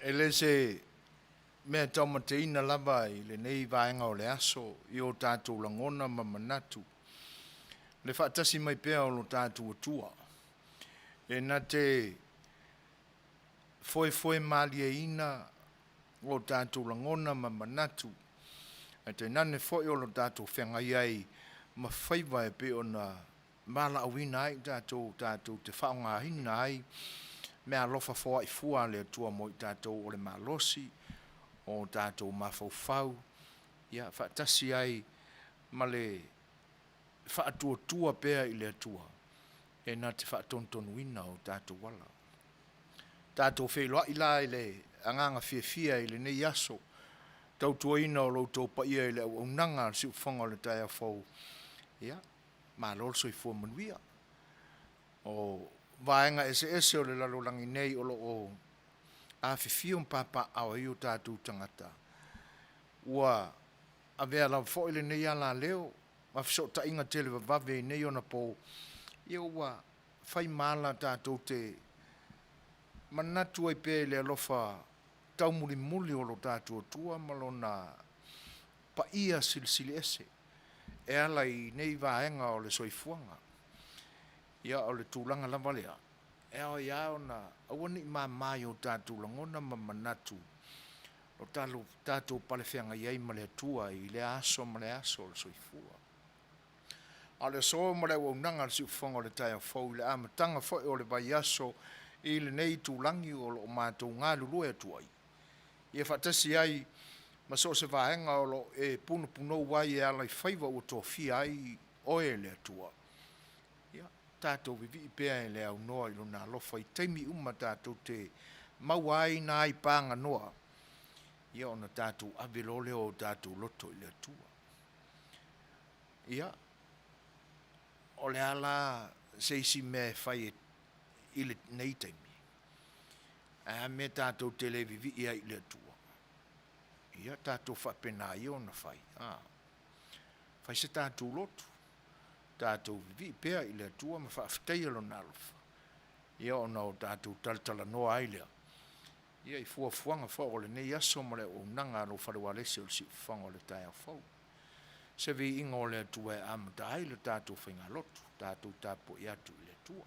E le se mea taumateina lava i lenei vaega o le aso i o tatou lagona ma manatu le faatasi mai pea o lo tatou Atua, e na te foefoe malieina o tatou lagona ma manatu, ae tainane foi o lo tatou feagai ai ma faiva e pei ona valaauina ai i tatou, tatou te faaaogaina ai meaalofa foai fua a le Atua mo i tatou o le malosi o tatou mafaufau, ia, faatasi ai ma le faatuatua pea i le Atua e na te faatonutonuina o tatou ala. Tatou feiloai la i le agaga fiafia i lenei aso, tautuaina o lo outou paia i le auaunaga a le siufofoga o le taeao fou, ia, malo le soifua manuia. O vaega eseese o le lalolagi nei o lo o afifio ma papaaao ai o tatou tagata, ua avea lava foi lenei alaleo ma fesootaiga televavave i nei ona po, ia ua fai ma ala tatou te manatu ai pea i le alofa taumulimuli o lo tatou Atua ma Lona paia silisili ese e ala i nei vaega o le soifuaga. Ia, o le tulaga lava lea, e ao ai lava ona aua ne i mama i o tatou lagona ma manatu o tatou palefeagai ai ma le Atua i lea aso ma lea aso o le soifua. A o le aso ma le auaunaga a le Siufofoga o le taeao fou i le amataga foi o le vaiaso i lenei itulagi o lo o matou galulue atu ai, ia faatasi ai ma so o se vaega o lo o e punopunou ai e ala i faiva ua tofia ai oe e le Atua. Ia, tatou vivii pea e le aunoa i Lona alofa i taimi uma tatou te maua ai nai paganoa, ia ona tatou ave loa lea o tatou loto i le Atua. Ia, o le a la se isi mea e fai i lenei taimi? Ae a mea tatou te le vivii ai i le Atua? Ia tatou faapena ia ona fai, a, fai se tatou lotu, tatou vivii pea i le Atua ma faafetaia Lona alofa, ia ona o tatou talatalanoa ai lea, ia i fuafuaga foi o lenei aso ma le auaunaga a lou fale ualesi o le Siufofoga o le taeao fou. Se viiga o le Atua e amata ai le tatou faigalotu, tatou tapuai atu i le Atua.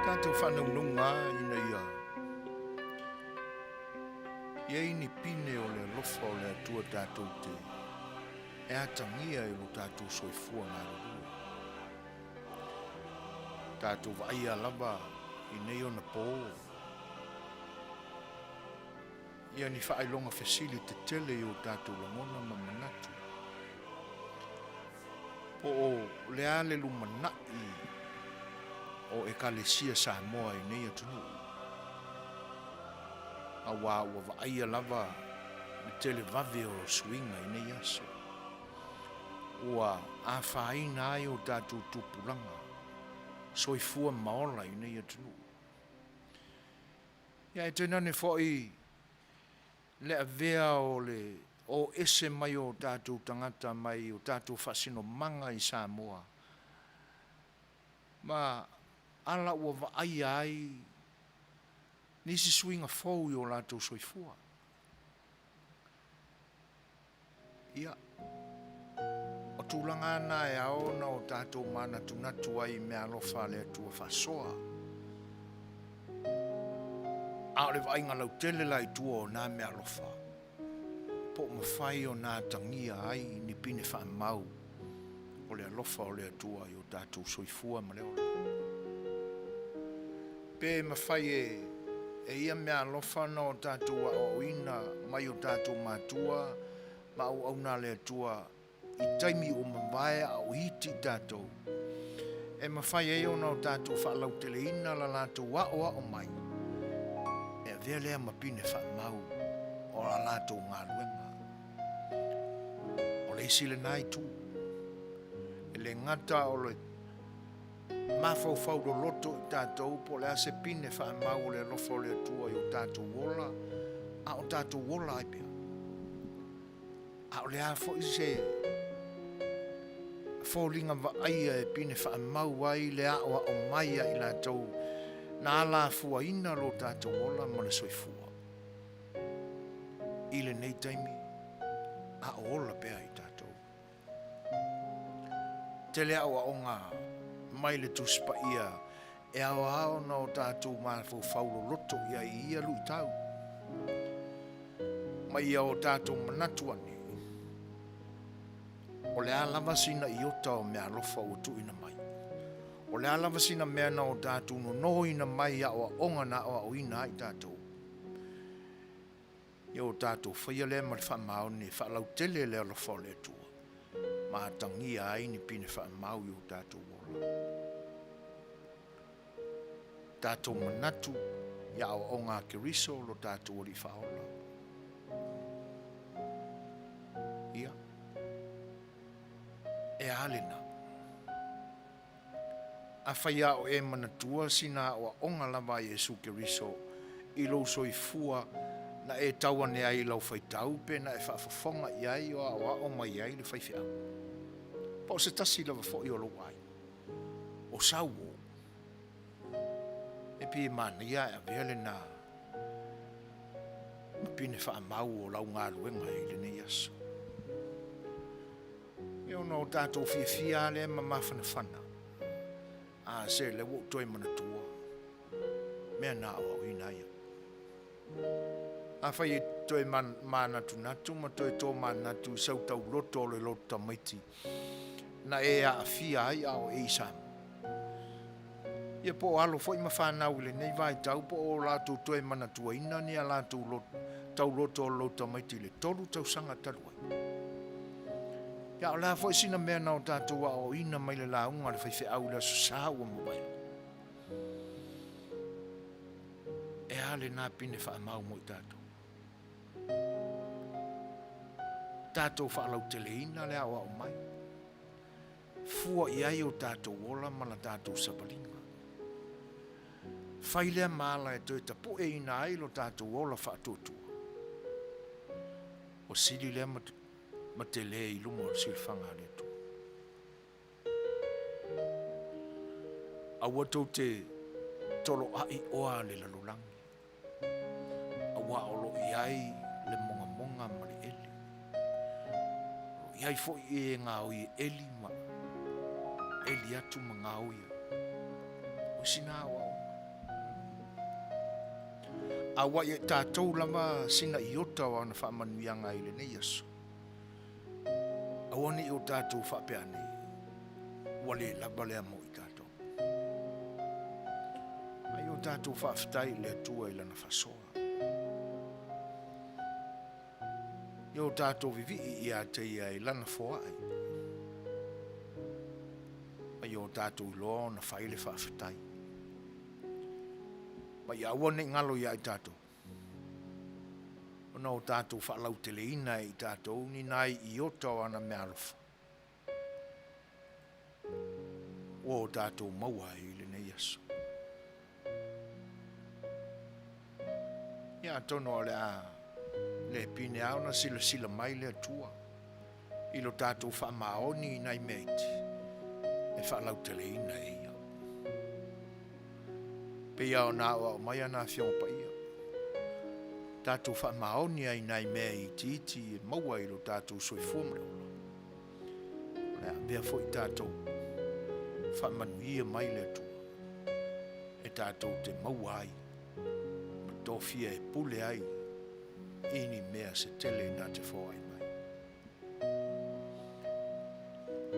Tatou faanaunauga ina ia i ai ni pine o le alofa o le Atua tatou te e atagia i lo tatou soifua galulue. Tatou vaaia lava i nei ona po ia ni faailoga fesili tetele i o tatou lagona ma manatu. Po o le a le lumanai o Ekalesia Samoa i nei atunuu, auā ua vaaia lava le televave o suiga i nei aso, ua afaina ai o tatou tupulaga soifua ma ola i nei atunuu. Ia ae tainane foi le avea o le o ese mai o tatou tagata mai o tatou faasinomaga i Samoa ma ala ua vaaia ai nisi suiga fou i o latou soifua. Ia, o tulaga lava na e ao ona o tatou manatunatu ai i meaalofa a le Atua faasoa. A o le vaaiga lautele la i tua o na meaalofa, po o mafai ona atagia ai ni pine faamau o le alofa o le Atua i o tatou soifua ma le ola. Pe mafai e e ia meaalofa ona o tatou aoaoina mai o tatou matua ma auauna a le Atua i taimi ua mavae a o iti i tatou, e mafai ai ona o tatou faalauteleina la latou aoao mai, e avea lea ma pine faamau o a latou galuega. O le isi lena itu, e le gata o le mafaufau loloto i tatou po o le a se pine faamau o le alofa o le Atua i o tatou ola, a o tatou ola ai pea. A o le a foi se foliga vaaia e pine faamau ai le aoao mai a i latou na alafuaina lo tatou ola ma le soifua i lenei taimi a o ola pea i tatou. Tele aoaoga mai le Tusi Paia e aoao ona o tatou mafaufau loloto i ai i ia luitau, ma ia o tatou manatu ane, o le a lava sina iota o meaalofa ua tuuina mai, o le a lava sina mea na o tatou nonoina mai i aoaoga na aoaoina ai tatou, ia o tatou faia lea ma le faamaoni e faalautele le alofa o le Atua ma atagia ai ni pine faamau i o tatou ola. Tatou manatu i aoaoga a Keriso lo tatou Alii Faaola. Ia, e a lena? Afai a o e manatua sina aoaoga lava a Iesu Keriso i lou soifua na e tau ane ai i lau faitau pe na e faafofoga i ai o aoao mai ai le faifeau, po o se tasi lava foi o lou aiga, o sau o, e pei e manaia ae avea lena ma pine faamau o lau galuega i lenei aso. E ono o tatou fiafia lava lea ma mafanafana, a se lea ua ou toe manatua mea na aoaoina ai au. Afai e toe manatunatu ma toe tomanatu i sau tauloto o le loto tamaiti na e aafia ai a o e i Samoa, ia po o alo foi ma fanau i lenei vaitau po o latou toe manatuaina ni a latou tauloto o le loto tamaiti i le 3 tausaga talu ai. Ia, o le a foi sina mea na o tatou aoaoina mai le lauga a le faifeau i le Aso Sa ua mavae? E a lena pine faamau mo i tatou? Tatou faalauteleina le aoao mai. Fua i ai o tatou ola ma la tatou savaliga. Fai lea ma ala e toe tapueina ai lo tatou ola faatuatua. Ua sili lea ma tele i luma o le silafaga a le Atua. Aua tou te toloai oa le lalolagi, aua o lo o i ai le mogamoga ma le eli. O lo o i ai foi e e gaoi e eli ma eli atu ma gaoi ai. O sina aoaoga. A ua ia i tatou lava sina iota o ana faamanuiaga i lenei aso, aua ne i o tatou faapea ane, ua le lava lea mo i tatou. A ia o tatou faafetai i le Atua i Lana faasoa. Ia o tatou vivii ia te Ia i Lana foai. Ma ia o tatou iloa ona fai le faafetai. Ma ia aua ne i galo ia i tatou, ona o tatou faalauteleina e i tatou ni nai iota o ana meaalofa ua o tatou maua ai i lenei aso. Ia atonu o le a le pine lava ona silasila mai le Atua i lo tatou faamaoni i nai mea iti e faalauteleina e Ia. Pei lava ona aoao mai ana Afioga Paia, tatou faamaoni ai i nai mea itiiti e maua i lo tatou soifua ma le ola, o le a avea foi tatou faamanuia mai le Atua e tatou te maua ai ma tofia e pule ai i ni mea se tele na te foai mai.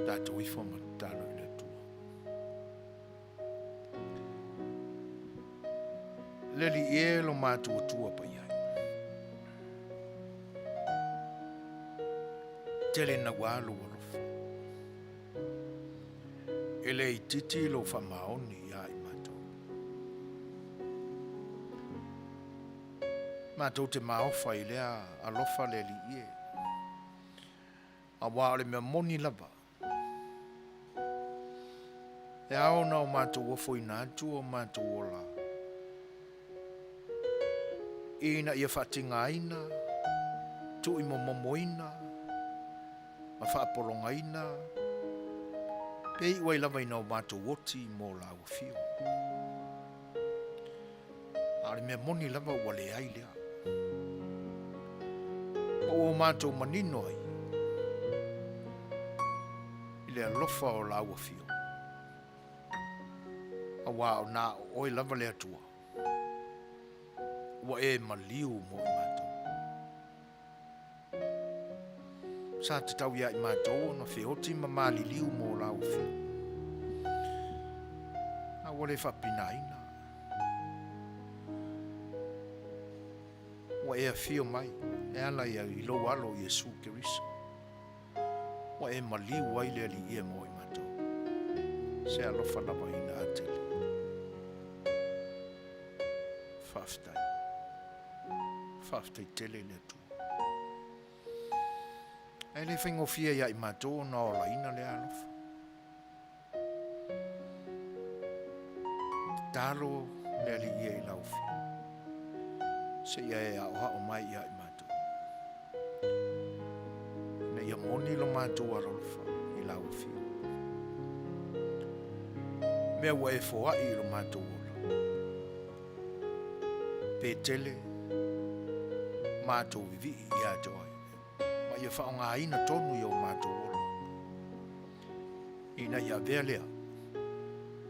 Tatou ifo ma tatalo i le Atua. Le Alii e lo matou Atua paia. Tele naua lou alofa. E le itiiti lou faamaoni ia i matou. Matou te maofa i lea alofa le Alii e. Aua o le mea moni lava, e ao ona o matou ofoina atu o matou ola ina ia faatigaina, tuuimomomoina, ma faapologaina, pe iu ai lava ina o matou oti mo lau afio. A o le mea moni lava ua leai lea. Ma ua o matou manino ai i le alofa o lau afio, aua o na o oe lava le Atua, ua e maliu mo i matou. Sa tatau ia i matou ona feoti ma maliliu mo lau afio. A ua le faapinaina. Ua e afio mai e ala i lou alo Iesu Keriso. Ua e maliu ai le Alii e mo i matou. Se alofa lava ina atele. Faafetai. Faafetai tele i le Atua. Ae le faigofie ia i matou ona olaina lea alofa. Tatalo le Alii e i lau afio, seia e aoao mai ia i matou, ina ia moni lo matou alolofa i lau afio. Mea ua e foai i lo matou ola, pe tele matou vivii ia te oe, ma ia faaaogaina tonu i o matou ola, ina ia avea lea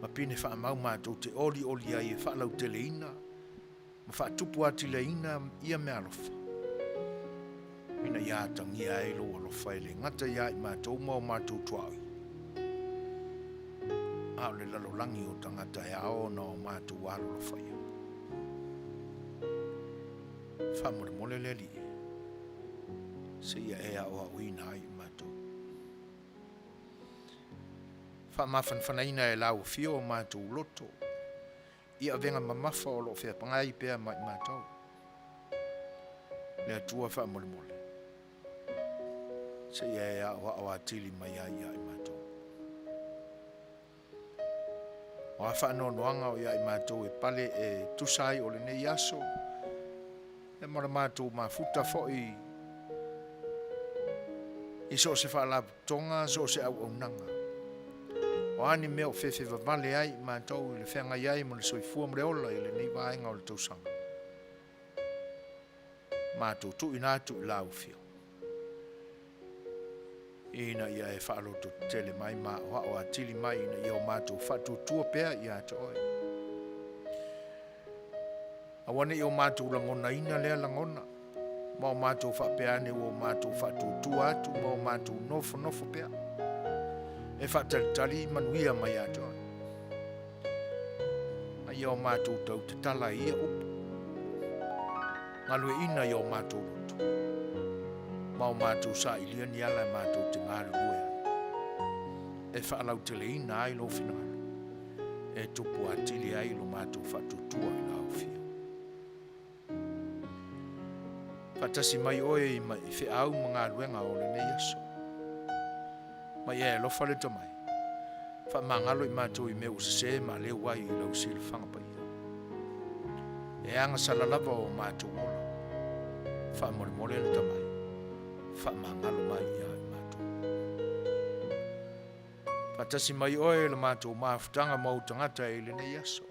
ma pine faamau matou te olioli ai e faalauteleina ma faatupu atileina ia meaalofa, ina ia atagia ai lou alofa e le gata ia i matou ma o matou tuaoi, a o le lalolagi o tagata e ao ona o matou alolofa ia. Faamolemole le Alii, seia e aoaoina ai i matou. Faamafanafanaina e lau afio o matou loto i avega mamafa o lo o feapagai pea ma i matou. Le Atua faamolemole, seia e aoao atili mai ai ia i matou. O a faanoanoaga o ia i matou e pale e tusa ai o lenei aso, e ma le matou mafuta foi i so o se faalapotopotoga, so o se auaunaga. O a ni mea o fefe vavale ai i matou i le feagai ai ma le soifua ma le ola i lenei vaega o le tausaga, matou tuuina atu i lau afio, ina ia e faalototetele mai ma aoao atili mai, ina ia o matou faatuatua pea ia te oe. Aua ne i o matou lagonaina lea lagona, ma o matou faapea ane ua o matou faatuatua atu ma o matou nofonofo pea, e faatalitali manuia mai ia te oe. A ia o matou tau tatala i ia upu, galueina i o matou loto, ma o matou sailia ni ala e matou te galulue ai, e faalauteleina ai lou finagalo, e tupu atili ai lo matou faatuatua i lau afio. Faatasi mai oe i feau ma galuega o lenei aso. Ma ia e alofa le tomai, faamagalo i matou i mea ua sese ma aleu ai i lau silafaga paia. E agasala lava o matou ola. Faamolemole le tamai, faamagalo mai ia i matou. Faatasi mai oe i le matou mafutaga ma ou tagata i lenei aso.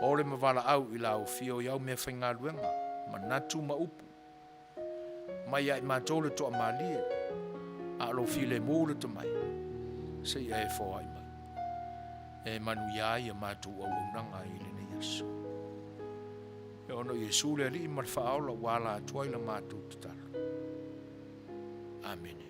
O le ma valaau i la ofia o i au meafaigaluega, manatu ma upu. Mai ia i matou le toamalie, a o lou filemu le tomai, seia e foai mai. E manuia ai a matou auaunaga i lenei aso. E ona o Iesu le Alii ma le Faaola ua ala atu ai la matou tatalo. Amene.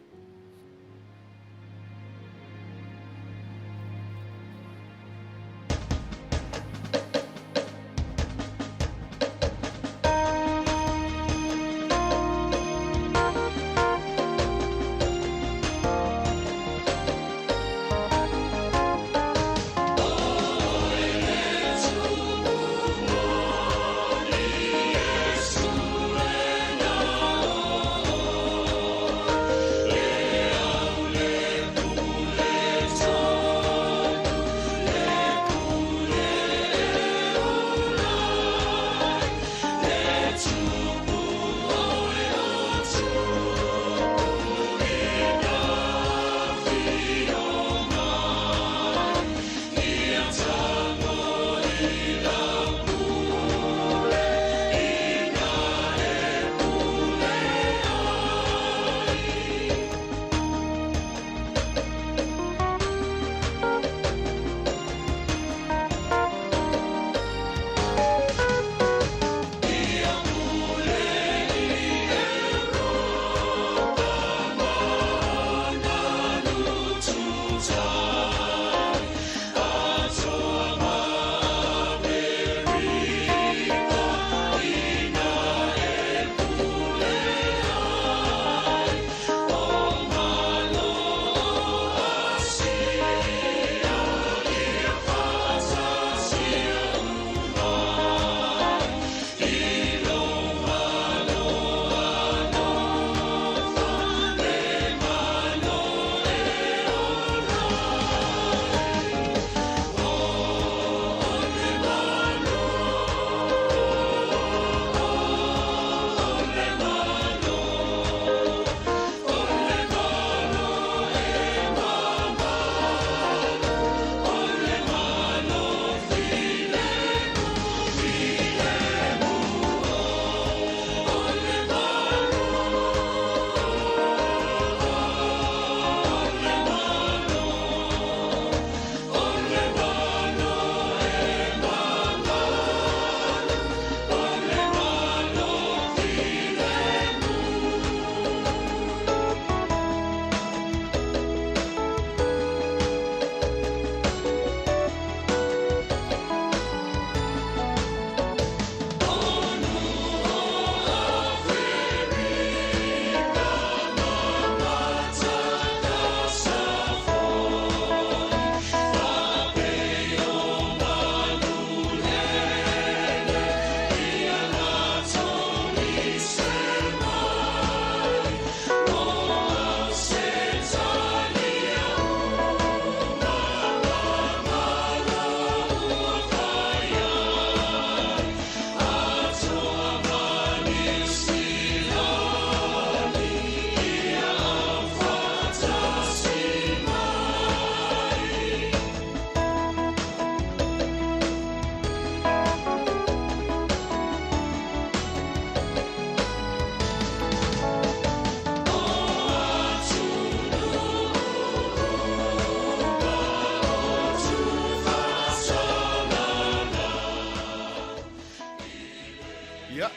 Ia,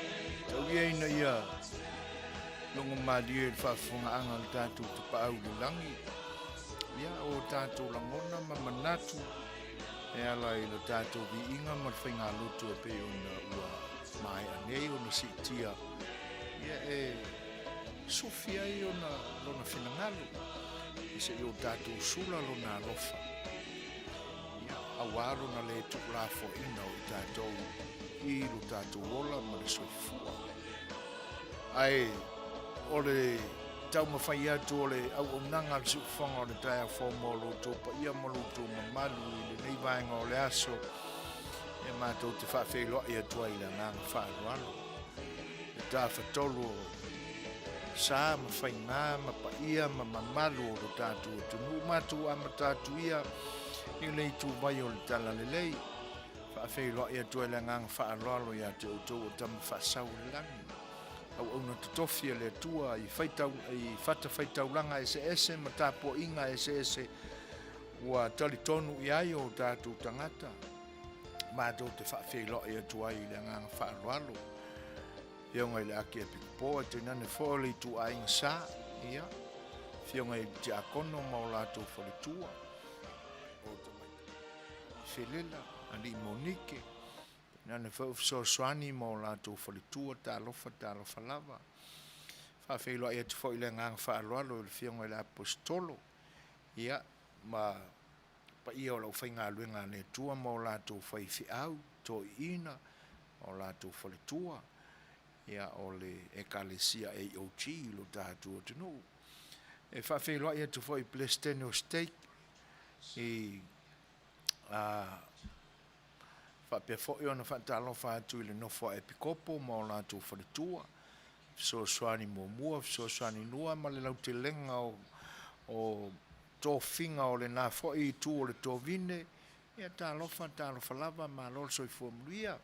tau ia ina ia logo malie i le faafofogaaga a le tatou Tapaau i le Lagi, ia, o tatou lagona ma manatu e ala i le tatou viiga ma le faigalotu e pei ona ua maea nei ona siitia, ia e sufi ai ona lona finagalo, seia o tatou sula lona alofa. Ia, auā lona le tuulafoaiina o i tatou i lo tatou ola ma le soifua. Ae o le taumafai atu o le auaunaga a le siufofoga o le taeao fou mo lo outou paia ma lo outou mamalu i lenei vaega o le aso, e matou te faafeiloai atu ai i le agaga faaaloalo. Le tafatolu o sa ma faiga ma paia ma mamalu o lo tatou atunuu. Matou amata atu ia i le ituvai o le Talalelei. Faafeiloai atu ai le agaga faaaloalo ia te outou o tama faasau o le lagi. Auauna totofi a le Atua i, faitau, i fatafaitaulaga eseese ma tapuaiga eseese ua talitonu i ai o tatou tagata. Matou te faafeiloai atu ai i le agaga faaaloalo. Afioga i le Akiepikopo, ae tainane foi o le ituaiga sa, ia, afioga i le Tiakono ma o latou faletua, o tamaitai Felela, Alii Monike, tainane foi o fesoasoani ma o latou faletua, talofa, talofa lava. Faafeiloai atu foi i le agaga faaaloalo i le afioga i le Aposetolo, ia, ma paia o le aufaigaluega a le Atua ma o latou faifeau, toeaiina, ma o latou faletua, ia, o le Ekalesia AOG i lo tatou atunuu. E faafeiloai atu foi i Peresetene o Stake i a, faapea foi ona faatalofa atu i le nofo a Epikopo ma o latou faletua, fesoasoani muamua, fesoasoani lua ma le lautelega o tofiga o lena foi itu o le tovine, ia talofa, talofa lava, malo le soifua manuia.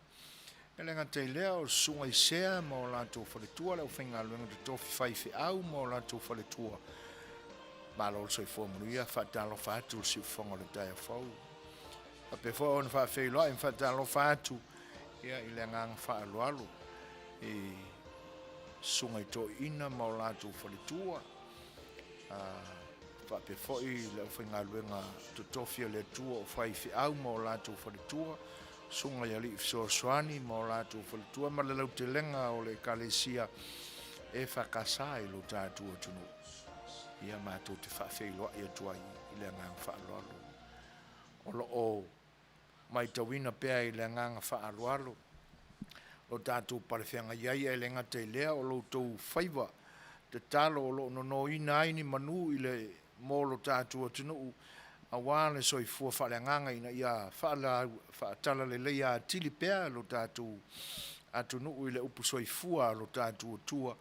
E le gata i lea, o susuga i sea ma o latou faletua, le aufaigaluega totofi faifeau ma o latou faletua, malo le soifua manuia, faatalofa atu le siufofoga o le taeao fou. Faapea foi ona faafeiloai ma faatalofa atu ia, i le agaga faaaloalo i susuga i toeaiina ma o latou faletua, faapea foi le aufaigaluega totofi a le Atua o faifeau ma o latou faletua, susuga i alii fesoasoani ma o latou faletua, ma le lautelega o le Ekalesia EFKS i lo tatou atunuu. Ia matou te faafeiloai atu ai i le agaga faaaloalo. O lo o matauina pea i le agaga faaaloalo lo tatou palefeagai ai, ae le gata i lea o lo outou faiva tatalo o lo o nonoina ai ni manu i le mo lo tatou atunuu aua le soifua faaleagaga ina ia faatalaleleia atili pea lo tatou atunuu i le upu soifua a lo tatou Atua.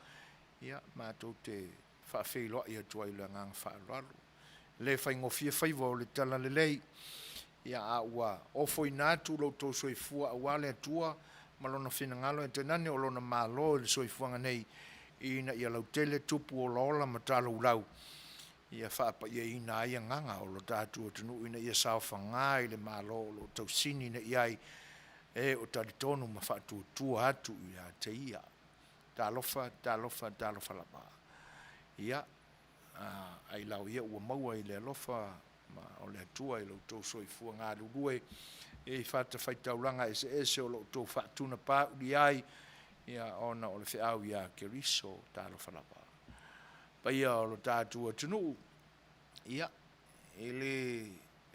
Ia, matou te faafeiloai atu ai i le agaga faaaloalo. E le faigofie faiva o le talalelei, ia, a ua ofoina atu lo outou soifua aua le Atua ma lona finagalo, e tainane o lona Malo i le soifuaga nei, ina ia lautele, tupu olaola ma talaulau, ia faapaiaina ai agaga o lo tatou atunuu ina ia saofaga i le Malo o lo o tausini nei i ai e o talitonu ma faatuatua atu ia te ia. Talofa, talofa, talofa lava. Ia, ailao ia ua maua i le alofa ma o le Atua i lo outou soifua galulue i fatafaitaulaga eseese o lo outou faatunapaulia ai, ia, ona o le feau ia Keriso. Talofa lava. Paia o lo tatou atunuu, ia, e le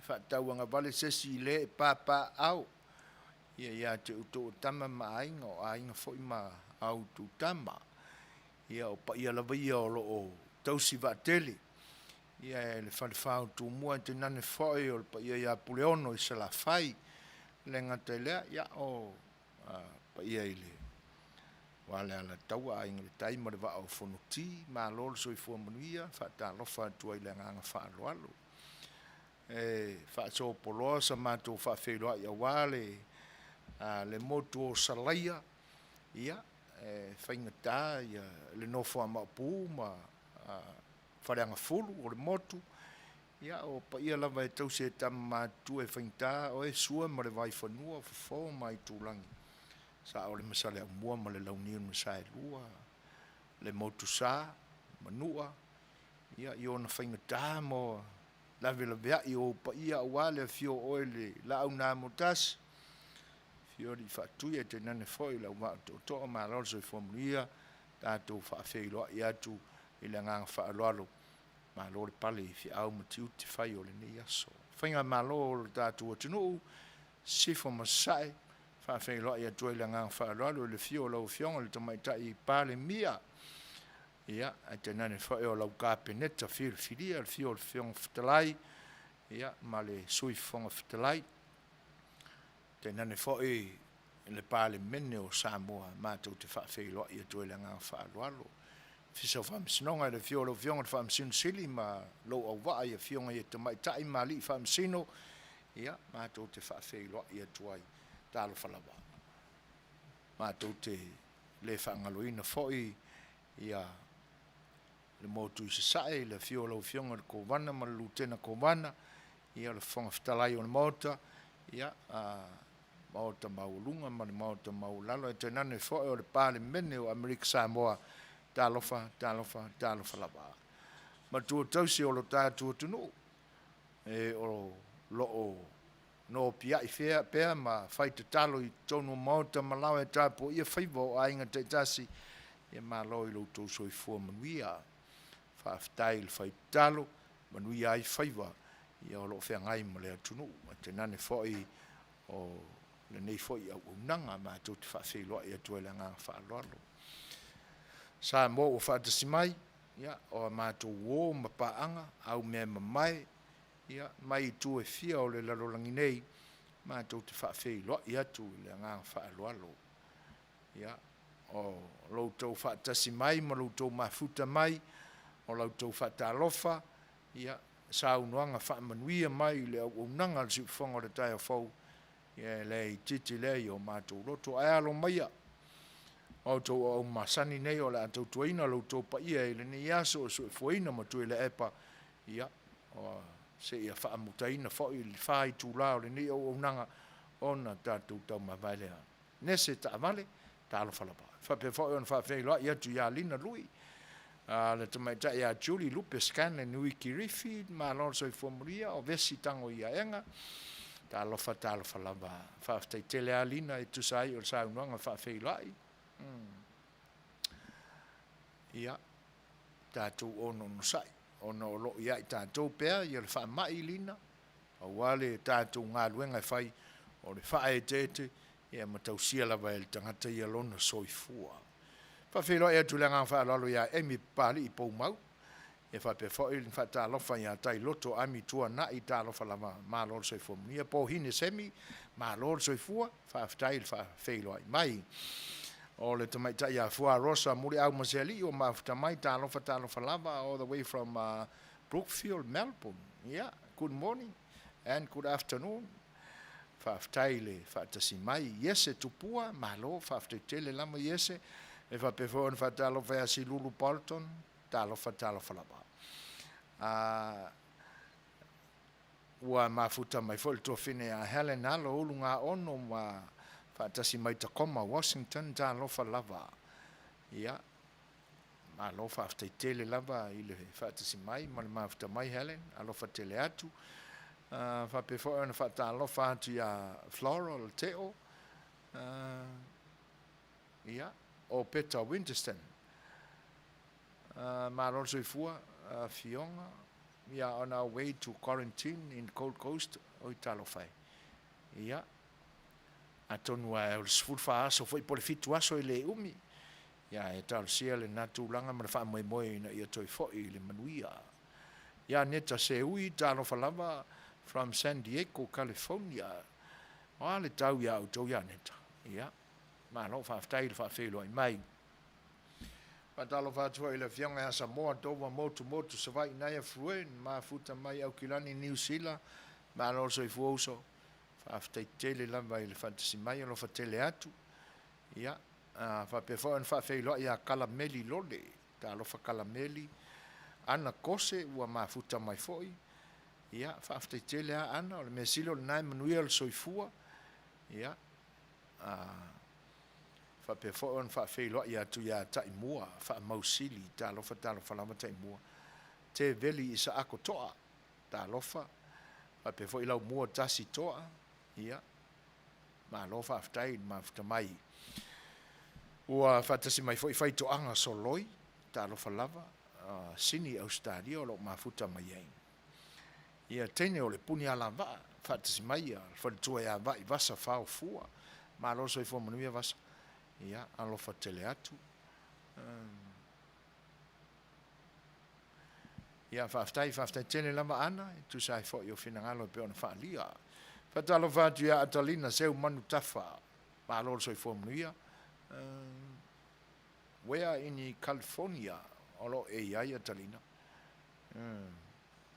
faatauagavale se isi i le e papaaao ia ia te outou o tama ma aiga, o aiga foi ma a outou tama. Ia, o paia lava ia o lo o tausi vaatele ia e le falefa o Tumua, e tainane foi o le paia ia Puleono i Salafai. Le gata i lea, ia, o paia i le aua le Alataua, Aiga i le Tai ma le Vaa o Fonoti, malo le soifua manuia, faatalofa atu ai i le agaga faaaloalo. E faasopoloa sa matou faafeiloai aua le le motu o Salaia, ia, e faigata ia le nofo a Maopu ma Faleagafulu o le motu, ia, o paia lava e tausi e tama matutua e faigata oe Sua ma le Vaifanua, Fofo ma Aitulagi, Saole ma Saleaaumua ma le Launiu na Saelua, le Motusa, Manua, ia, i ona faigata ma lavelaveai o ou paia aua le afio o oe le Laau na Amotasi, afio Alii Faatui ae tainane foi le Auvaa o Tootoo, malo le soifua manuia, tatou faafeiloai atu i le agaga faaaloalo, malo le pale i feau ma tiute fai o lenei aso. Faigamalo o le tatou atunuu, Sisifo ma Sasae, faafeiloai atu ai i le agaga faaaloalo i le afio o lau Afioga i le Tamaitai Palemia, ia, ae tainane foi o lau Kapeneta filifilia, le afio o le Fofoga Fetalai, ia, ma le Sui Fofoga Fetalai, tainane foi le Palemene o Samoa matou te faafeiloai atu ai i le agaga faaaloalo. Ofisa o Faamasinoga i le afio o lau Afioga i le Faamasino Sili ma lou auvaa i afioga i Tamaitai ma Alii Faamasino, ia, matou te faafeiloai atu ai. Talofa lava. Matou te le faagaloina foi ia le motu i Sasae i le afio o lau Afioga i le Kovana ma le Lutena Kovana, ia le Fofoga Fetalai o le Maota, ia, Maota Maualuga ma le Maota Maualalo, ae tainane foi o le Palemene o Amerika Samoa, talofa, talofa, talofa lava. Matua tausi o lo tatou atunuu, e o lo o nopiai pea ma fai tatalo i totonu o maota ma laoa e tapuaia faiva o aiga taitasi, ia malo i lo outou soifua manuia. Faafetai le fai tatalo, manuia ai faiva ia o lo o feagai ma le atunuu, ae tainane foi o lenei foi auaunaga matou te faafeiloai atu ai i le agaga faaaloalo. Samoa ua faatasi mai, ia, o a matou uo ma paaga, aumeamamae, ia, mai itu e fia o le lalolagi nei, matou te faafeiloai atu i le agaga faaaloalo. Ia, o lo outou faatasi mai ma lo outou mafuta mai, o la outou faatalofa, ia, saunoaga faamanuia mai i le auaunaga a le siufofoga o le taeao fou, ia e le itiiti lea i o matou loto. Ae alo maia, o outou auauna masani nei o le a tautuaina lo outou paia i lenei aso o Soifuaina ma Tuilaepa, ia, seia faamutaina foi le 4 itula o lenei auaunaga ona tatou taumavae lea. Nese taavale, talofa lava. Faapea foi ona faafeiloai atu ia Lina Lui, le tamaitai ia Julie Lupe Scanlan Nui Kirifi, malo le soifua manuia, o Vesi Tago i Aega, talofa, talofa lava. Faafetai tele lava Lina e tusa ai o le saunoaga faafeiloai. Ia, tatou onosai, ona o lo o ia i tatou pea ia le faamai Lina, aua le tatou galuega e fai, o le faaeteete ia ma tausia lava e le tagata ia lona soifua. Faafeiloai atu i le agaga faaaloalo ia Amy Papali'i Poumau, e faapea foi le faatalofa ia Tailoto Ami Tuanai, talofa lava, malo le soifua manuia. Pohine Semi, malo le soifua, faafetai i le faafeiloai mai. O le tamaitai ia Fua Rosa Muliau Masealii ua mafuta mai, talofa, talofa lava, all the way from Brookfield, Melbourne. Yeah, good morning and good afternoon. Faafetai le faatasi mai. Iese Tupua, malo, faafetai tele lava Iese. E faapea foi ona faatalofa ia Silulu Bolton, talofa, talofa lava. Ua mafuta mai foi le tuafine ia Helen Alo Ulugaono ma faatasi mai Tacoma, Washington, talofa lava. Ia, malo faafetai tele lava i le faatasi mai ma le mafuta mai Helen, alofa tele atu. Faapea foi ona faatalofa atu ia Floral Teo, ia, o Peta Winterston. Malo le soifua, Afioga. We are on our way to quarantine in Gold Coast. Oi talofa e. Ia, atonu lava o le 14 aso foi po o le 7 aso e le umi. Ia, e talosia lena tulaga ma le faamoemoe ina ia toe foi i le manuia. Ia, Neta Seui, talofa lava, from San Diego, California. O a le tau iā outou ia Neta? Ia, malo faafetai i le faafeiloai mai. Faatalofa atu foi i le Afioga ia Samoa Dover Motumotu Savaii Naea Fruen, mafuta mai Aukilani, Niu Sila. Malo le soifua uso. Faafetai tele lava i le faatasi mai, alofa tele atu. Ia, faapea foi ona faafeiloai ia Kalameli Lole, talofa Kalameli. Ana Kose ua mafuta mai foi. Ia, faafetai tele lava Ana, o le mea sili o lena e manuia le soifua. Ia, faapea foi ona faafeiloai atu ia Taimua Faamausili, talofa, talofa lava Taimua. Teveli Isaako Toa, talofa, faapea foi Laumua Tasi Toa, ia, malo faafetai i le mafuta mai. Ua faatasi mai foi Faitoaga Soloi, talofa lava, Sini Ausetalia o lo o mafuta mai ai. Ia teine o le puni alavaa, faatasi mai ia le faletua ia Vai Vasa Faofua, malo le soifua manuia Vasa, ia alofa tele atu. Ia faafetai, faafetai tele lava Ana, e tusa ai foi o finagalo e pei ona faaalia. Faatalofa atu ia Atalina Seu Manutafa. Malo le soifua manuia. Where in California o lo o e i ai Atalina?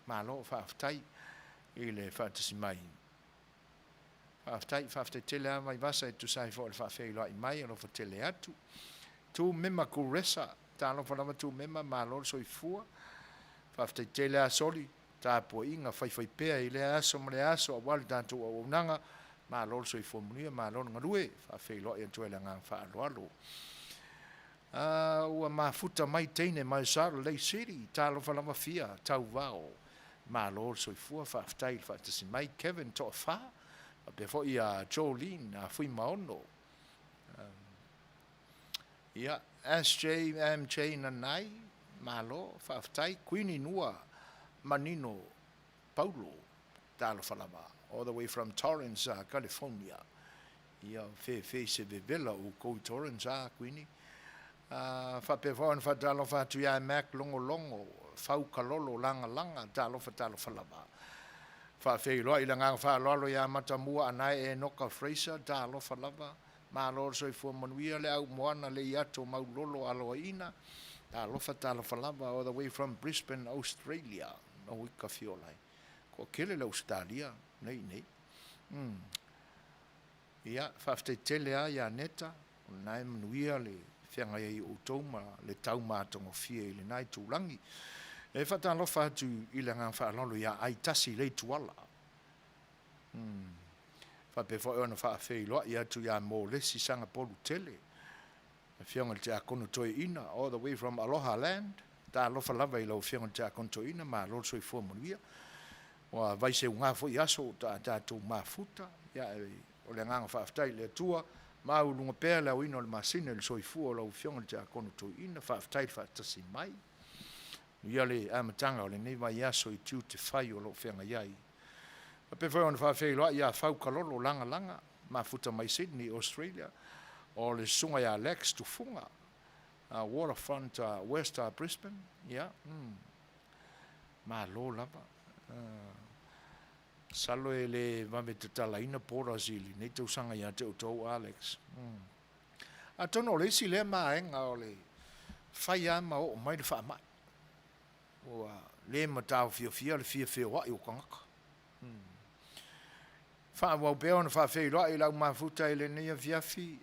Malo, faafetai i le faatasi mai. Faafetai, faafetai tele lava Vaivasa e tusa ai foi o le faafeiloai mai, alofa tele atu. Tumema Kuresa, talofa lava Tumema, malo le soifua. Faafetai tele lava Soli, tapuaiga faifaipea i lea aso ma lea aso aua le tatou auaunaga. Malo le soifua manuia, malo le galue, faafeiloai atu ai le agaga faaaloalo. Ua mafuta mai teine mai Salt Lake City, talofa lava Fia, Tauvao. Malo le soifua, faafetai i le faatasi mai Kevin Toafa, faapea foi ia Jolene Fuimaono. Ia, SJMJ Nanai, malo, faafetai, Queenie Nua Manino Paulo, talofa lava, all the way from Torrance, California. Ia, fefe se vevela oukou i Torrance, a Queenie. Faapea foi ona faatalofa atu ia Mac Logologo, Fau Kalolo Lagalaga, talofa talofa lava. Faafeiloai i le agaga faaaloalo ia Matamua Anae Enoka Fraser, talofa lava. Malo le soifua manuia le au moana le iato maulolo aloaina, talofa talofa lava, all the way from Brisbane, Australia. No ika fiolai. Ko kele le Australia nei nei. Ia, faafetai tele lava ia Neta, o lena e manuia le feagai ai o outou ma le tau matagofie i lena itulagi. E faatalofa atu i le agaga faaaloalo ia Aitasi Leituala. Faapea foi ona faafeiloai atu ia Molesi Sagapolutele, Afioga i le Tiakono Toeaina, all the way from Aloha Land. Talofa lava i lau Afioga i le Tiakono Toeaina, malo le soifua manuia. Ua vaiseuga foi aso o tatou mafuta, ia, o le agaga faafetai i le Atua, maualuga pea le aoina o le masina i le soifua o lau Afioga i le Tiakono Toeaina, faafetai le faatasi mai. Ia le amataga o lenei vaiaso i tiute fai o lo o feagai ai. Faapea foi ona faafeiloai ia Fau Kalolo Lagalaga, mafuta mai Sydney, Australia, o le susuga ia Lex Tufuga, Waterfront West Brisbane, ia, malo lava. Masalo e le vave tatalaina borders i lenei tausaga ia te outou, Alex. Atonu o le isi lea maega o le fai lava ma oo mai le faamai. Ua le mataofiofia le fia feoai o tagata. Faaauau pea ona faafeiloai i lau mafuta i lenei afiafi,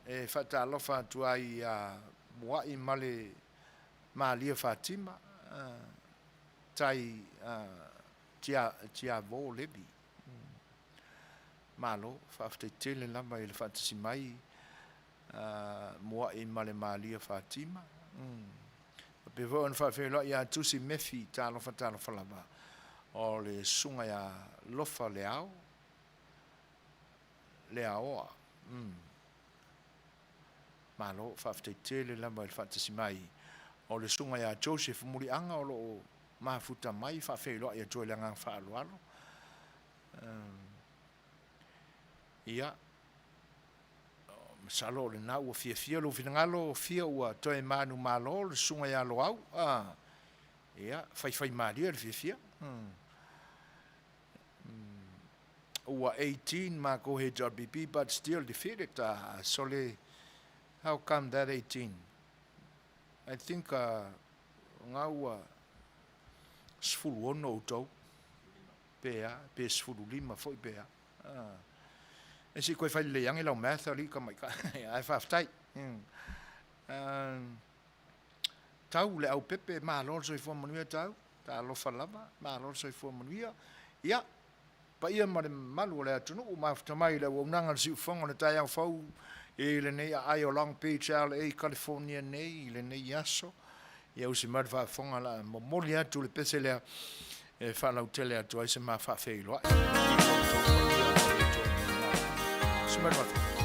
e faatalofa atu ai ia Muai ma le Malia Fatima, tai Tiavo Levi. Malo, faafetai tele lava i le faatasi mai Muai ma le Malia Fatima. Faapea foi ona faafeiloai ia Tusi Mefi, talofa talofa lava, o le susuga ia Lofa Leao, Leaoa. Malo, faafetai tele lava i le faatasi mai o le susuga ia Joseph Muliaga o lo o mafuta mai, faafeiloai atu ai le agaga faaaloalo. Ia, masalo o lena ua fiafia lou finagalo, fia ua toe manumalo le susuga ia Loau. Ia, faifaimalie le fiafia. Ua 18 makou HRPP but still defeated. Sole, how come that 18? I think nga ua 16 outou pe a, pe 15 foi pe a. E si koe fai lelei ange lau math alii tamaitai, ae faafetai. Tau le aupepe, malo le soifua manuia tau, talofa lava, malo le soifua manuia. Ia, paia ma le mamalu o le atunuu, mafuta mai i le auaunaga o le siufofoga o le taeao fou i lenei aai o Long Beach, LA, California nei i lenei aso. Ia usi mai le faafofoga la momoli atu le pese lea e faalautele atu ai se ma faafeiloai i lo outou paia ma lo outou mamalu. Usi mai le faafofoga.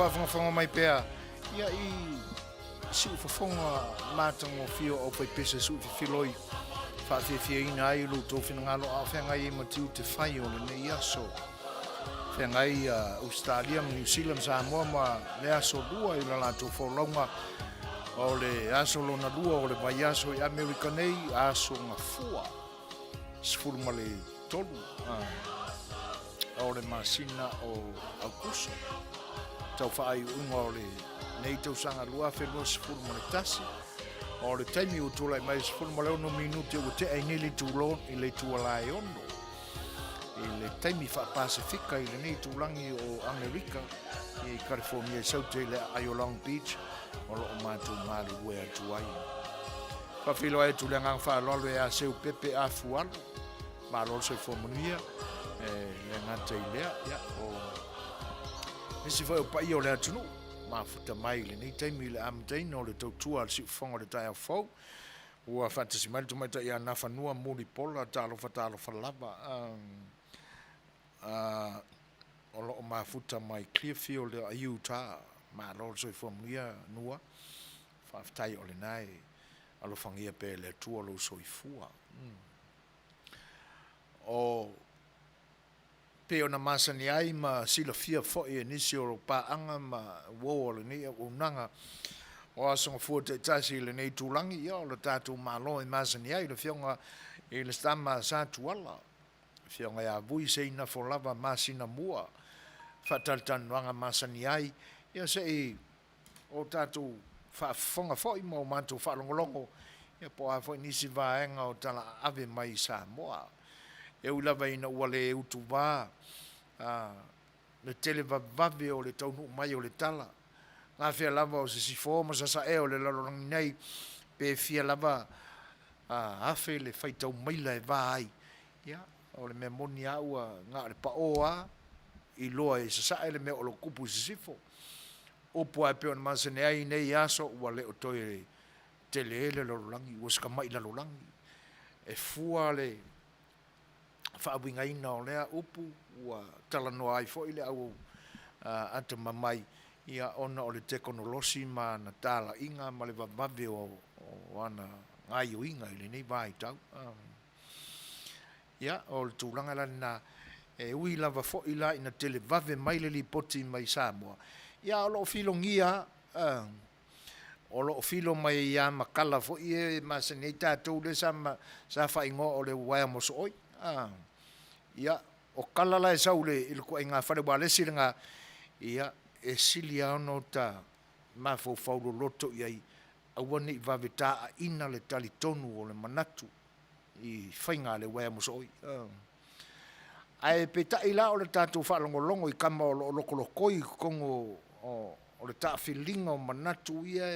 faafogafoga mai pea ia i siufofoga matagofie o aufaipese suifefiloi faafiafiaina ai lo outou finagalo a o feagai ai ma tiute fai o lenei aso. Feagai Ausetalia ma Niu Sila ma Samoa ma le aso lua i la latou folauga o le aso lona lua o le vaiaso i Amerika nei, aso Gafua 13 o le masina o Aukuso, tau faaiuiuga o lenei tausaga 2021. O le taimi ua tulai mai 16 minute ua tea i nei le itula i le ituala e ono i le taimi faa-Pasefika i lenei itulagi o Amerika i California i Saute i le aai o Long Beach o lo o matou galulue atu ai. Faafeiloai atu le agaga faaaloalo e Aseu Pepe Afualo, malo le soifua manuia, e le gata i lea, ia, o nisi foi o paia o le atunuu, mafuta mai i lenei taimi i le amataina o le tautua a le siufofoga o le taeao fou, ua faatasi mai le tamaitai ia Nafanua Mulipola, talofa talofa lava, o lo o mafuta mai Clearfield, Utah, malo le soifua manuia Nua, Faafetai o lena e alofagia pea e le Atua lou soifua. O pei ona masani ai ma silafia foi e nisi o paaga ma uo o lenei auaunaga o Aso Gafua taitasi i lenei itulagi, ia o le tatou Malo e masani ai le Afioga i le Tama Sa Tuala, Afioga ia Vui Seinafo lava masina mua, faatalatalanoaga masani ai, ia se i o tatou faafofoga foi ma o matou faalogologo, ia po o a foi nisi vaega o talaaave mai i Samoa. E ui lava ina ua le utuvā le tele vavevave o le taunuu mai o le tala, gafea lava o sisifo ma sasae o le lalolagi nei, pe fia lava afe le faitau maila e va ai, ia, o le mea moni lava ua na o le pao lava iloa i sasae le mea o lo o tupu i sisifo. Upu lava e pei ona masani ai i nei aso, ua le o toe tele le lalolagi, ua se tamai lalolagi. E fua le faauigaina o lea upu ua talanoa ai foi le au atamamai, ia ona o le tekonolosi ma ana talaiga ma le vavave o ana gaioiga i lenei vaitau. Ia, o le tulaga la lena, e ui lava foi la ina televave mai le lipoti mai Samoa, ia a o lo o filogia lava, o lo o filo mai ai lava ma tala foi ia e masani ai tatou lea sa faaigoa o le uaea mosooi. Ia, o tala la e sau i le ituaiga fale ualesi lena, ia, e sili lava ona ota mafaufau loloto i ai, aua ne i vave taaiina le talitonu o le manatu i faiga a le uaea mosooi. Ae peitai la o le tatou faalogologo i tama o lo o lotolotoi i totonu o le taafiliga o manatu ia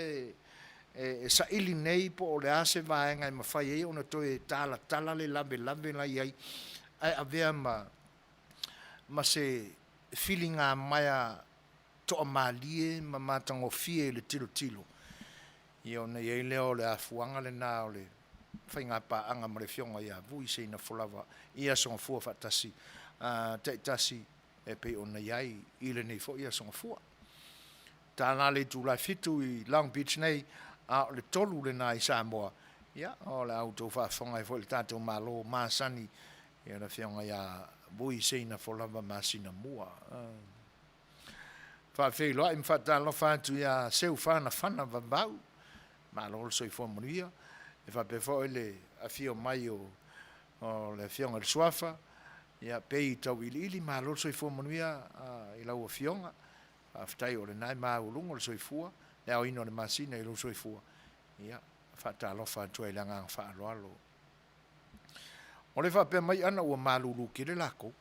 e saili nei po o le a se vaega e mafai ai ona toe talatala le lavelave la e i ai, ae avea ma se filiga maea toamalie ma matagofie i le tilotilo, ia ona i ai lea o le afuaga lena o le faiga paaga ma le Afioga ia Vui Seinafo lava i Aso Gafua faatasi taitasi e pei ona i ai i lenei foi Aso Gafua. $1 le itula e 7 i Long Beach nei, a o le 3 lena i Samoa, ia o le a outou faafofoga ai foi i le tatou Malo masani, ia le Afioga ia Vui Seinafo lava Masina Mua. Faafeiloai ma faatalofa atu ia Seufanafana Vavau, malo le soifua manuia, e faapea foi le afio mai o le Afioga i le Suafa, ia Pei Tauiliili, malo le soifua manuia i lau Afioga, faafetai o lena e maualuga le soifua, le aoina o le masina i lou soifua, ia faatalofa atu ai i le agaga faaaloalo. O le faapea mai ana ua malulu tele lakou,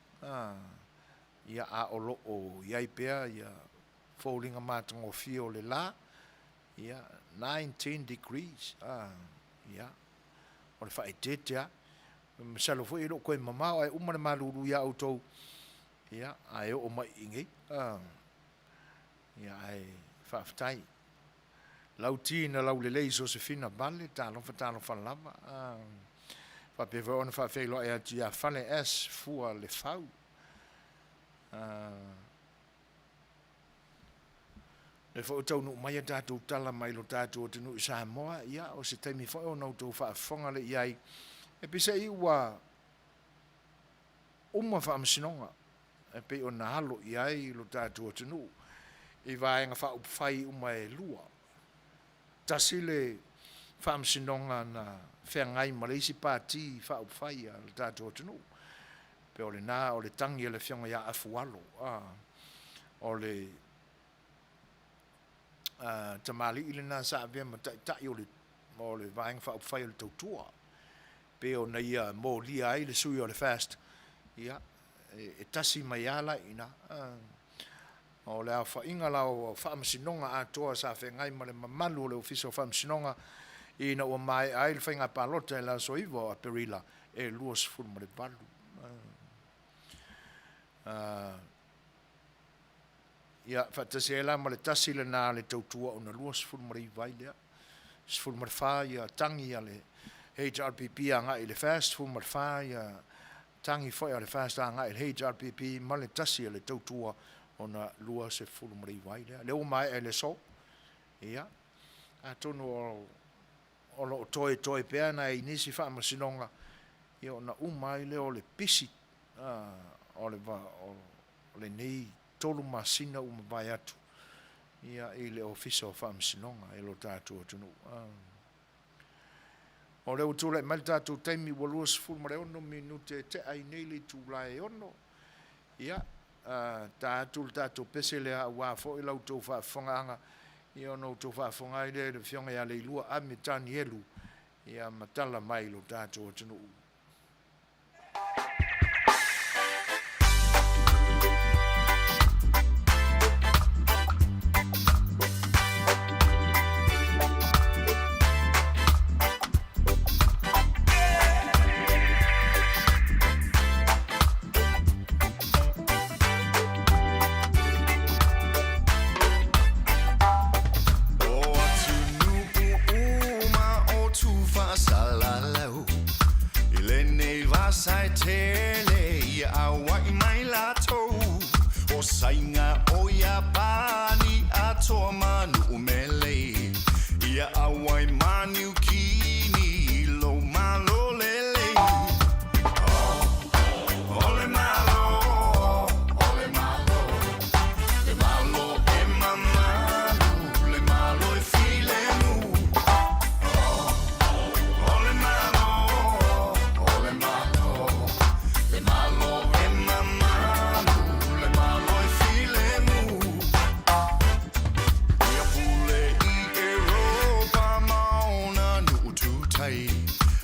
ia a o lo o i ai pea ia foliga matagofie o le la, ia 19 degrees, ia o le faaeteete lava. Masalo foi e le o toe mamao ae uma le malulu ia outou, ia ae oo mai i inei. Ia ae faafetai. Lauti na laulelei Sosefina Vale, talofa talofa lava. Faapea foi ona faafeiloai atu ia Fale S Fua Lefau. Lea foi ua taunuu mai a tatou tala mai lo tatou atunuu i Samoa, ia o se taimi foi ona outou faafofoga lea i ai. E peiseai ua uma faamasinoga e pei ona alo i ai lo tatou atunuu i Vaega Faaupufai uma e 2. Tasi le faamasinoga na feagai ma le isi Pati Faaupufai a le tatou atunuu, pei o lena o le tagi a le Afioga ia Afualo, o le tamalii lena sa avea ma Taitai o le Vaega Faaupufai o le Tautua, pei ona ia molia ai le sui o le FAST, ia, e tasi mai lava la i ina. O le aofaiga la o faamasinoga atoa sa feagai ma le mamalu o le Ofisa o Faamasinoga ina ua maea ai le faiga palota i le aso 9 o Aperila e 28. Ia, faatasi ai la ma le tasi lena a le Tautua ona 29 ai lea. 14 tagi a le HRPP agai i le FAST, 14 tagi foi a le FAST agai i le HRPP ma le tasi a le Tautua ona 29 ai lea. Lea ua maea i le aso. Ia, atonu o lo o toetoe pea nai nisi faamasinoga, ia ona uma ai lea o le pisi o lenei 3 masina ua mavae atu ia i le Ofisa o Faamasinoga i lo tatou atunuu. O lea ua tulai mai le tatou taimi ua 26 minute e tea ai nei le itula e 6. Ia, ta atu le tatou pese lea aua foi la outou faafofogaaga, ia ona outou faafofoga ai lea i le Afioga ia Leilua Ame Tanielu, ia ma tala mai i lo tatou atunuu. O atunuu uma o Tufaasalalau i lenei vasa e tele ia auai mai latou o Saina o Iapani atoa ma Nuumele ia auai ma Niukini lo malo lelei. O le Malo, o le Malo, le Malo e mamalu, le Malo e filemu. O le Malo, o le Malo, le Malo e mamalu, le Malo e filemu. Ia pule i Europa ma ona nuu tutai,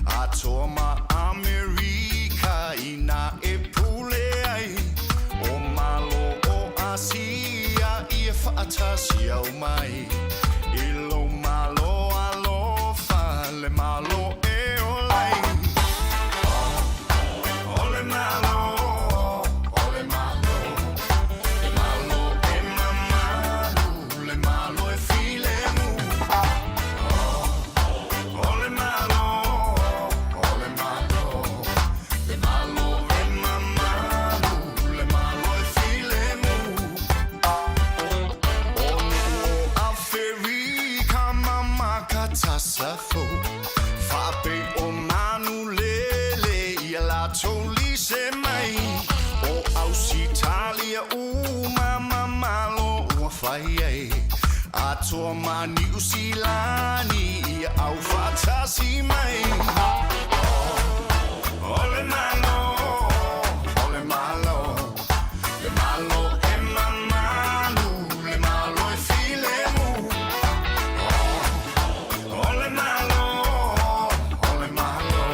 atoa ma Amerika ina e pule ai, o Malo o Asia ia faatasi au mai, i lo Malo alofa le Malo e ola ai. O le Malo, o le Malo, le Malo e mamalu, le Malo e filemu. O le Malo, o le Malo, le Malo e mamalu, le Malo e filemu. O nuu o Aferika ma Makatasafo, faapei o manulele ia latou lise mai, o Ausitalia uma ma Malo ua fai ai, atoa ma Niu Silani ia aufaatasi mai. O le Malo, o le Malo, le Malo e mamalu, le Malo e filemu. O le Malo, o le Malo,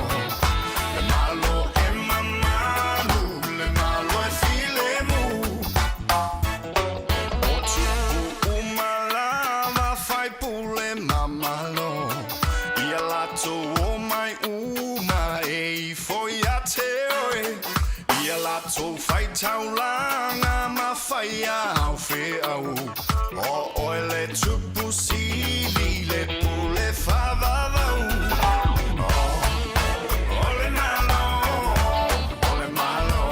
le Malo e mamalu, le Malo e filemu. O tupu uma lava faipule ma Malo, ia latou omai uma e ifo ia te oe, ia latou faitaulaga ma faia au feau, o oe le Tupu Sili, le pule faavavau. O le Malo, o le Malo,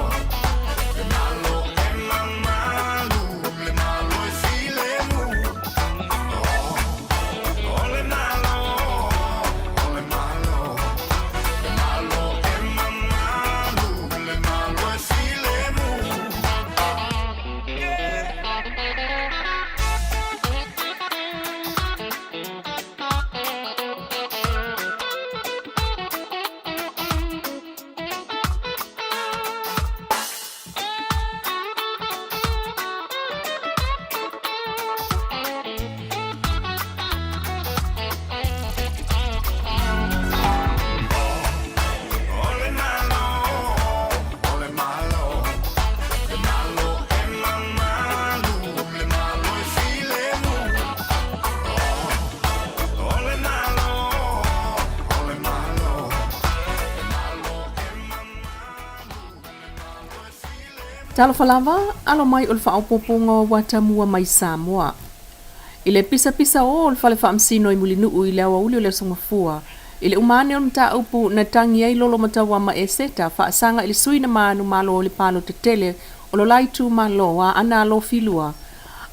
le Malo e mamalu, le Malo e filemu. Talofa lava, alo mai o le faaopoopoga o Uatamua mai Samoa. I le pisapisa ō o le Fale Faamasino i Mulinuu i le aoauli o le Aso Gafua, i le uma ane o le mataupu na tagi ai Lolomatauama Eseta faasaga i le sui na manumalo i le palota tele o lo la itumalo Aana Alofi 2,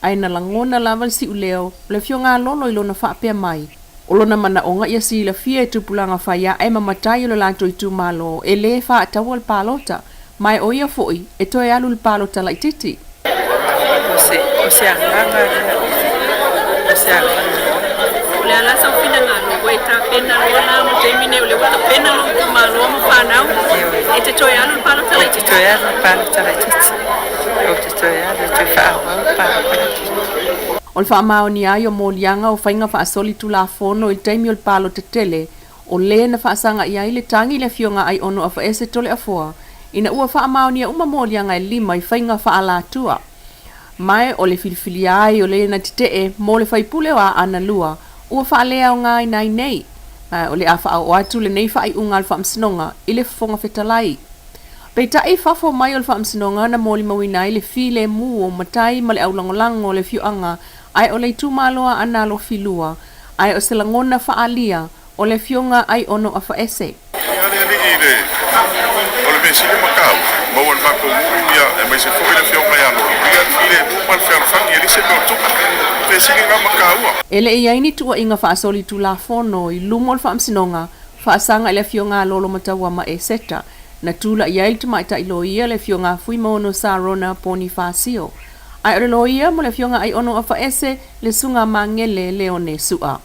ae na lagona lava le siuleo o le afioga a Lolo i lona faapea mai, O lona manaoga ia silafia e tupulaga fai ae ma matai o le latou itumalo e lē faataua le palota, ma e o ia foi e toe alu i le palota laitiiti. O se, o se agaga lea, o se agaga. O le a la sau finagalo, ua e tapena loa la mo le taimi nei o lea ua tapena lou itumalo ma fanau, e te toe alu i le palota laitiiti? Ou te toe alu i le palota laitiiti. Ou te toe alu e toe faaauau le palota laitiiti. O le faamaonia ai o moliaga o faiga faasolitulafono i le taimi o le palota tele, o lē na faasaga i ai le tagi i le Afioga Aiono Afaese Toleafoa ina ua faamaonia uma moliaga e lima i faiga faaalatua. Ma o le filifilia ai o lē na tetee mo le faipule o Aana 2 ua faaleaogaina ai nei, ma o le a faaoo atu lenei faaiuga a le Faamasinoga i le Fofoga Fetalai. Peitai, i fafo mai o le Faamasinoga na molimauina ai le filemu o matai ma le aulagolago o le afioaga ae o le itumalo Aana Alofi 2, ae o se lagona faaalia o le afioga Aiono Afaese. Ia le alii i le o le mea sili ma taua, maua e le matou nuu ia aemaise foi le afioga ia Lolo ia le filemu ma le fealofani e leai se mea o tupu. O le mea sili lena ma taua. E le i i ai ni tuuaiga faasolitulafono i luma o le Faamasinoga faasaga i le afioga a Lolo Matauama Eseta, Na tulai ai le tamaitai loia le Afioga Fuimaono Sarona Ponifasio, ae o le loia mo le Afioga Aiono Afaese le Susuga Magele Leone Su'a.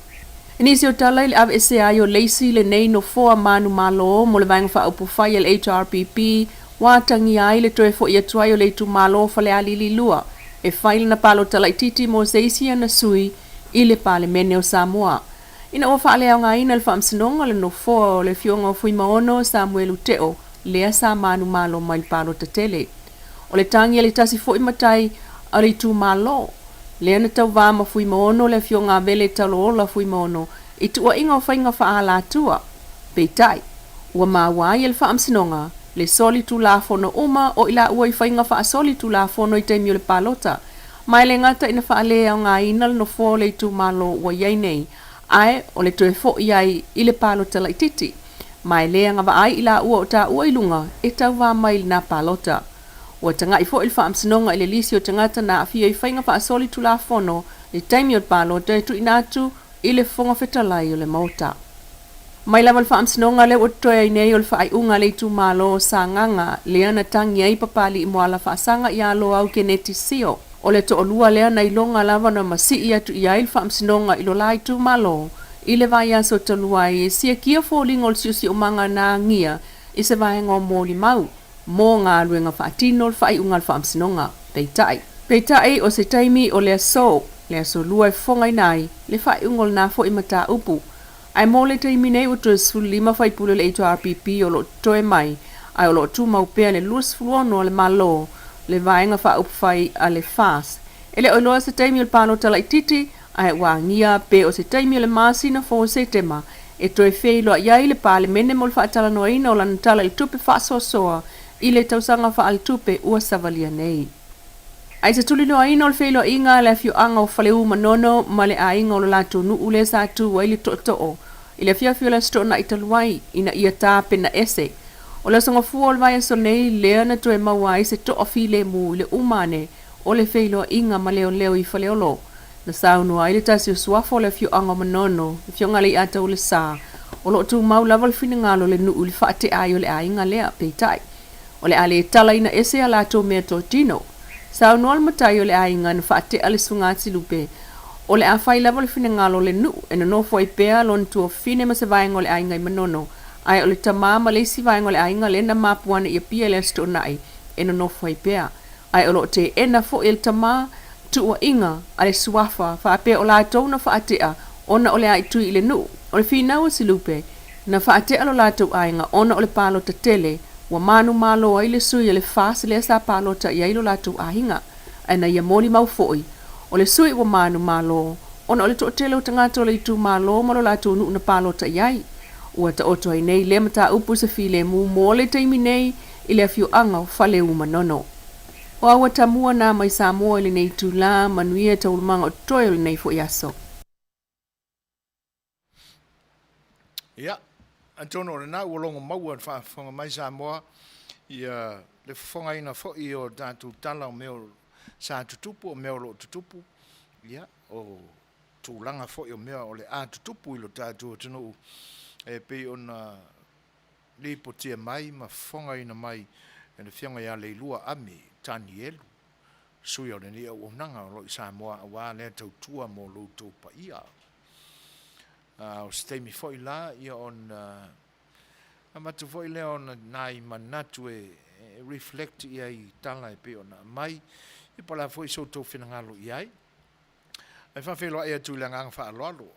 I nisi o tala i le aveesea ai o Lacey lenei nofoa manumalo mo le Vaega Faaupufai a le HRPP ua atagia ai le toe fo'i atu ai o le itumalo o Falealili 2 e fai lana palota laitiiti mo se isi ana sui i le Palemene o Samoa. Ina ua faaleaogaina le Faamasinoga le nofoa o le Afioga o Fuimaono Samuelu Teo lea sa manumalo mai le palota tele. O le tagi a le tasi foi matai a le itumalo, lea na tauva ma Fuimaono le Afioga Avele Taloola Fuimaono i tuuaiga o faiga faaalatua. Peitai, ua maua ai e le Faamasinoga le soli tulafono uma o i laua i faiga faasoli tulafono i taimi o le palota, Ma e le gata ina faaleaogaina le nofoa o le itumalo ua i ai nei, ae o le toe fo'i ai i le palota laitiiti. Ma e le agavaa ai i laua o taua i luga e tauva mai i lena palota. Ua taga'i foi le Faamasinoga i le lisi o tagata na aafia i faiga faasolitulafono i le taimi o le palota e tuuina atu i le Fofoga Fetalai o le Maota. Mai lava le Faamasinoga lea ua totoe ai nei o le faaiuga a le itumalo o Sagaga lea na tagi ai Papalii Moala Faasaga ia Loau Keneti Sio. O le toalua lea na iloga lava na masii atu i ai le Faamasinoga i lo la itumalo i le vaiaso talu ai e siakia foliga o le siosiomaga na agia i se vaega o molimau mo galuega faatino o le faaiuga a le Faamasinoga. Peitai. Peitai o se taimi o le aso, le aso lua e fofogaina ai le faaiuga o lena foi mataupu. Ae mo le taimi nei ua toe 15 faipule o le HRPP o lo o totoe mai, ae o lo o tumau pea le 26 a le Malo, le Vaega Faaupufai a le FAS. E le o iloa se taimi o le palota laitiiti, ae ua agia pe o se taimi o le masina fou o Setema e toe feiloai ai le Palemene mo le faatalanoaina o lana Tala i le Tupe faasoasoa i le tausaga faaletupe ua savalia nei. Ae i se tuliloaina o le feiloaiga a le afioaga o Faleu Manono ma le aiga o lo latou nuu lea sa tu ai le tootoo i le afiafi o le Aso Toonai talu ai ina ia tapena ese. O le Aso Gafua o le vaiaso nei lea na toe maua ai se toa filemu i le uma ane o le feiloaiga ma leoleo i Faleolo. Na saunoa ai le tasi o suafa o le afioaga o Manono, le Afioga Leiataulesa, o lo o tumau lava le finagalo o le nuu i le faatea ai o le aiga lea, peitai, O le a le talaina ese a latou meatotino. Saunoa le matai o le aiga na faatea le susuga Tsilupe, o le a fai lava le finagalo o le nuu e nonofo ai pea lona tuafafine ma se vaega o le aiga i Manono, ae o le tama ma le isi vaega o le aiga lea na mapu ane i Apia i le Aso Toonai e nonofo ai pea. Ae o lo o teena foi e le tama tuuaiga a le suafa faapea o latou na faatea ona o le aaitui i le nuu. O le finau o Silupe, Na faatea lo latou aiga ona o le palota tele, ua manumalo ai le sui a le FAS lea sa palota i ai lo latou aiga. Ae na ia molimau foi, o le sui ua manumalo ona o le toatele o tagata o le itumalo ma lo latou nuu na palota i ai. Ua taoto ai nei lea mataupu i se filemu mo le taimi nei i le afioaga o Faleu Manono. O aua tamua na mai Samoa i lenei itulā, manuia taualumaga o totoe o lenei foi aso. Ia, atonu o lena ua logo maua i le faafofoga mai Samoa ia le fofogaina foi o tatou tala o mea sa tutupu, o mea o lo o tutupu, ia, o tulaga foi o mea o le a tutupu i lo tatou atunuu e pei ona lipotia mai ma fofogaina mai e le Afioga ia Leilua Ame Tanielu, sui o lenei auaunaga o lo o i Samoa aua lea tautua mo lo outou paia. A o se taimi foi la ia ona avatu foi lea o nai manatu e reflect i ai i tala e pei ona aumai, ia po o le a foi so outou finagalo i ai. Ae faafeiloai atu i le agaga faaaloalo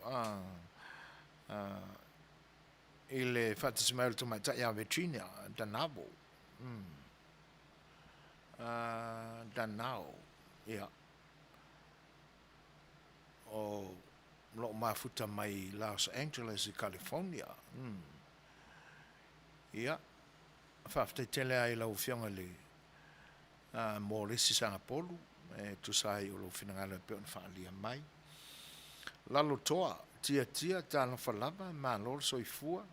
i le faatasi mai o le tamaitai ia Virginia Danavo. Danao, ia. O lo o mafuta mai Los Angeles i California. Ia, faafetai tele lava i lau Afioga i le mo le isi sagapolu e tusa ai o lou finagalo e pei ona faaalia mai. Lalo toa, tiatia, talofa lava, malo le soifua.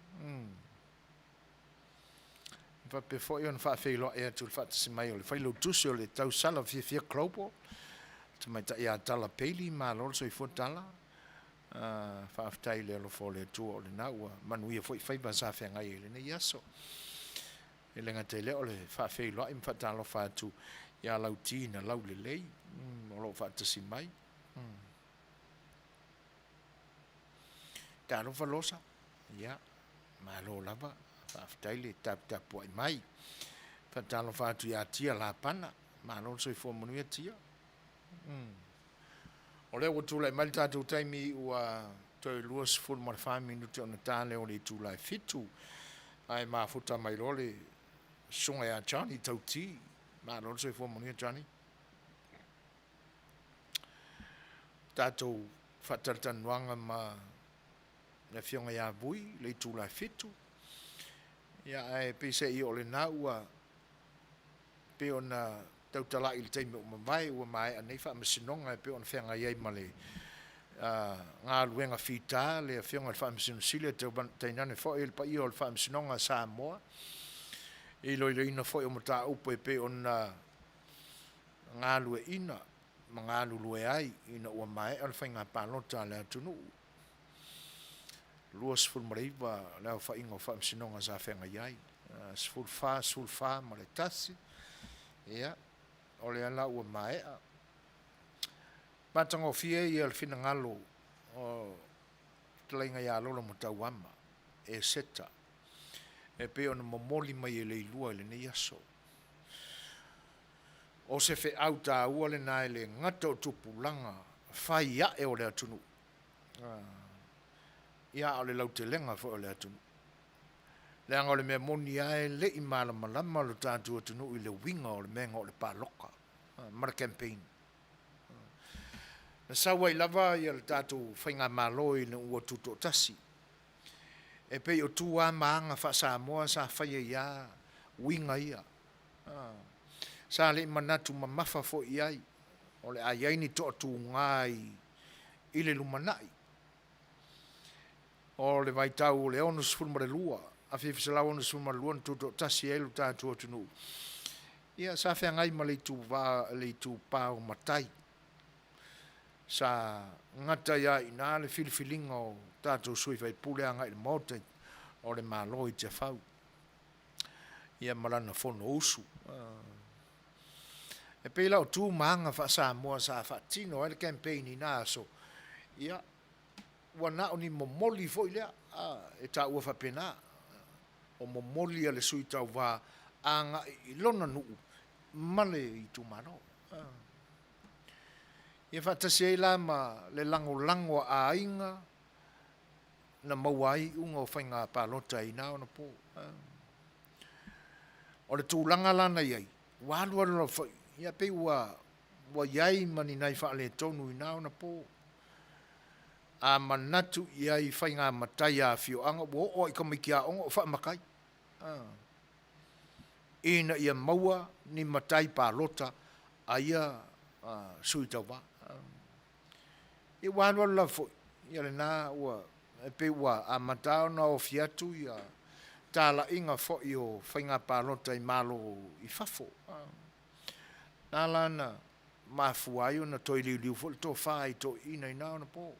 E faapea foi ona faafeiloai atu i le faatasi mai o le Failautusi o le Tausala Fiafia Global, Tamaitai ia Tala Bailey, malo le soifua Tala. Faafetai i le alofa o le Atua o lena ua manuia foi faiva sa feagai ai i lenei aso. E le gata i lea o le faafeiloai ma faatalofa atu ia Lauti na Laulelei o lo o faatasi mai. Talofa Losa, ia, malo lava, faafetai le taputapuai mai. Faatalofa atu ia Tia Lapana, malo le soifua manuia Tia. O lea ua tulai mai le tatou taimi ua toe 24 minute ona ta lea o le itula e 7, ae mafuta mai loa le susuga ia Johnny Tauti. Malo le soifua manuia Johnny. Tatou faatalatalanoaga ma le afioga ia Vui le itula e 7. Ia ae peiseai o lena ua pei ona tautalai i le taimi ua mavae ua maea nei faamasinoga e pei ona feagai ai ma le galuega fita le afioga i le Faamasino Sili tainane foi le paia o le Faamasinoga a Samoa i iloiloina foi o mataupu e pei ona galueaiina ma galulue ai ina ua maea le faiga palota a le atunuu. 29 le aofaiga o faamasinoga sa feagai ai, 14, 14 ma le tasi, ia, o lea la ua maea. Matagofie ia le finagalo o fetalaiga ia Lolo ma Tauama, Eseta, e pei ona momoli mai e Leilua i lenei aso. O se feau taua lena e le gata o tupulaga fai ae o le atunuu, ia a o le lautelega foi o le atunuu. Leaga o le mea moni lava e le i malamalama lo tatou atunuu i le uiga o le mea o le paloka ma le campaign. Na sau ai lava ia le tatou faigamalo ina ua tutoatasi. E pei o tu lava ma aga faa-Samoa sa fai ai lava uiga ia. Sa le i manatu mamafa foi i ai o le a i ai ni toatuga i le lumanai. O le vaitau o le 62, 1962 na tutoatasi ai lo tatou atunuu, ia sa feagai ma le itupa o matai. Sa gata ai lava i ina le filifiliga o tatou sui faipule agai i le Maota o le Malo i Tiafau, ia ma lana Fonousu. E pei la o tu ma aga faa-Samoa sa faatino ai le campaign i na aso, ia, ua na o ni momoli foi lea, e taua faapena, o momoli a le sui tauva agai i lona nuu ma le itumalo. Ia faatasi ai la ma le lagolago a aiga na maua ai iuga o faiga palota i na ona po. O le tulaga la na i ai, ua alualu lava foi, ia pei ua ua i ai ma ni nai faaletonu i na ona po. A manatu i ai i faiga matai a afioaga, ua oo lava i tamaiti aoga o faamatai, ina ia maua ni matai palota. a ia sui tauva. Ia ua alualu lava foi, ia lena ua e pei ua amata ona ofi atu ia talaiga foi o faiga palota i Malo i fafo. Na ala na mafua ai ona toe liuliu foi le tofa i toeaiina i na ona po.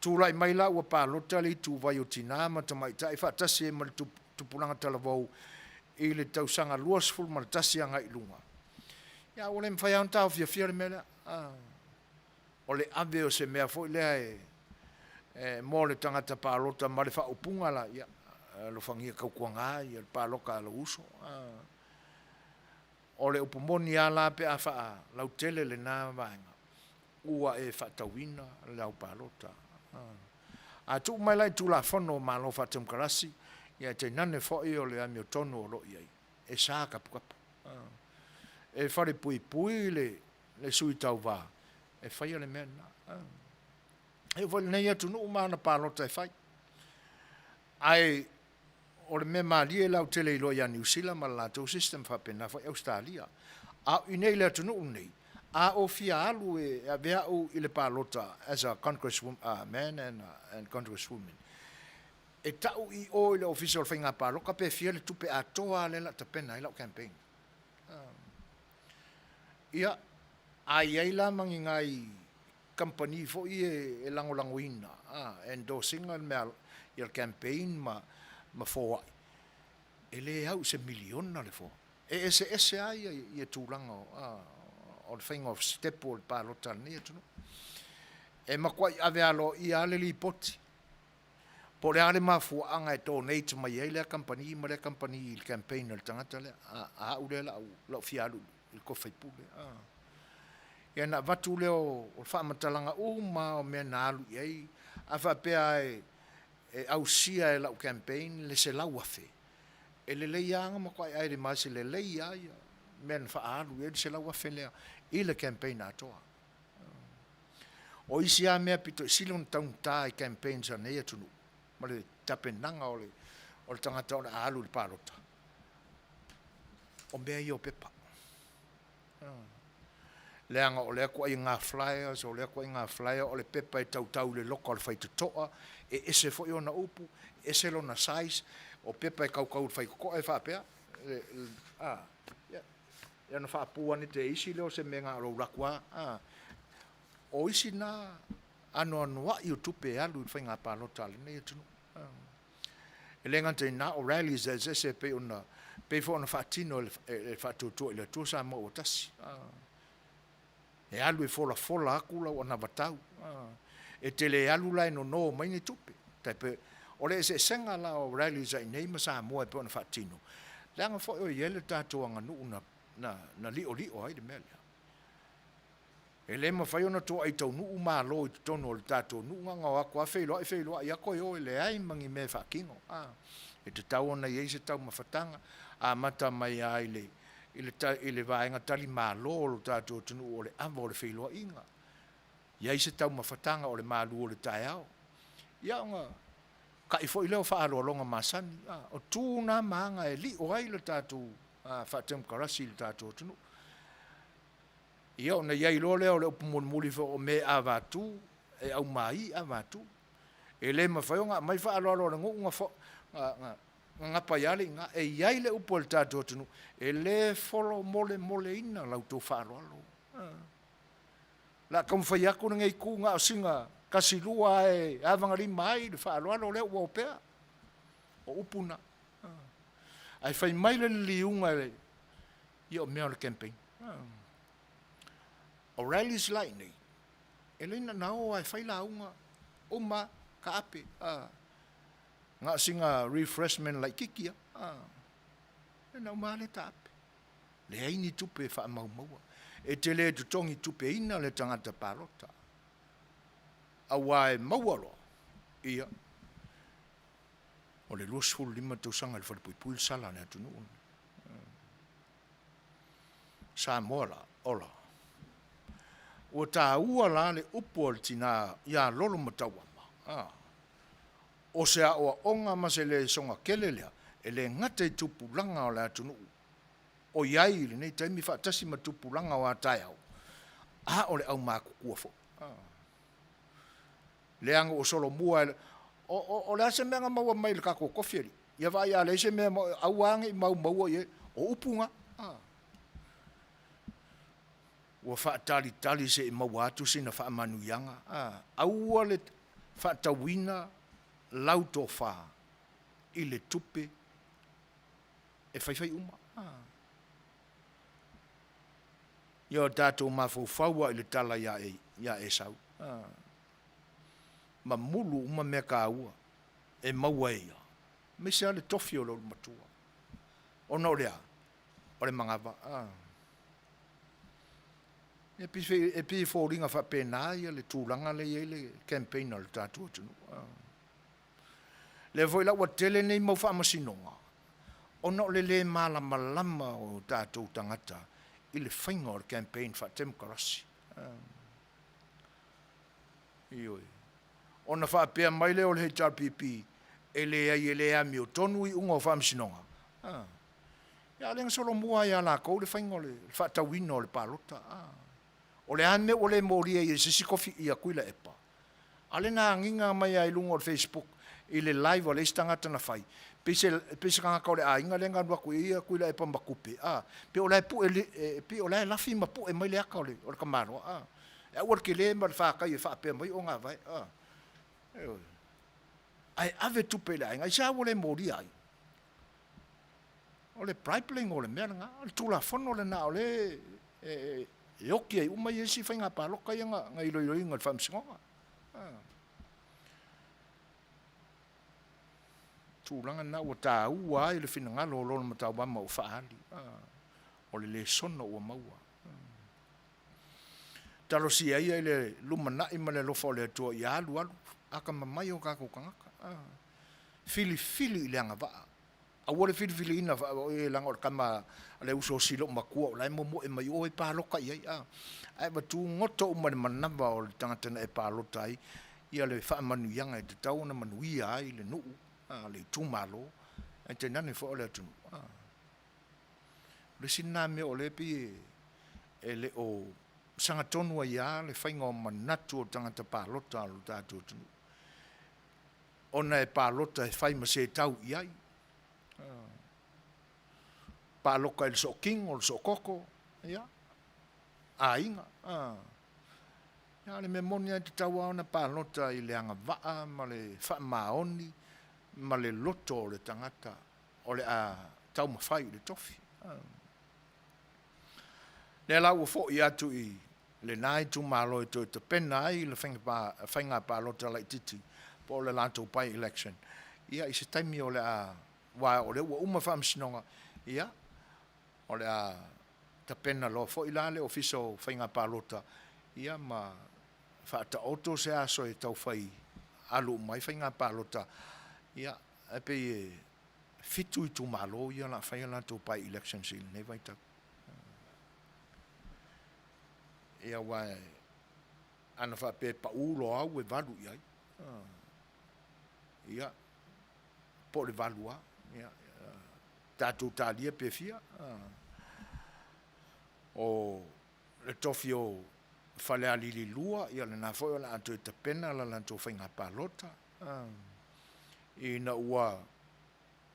Tulai mai la ua palota le ituvai o tina ma tamaitai faatasi ai ma le tupulaga talavou i le tausaga 21 agai i luga. Ia ua le mafai lava ona taofiafia le mea lea. O le ave o se mea foi lea e mo le tagata palota ma le faaupuga la, ia, alofagia tautuana ia le paloka a lou uso. O le upu moni lava la pe a faalautele lena vaega, ua e faatauina le au palota. A tuu mai la i Tulafono o Malo Faatemokarasi, ia tainane foi o le amiotonu o lo o i ai, e sa tapukapu. E falepuipui le sui tauva e faia le mea lena. E oo foi i lenei atunuu ma ana palota e fai. Ae o le mea malie la ou te le iloa ia Niu Sila ma le latou system faapena foi Ausetalia. A o i inei i le atunuu lenei, a ou fia alu e ave au i le palota as a congress man and congress woman, e tau i o i le ofisa o le faiga palota pe fia le tupe atoa lea o le a tapena ai lau campaign. Ia, a i ai la ma ni nai kamupani foi ia e lagolagoina, endorse ina le mea, ia le campaign ma foai, e le au i se miliona le foai. E eseese lava ia tulaga o le faiga o sitepu o le palota a lenei atunuu. E matuai ave aloaia lava le lipoti, po o le a le mafuaaga e donate mai ai lea kamupani ma lea kamupani i le campaign a le tagata lea, a au lea o le a ou fia alu i le tofi faipule. Ia ona avatu lea o faamatalaga uma lava o mea na alu i ai, a faapea e ausia e lau campaign le $100,000, e lelei lava ona matua itemize lelei lava ia mea na faaalu i ai le $100,000 lea i le campaign atoa. O isi lava mea pito i sili ona taugata i campaigns a lenei atunuu ma le tapenaga o le tagata o le a alu i le palota, o mea ia o pepa. Leaga o lea ituaiga flyers, o lea ituaiga flyer o le pepa e tautau i le loka o le faitotoa, e ese foi ona upu, ese lona size, o pepa e tautau i le faitotoa e faapea, ia ona faapu ane te isi lea o se mea na o lou alu atu lava. O isi na anoanoai o tupe e alu i le faiga palota a lenei atunuu. E le gata i lena, o rallies eseese e pei ona pei foi ona faatino e le Faatuatua i le Atua Samoa ua Tasi. E alu e folafola atu lau anavatau. E te le alu la e nono mai ni tupe. Tai pei o le eseesega la o rallies a inei ma Samoa e pei ona faatino, leaga foi o i ai le tatou aganuu na na liolio ai le mea lea. E le mafai ona toai taunuu Malo i totonu o le tatou nuu na ona o atu lava feiloai feiloai lava toe o e leai ma ni mea e faatino. E tatau ona i ai se taumafataga amata mai lava i le i le vaega tali malo o lo tatou atunuu o le ava o le feiloaiga. I ai se taumafataga o le malu o le taeao. Ia ona ta'i foi lea o faaaloaloga masani. O tu na ma aga e lio ai le tatou faatemokarasi i le tatou atunuu. Ia ona i ai loa lea o le upu mulimuli foi o me avatu e aumai avatu. E le mafai ona aumai faaaloalo a le nuu na gagapa ai lava le iga. E i ai le upu a le tatou atunuu, e le folomolemoleina la outou faaaloalo. O le a taumafai atu lenei itu na o sina tasi lua lava e avagalima ai le faaaloalo lea ua opea. O upu na. Ae fai mai le liliuga e Ia o mea o le campaign. O rallies la i inei, e le na o lava e fai lauga, uma, taape, na o sina refreshment laitiiti lava, ona uma lava lea taape. Leai ni tupe e faamaumaua. E te le totogi tupeina le tagata palota, aua e maua loa, ia, o le 25 tausaga i le falepuipui le sala a le atunuu lenei. Samoa la, ola. Ua taua la le upu a le tina ia Lolomatauama, a, o se aoaoga ma se lesona tele lea e le gata i tupulaga o le atunuu. o i ai i lenei taimi faatasi ma tupulaga o a taeao, a o le aumatutua foi. Leaga ua solomua e o, o, o le a se mea na maua mai i le tatou tofi alii? Ia vaai a leai se mea, aua ne i maumauina i ai, o upu na. Ua faatalitali se i maua atu sina faamanuiaga. Aua le faatauina lau tofa i le tupe e faifai uma. Ia o tatou mafaufau lava i le tala ia Esau. Mamulu uma mea taua e maua e ia, aemaise lava le tofi o le ulumatua. Ona o le a? O le manava. E pei e foliga faapena le tulaga lea e i ai le campaign a le tatou atunuu. Lea foi la ua tele nei mau faamasinoga, ona o le le malamalama o tatou tagata i le faiga o le campaign faatemokarasi. Ioe. Ona faapea mai lea o le HRPP, e leai e le amiotonu iuga o faamasinoga. Ia a o lea na solomua lava ia latou le faiga o le faatauina o le palota. O le a le mea ua le molia ai e se isi tofi ia Tuilaepa? A o lea na agiga mai lava i luga o le Facebook i le live a le isi tagata na fai, pei se, pei se tagata o le aiga lea na alu atu i ai ia Tuilaepa ma tupe, a, pei o la e pue, pei o la e lafi ma pue mai le ata o le, o le tamaloa, a. E aua le tele ma le fatai e faapea mai ogavae, a. Ioe. Ae ave tupe i le aiga, aisea ua le molia ai? O le bribe le igoa o le mea lena. O le tulafono lena o lea e oti ai uma isi faiga palota ia na iloiloina e le Faamasinoga. Tulaga lena ua taua ai le finagalo o lona matauama ua faaali. O le lesona ua maua. Talosia ia i le lumanai ma le alofa o le Atua ia alu alu atamamai o tatou tagata. Filifili i le agavaa. Aua le filifiliina oe leaga o le tama a le uso o Silo'u matua o la e momoe mai oe palota i ai a. Ae avatu goto uma i le manava o le tagata na e palota ai ia le faamanuiaga e tatau ona manuia ai le nuu, le itumalo ae tainane foi o le atunuu. O le isi lena mea o lea e pei e le o sagatonu ai lava le faiga o manatu o tagata palota o le tatou atunuu. Ona e palota e fai ma setau i ai. Palota i le sootino, le sootoko, ia, aiga. A o le mea moni lava e tatau lava ona palota i le agavaa ma le faamaoni ma le loto o le tagata o le a taumafai i le tofi. Lea la ua foi atu i lena itumalo e toe tapena ai le faiga palota laitiiti po o le latou by-election, ia i se taimi o le a, aua o lea ua uma faamasinoga, ia, o le a tapena loa foi la le Ofisa o Faiga Palota, ia ma faataoto se aso e tau fai alu uma ai faiga palota, ia, e pei e 7 itumalo ia o le a fai a latou by-elections i lenei vaitau. Ia aua ana faapea e pau loa au e valu i ai. Ia, po o le valu lava. Ia, tatou talia pe fia. O le tofi o Falealili 2, ia lena foi o le a toe tapena la latou faiga palota. Ina ua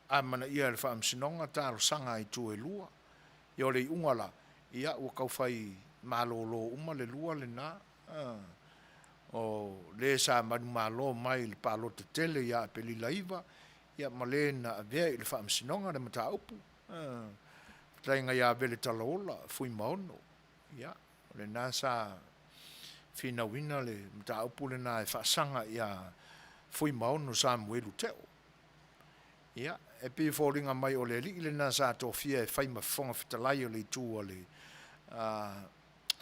amanaia e le Faamasinoga talosaga a itu e lua. Ia o le iuga la, ia ua tau fai malolo uma le lua lena, o le sa manumalo mai i le palota tele ia Aperila 9, ia ma le na avea i le Faamasinoga le mataupu. Fetalaiga ia Vele Talaola, Fuimaono, ia o lena sa finauina le mataupu lena e faasaga ia Fuimaono Samuelu Teo. Ia, e pei e foliga mai o le alii lena sa tofia e fai ma Fofoga Fetalai o le itu a le,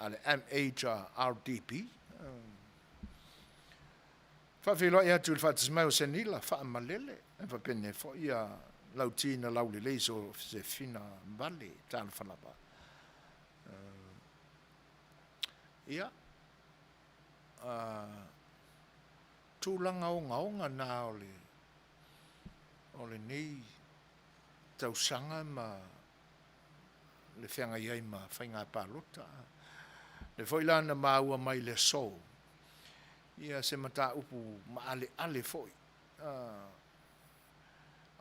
a le MHRDP. Faafeiloai atu i le faatasi mai o Senila, faamalele, e faapenei foi ia Lauti na laulelei so Sefina Vale, talofa lava. Ia, tulaga ogaoga na o le o lenei tausaga ma le feagai ai ma faiga palota. Lea foi la na maua mai i le aso, ia se mataupu maaleale foi,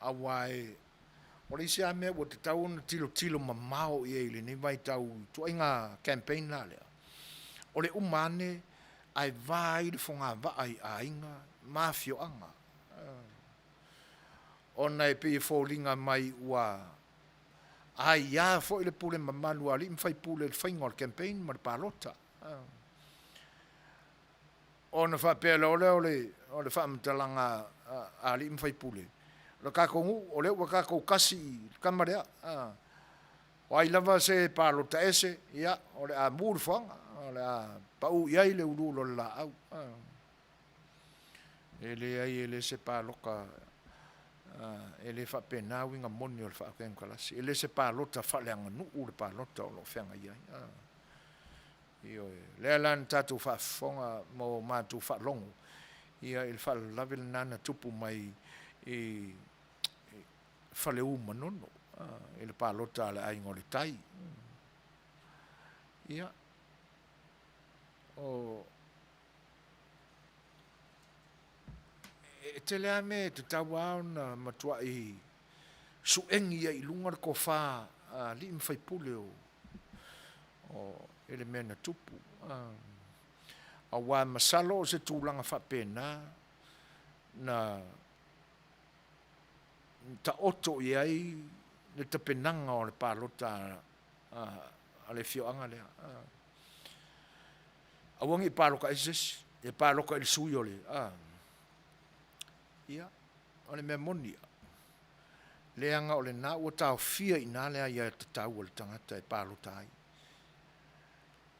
aua e o le isi lava mea ua tatau ona tilotilo mamao i ai i lenei vaitau i ituaiga campaign la lea, o le uma ane ae va ai le fogavaa i aiga ma afioaga, ona e pei e foliga mai ua aia foi le pule mamalu a alii ma faipule i le faiga o le campaign ma le palota. Ona faapea loa lea o le faamatalaga a alii ma faipule, o le tatou nuu, o lea ua tatou tasi i le tama lea, o ai lava se palota ese, ia, o le a mu le foaga, o le a pau i ai le uluulu o le laau. E leai, e le se palota, e le faapena uiga moni o le faatemokarasi. E le se palota faaleaganuu le palota o lo o feagai ai. Ioe. O lea la na tatou faafofoga ma o matou faalogo ia i le faalavelave lena na tupu mai i Faleu ma Manono i le palota a le Aiga o le Tai. Ia, o e tele lava mea e tatau lava ona matuai suegi ai i luga le tofa a alii ma faipule o i le mea na tupu. Aua masalo o se tulaga faapena na taoto i ai le tapenaga o le palota a le afioaga lea. Aua ne i palota ese se isi, ia palota i le sui o le... Ia, o le mea moni lava, leaga o lena ua taofia i ina le aiatatau a le tagata e palota ai.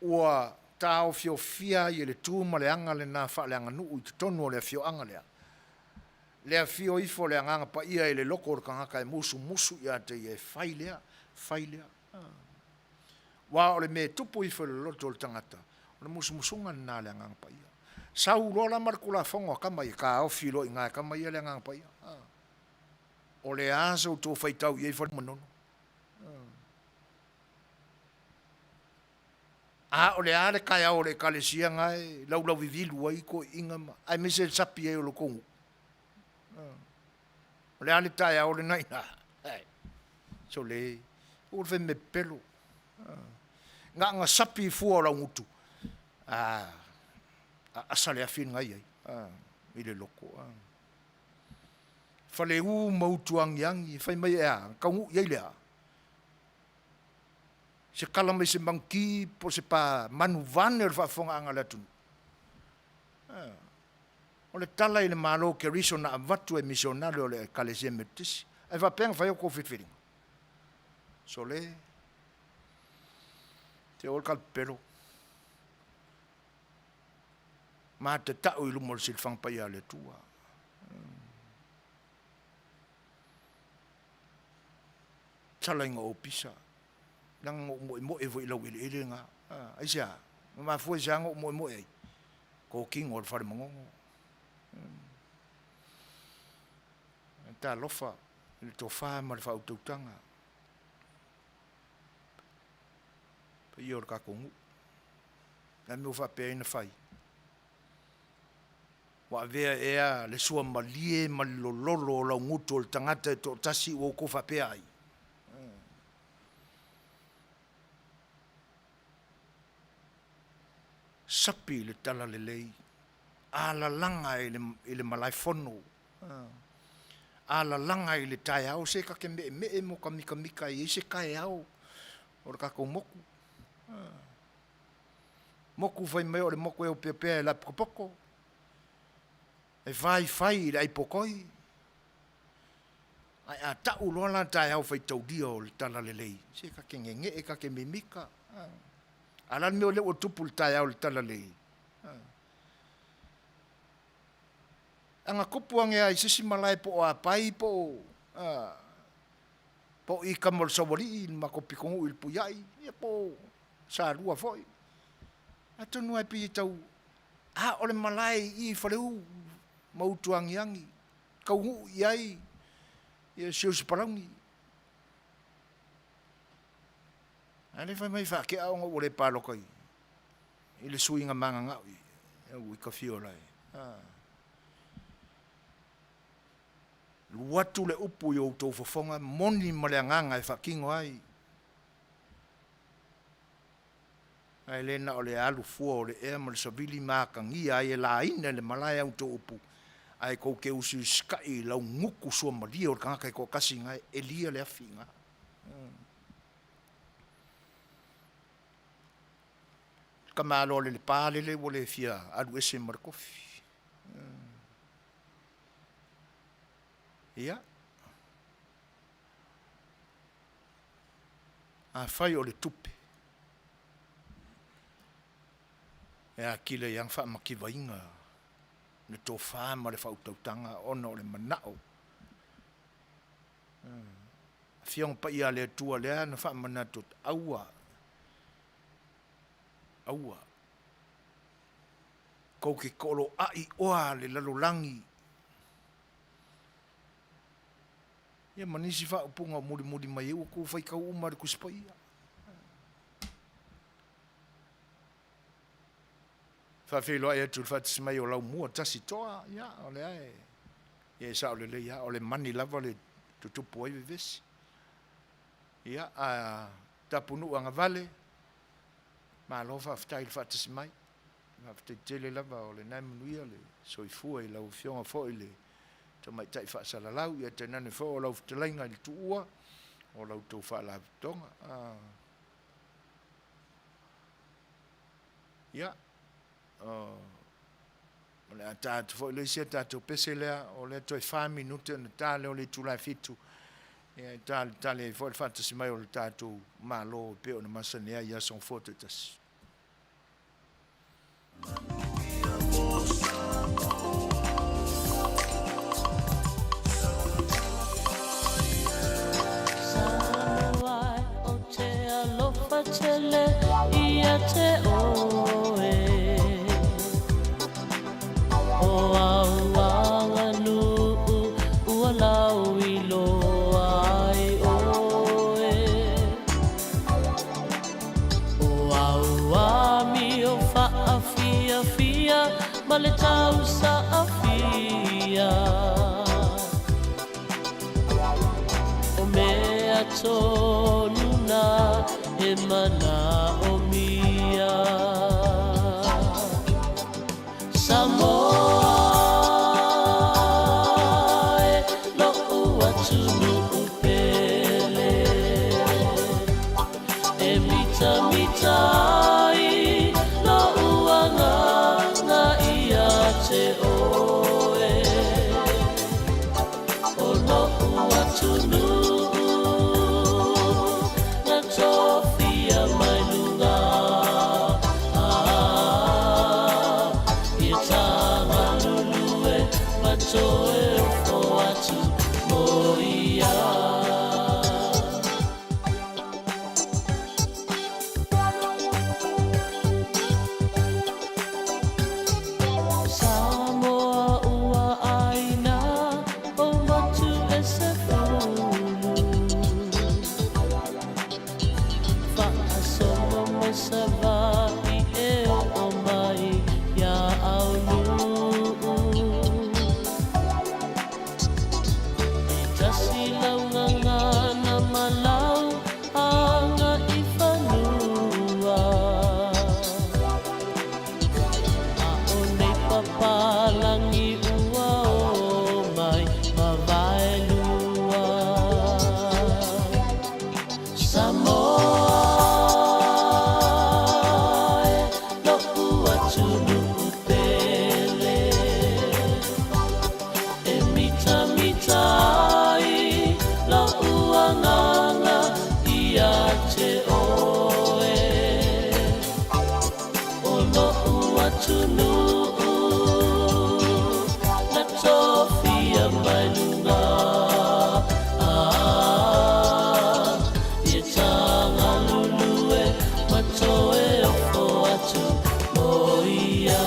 Ua taofiofia ai e le tu ma le aga lena faaleaganuu i totonu o le afioaga lea, le afio ifo o le Agaga Paia i le loto o le tagata e musumusu ia te ia e fai lea, fai lea. Aua o le mea e tupu ifo i le loto o le tagata, o le musumusuga lena a le Agaga Paia. Sau loa la ma le Tulafono a tama ia, taofi loa i ina e tama ia le Agaga Paia. O le a sa outou faitau i ai Falemanono? A o le a le taeao o le Ekalesia na e laulauvivilu ai toeaiina ma, aemaise le sapi ai o lo outou nuu? O le a le taeao lena i ina? Sole, aua le fai mea pepelo. Na ona sapi fua o laugutu, a asa le afi lena e i ai i le loto. Faleu ma utuagiagi, fai mai e a? Na taunuu i ai le a? Se tala mai se manuti po o se pa manu vaeane o le faafofogaaga a le atunuu. O le tala i le Malo Keriso na avatu e misionare o le Ekalesia Metotisi, ae faapea na fai a outou filifiliga? Sole, te oe le talapepelo. Ma te tau i luma o le silafaga paia a le Atua. Tala ina ou pisa, leaga na ou moemoe foi i laueleele na. Aisea? Na mafua i se a na ou moemoe ai? Totino o le fale manono. Talofa i le tofa ma le faautautaga. Paia o le tatou nuu. Le a le mea ua faapea ai ona fai? Ua avea ea le suamalie ma le lololo o laugutu o le tagata e toatasi ua outou faapea ai? Sapi le talalelei, alalaga i le malaefono, alalaga i le taeao, se ta te meemee ma ota mitamita e i ai se taeao o le tatou motu. Motu fai mai o le motu e opeopea e lapotopoto, e faifai i le aipotoi, ae a tau loa la taeao faitaulia o le talalelei, se ta te gegee ta te mimita. A o le a le mea o lea ua tupu i le taeao o le talalelei? Ana tupu ane lava i se isi malae po o Apai po o po o i tama o le Saualii i le matou pitonuu i Lepuiai, ia po o Salua foi. Atonu lava e pei e tau, a o le malae i i Faleu ma Utuagiagi, taunuu i ai ia Siosipalauni. Ae le fai mai faatea ona ua le paloka i i le suiga magagao i au i Kafiola e. Alu atu le upu i outou fofoga, moni ma le agaga e faatino ai, ae le na o le alu fua o le ea ma le savili ma atagia ai e laina i le malae a outou upu, ae tou te usiusitai i laugutu suamalie o le tagata e toatasi i ina e elia le afi i ina. Tamaloa o le Lepa lele ua le fia alu ese ma le tofi. Ia, afai o le tupe, e atili ai lava ona faamativaina le tofa ma le faautautaga ona o le manao. Afioga Paia a le Atua lea na faamanatu atu, aua, aua, tou te tooloai oa le lalolagi, ia ma nisi faaupuga o mulimuli mai ai ua tou faitau uma i le Tusi Paia. Faafeiloai atu i le faatasi mai o Laumua tasi toa, ia o lea e, ia e sao lelei lava, o le mani lava le tutupu ai vevesi. Ia, a Tapunuu agavale, malo faafetai i le faatasi mai. Faafetai tele lava o lena e manuia le soifua i lau Afioga foi i le Tamaitai Faasalalau, ia tainane foi o lau fetalaiga i le Tuua o la outou Faalapotopotoga. Ia, o le a ta atu foi le isi a tatou pese lea, o lea toe 4 minute ona ta lea o le itula e 7, ia e talitali ai foi le faatasi mai o le tatou Malo e pei ona masani ai i aso Gafua taitasi. O au amio faafiafia ma le tausaafia O mea tonu na e manaomia Samoa e lo'u atunuu pele E mitamita ai lo'u agaga ia te oe O lo'u atunuu na tofia mai luga ah, Ia tagalulue ma toe ofo atu mo ia. Samoa ua ʻāina o motu e sefulu Faasolo mai Savaʻi e oo mai iā Aunuu E tasi lau gagana ma lau aga i fanua A o nei papalagi ua o mai ma Vaelua Samoa e lo'u atunuu pele E mitamita ai lo'u agaga ia te oe O lo'u atunuu na tofia mai luga ah, Ia tagalulue ma toe ofo atu mo ia.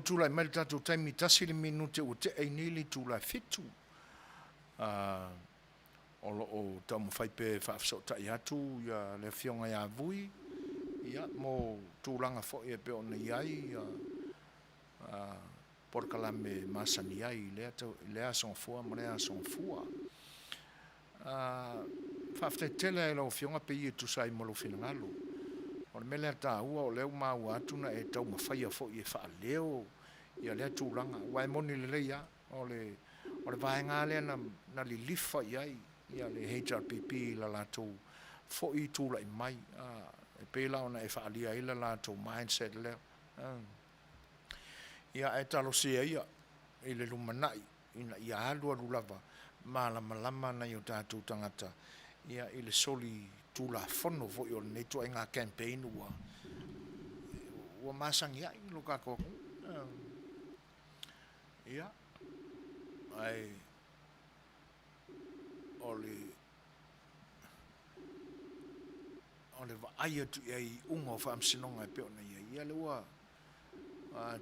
tulai mai le tatou taimi, tasi le minute ua tea i nei le itula e fitu. O lo o taumafai pea e faafesootai atu ia le Afioga ia Vui ia mo tulaga foi e pei ona i ai ia polokalame masani ai i lea i lea aso Gafua ma lea aso Gafua. Faafetai tele lava i lau Afioga pei e tusa ai ma lou finagalo. O le mea lea taua o lea ua maua atu na e taumafaia foi e faaleo ia lea tulaga aua e moni lelei lava o le o le vaega lava lea na na lilifa i ai ia le HRPP i la latou foi tulai mai e pei la ona e faaalia ai le latou mindset lea. Ia ae talosia ia i le lumanai ina ia alualu lava malamalama nai o tatou tagata ia i le soli tulafono foi o lenei ituaiga campaign ua ua masani ai lo tatou atunuu. Ia, ae o le o le vaai atu i ai i iuga o faamasinoga e pei ona i ai, ia lea ua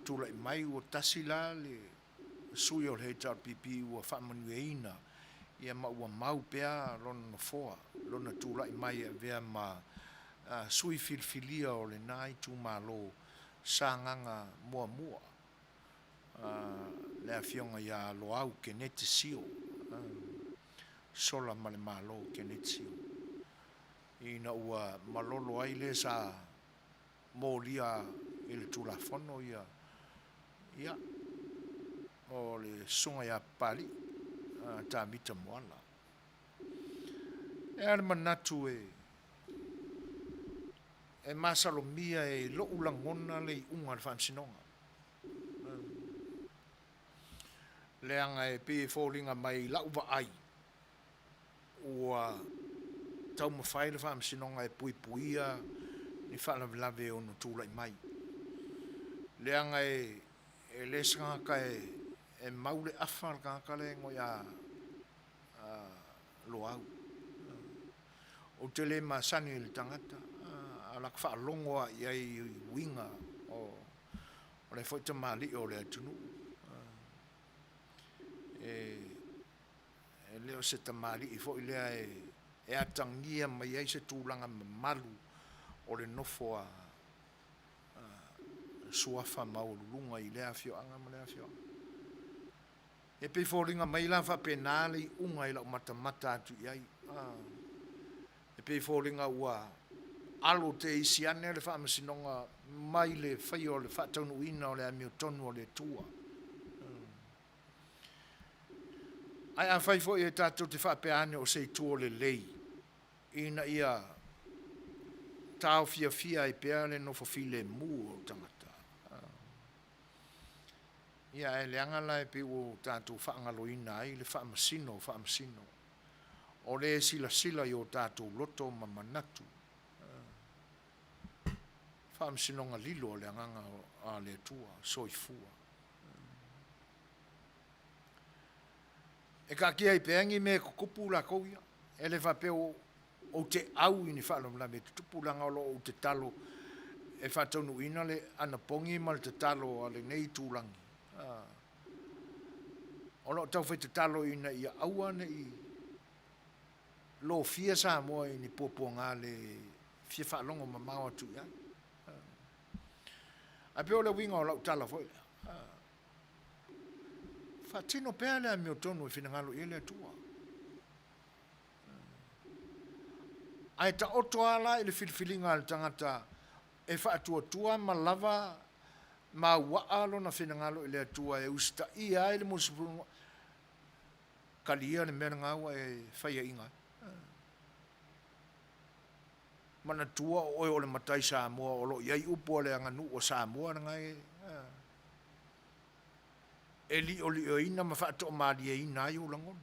tulai mai ua tasi la le sui o le HRPP ua faamanuiaina ia ma ua mau pea lona nofoa, lona tulai mai e avea ma sui filifilia o lena itumalo Sagaga Muamua, le Afioga ia Loau Keneti Sio, sola ma le Malo Keneti Sio, ina ua malolo ai le sa molia i le Tulafono ia, ia, o le Susuga ia Papalii Tamita Moala. E a le manatu e e masalomia e lou lagona le iuga a le Faamasinoga, leaga e pei e foliga mai i lau vaai ua taumafai le Faamasinoga e puipuia ni faalavelave e ono tulai mai. Leaga e le se tagata e mau le afa le tagata lea e igoa ia Loau. Ou te le masani i le tagata, a o laka faalogo lava i ai i uiga o lea foi tamalii o le atunuu. E le o se tamalii foi lea e atagia mai ai se tulaga mamalu o le nofo a suafa maualuluga i lea afioaga ma lea afioaga. E pei foliga mai la faapena le iuga i lau matamata atu i ai. E pei foliga ua alo te isi ane le faamasinoga mai le faia o le faataunuuina o le amiotonu o le Atua. Ae afai foi e tatou te faapea ane o se itu o lelei ina ia taofiafia ai pea le nofo filemu o tagata. Ia, ae leaga la e pei ua tatou faagaloina ai le faamasino o faamasino, o le silasila i o tatou loto ma manatu. Faamasinoga lilo a le Agaga a le Atua, soifua. E taatia ai pea ni mea e tutupu latou ia. E le faapea ou te au i ni faalavelave e tutupu, leaga o lo o ou tatalo e faataunuuina le anapogi ma le tatalo a lenei itulagi. O lo o taufai tatalo ina ia aua ne i lofia Samoa i ni puapuaga le fia faalogo mamao atu i ai. Ae pei o le uiga o lau tala foi lea, faatino pea le amiotonu e finagalo i ai le Atua. Ae taoto lava la i le filifiliga a le tagata e faatuatua ma lava mauaa lona finagalo i le Atua e usitaia ai le musumusuga, talia le mea lena ua e faiaina ai. Manatua o oe o le matai Samoa o lo o i ai upu a le aganuu a Samoa lena e e liolioina ma faatoamalieina ai ou lagona.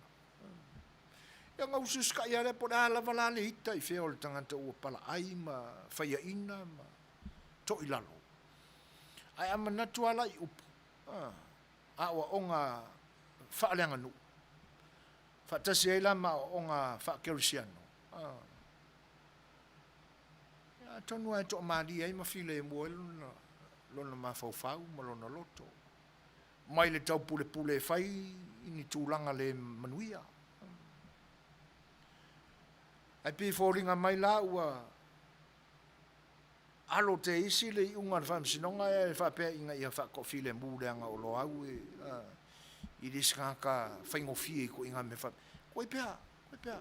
Ia ona usiusitaia lea po o le a lava la le ita i fea o le tagata ua palaai ma faiaina ma toilalo. Ae a manatu lava la i upu, aoaoga faaleaganuu, faatasi ai la ma aoaoga faakerisiano, ia atonu lava e toamalie ai ma filemu ai lona mafaufau ma lona loto. mai le taupulepule e fai i ni tulaga le manuia. Ae pei e foliga mai la ua alo te isi le iuga a le Faamasinoga e faapea ina ia faatoafilemu leaga o Loau e i le isi tagata faigofie i ituaiga mea faapea. Koe pea, koe pea.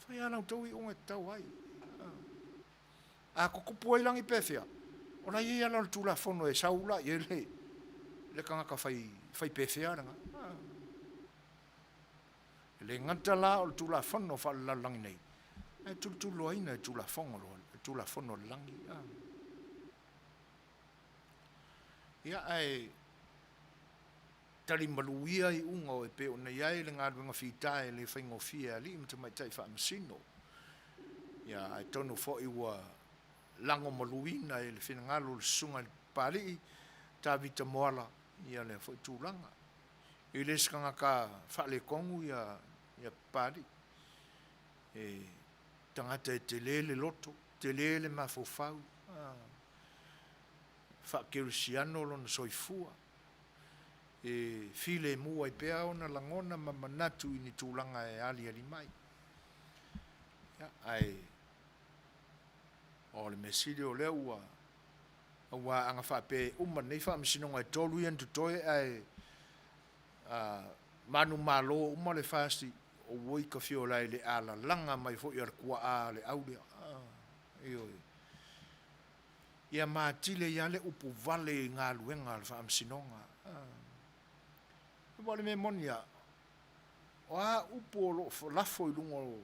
Fai lava la outou iuga e tatau ai. A tutupu ai lagi pefea, o la e i ai ala o le Tulafono e sau la i ai le, le tagata fai, fai pefea lena. E le gata la o le Tulafono faalelalolagi nei, ae tulituliloaina e Tulafono, le Tulafono a le lagi. Ia, ae talimalu ia iuga o e pei ona i ai le galuega fita e le faigofie a alii ma tamaitai faamasino. Ia, ae tonu foi ua lagomaluina e le finagalo o le Susuga i le Papalii, Tavita Moala, ia lea foi tulaga. E le se tagata faaletonu ia Papalii. E tagata e tele le loto, tele le mafaufau, faakerisiano lona soifua. E filemu ai pea ona lagona ma manatu i ni tulaga e aliali mai. Ia, ae o le mea sili o lea ua aua ana faapea e uma nei faamasinoga e tolu ia na totoe ae manumalo uma le FAST, oi ka fiola i le alalaga mai foi a le tuaa a le au lea. Ioe. Ia matile ai lava le upu vale i galuega a le Faamasinoga. Aua o le mea moni lava, o a upu o lo o lafo i luga o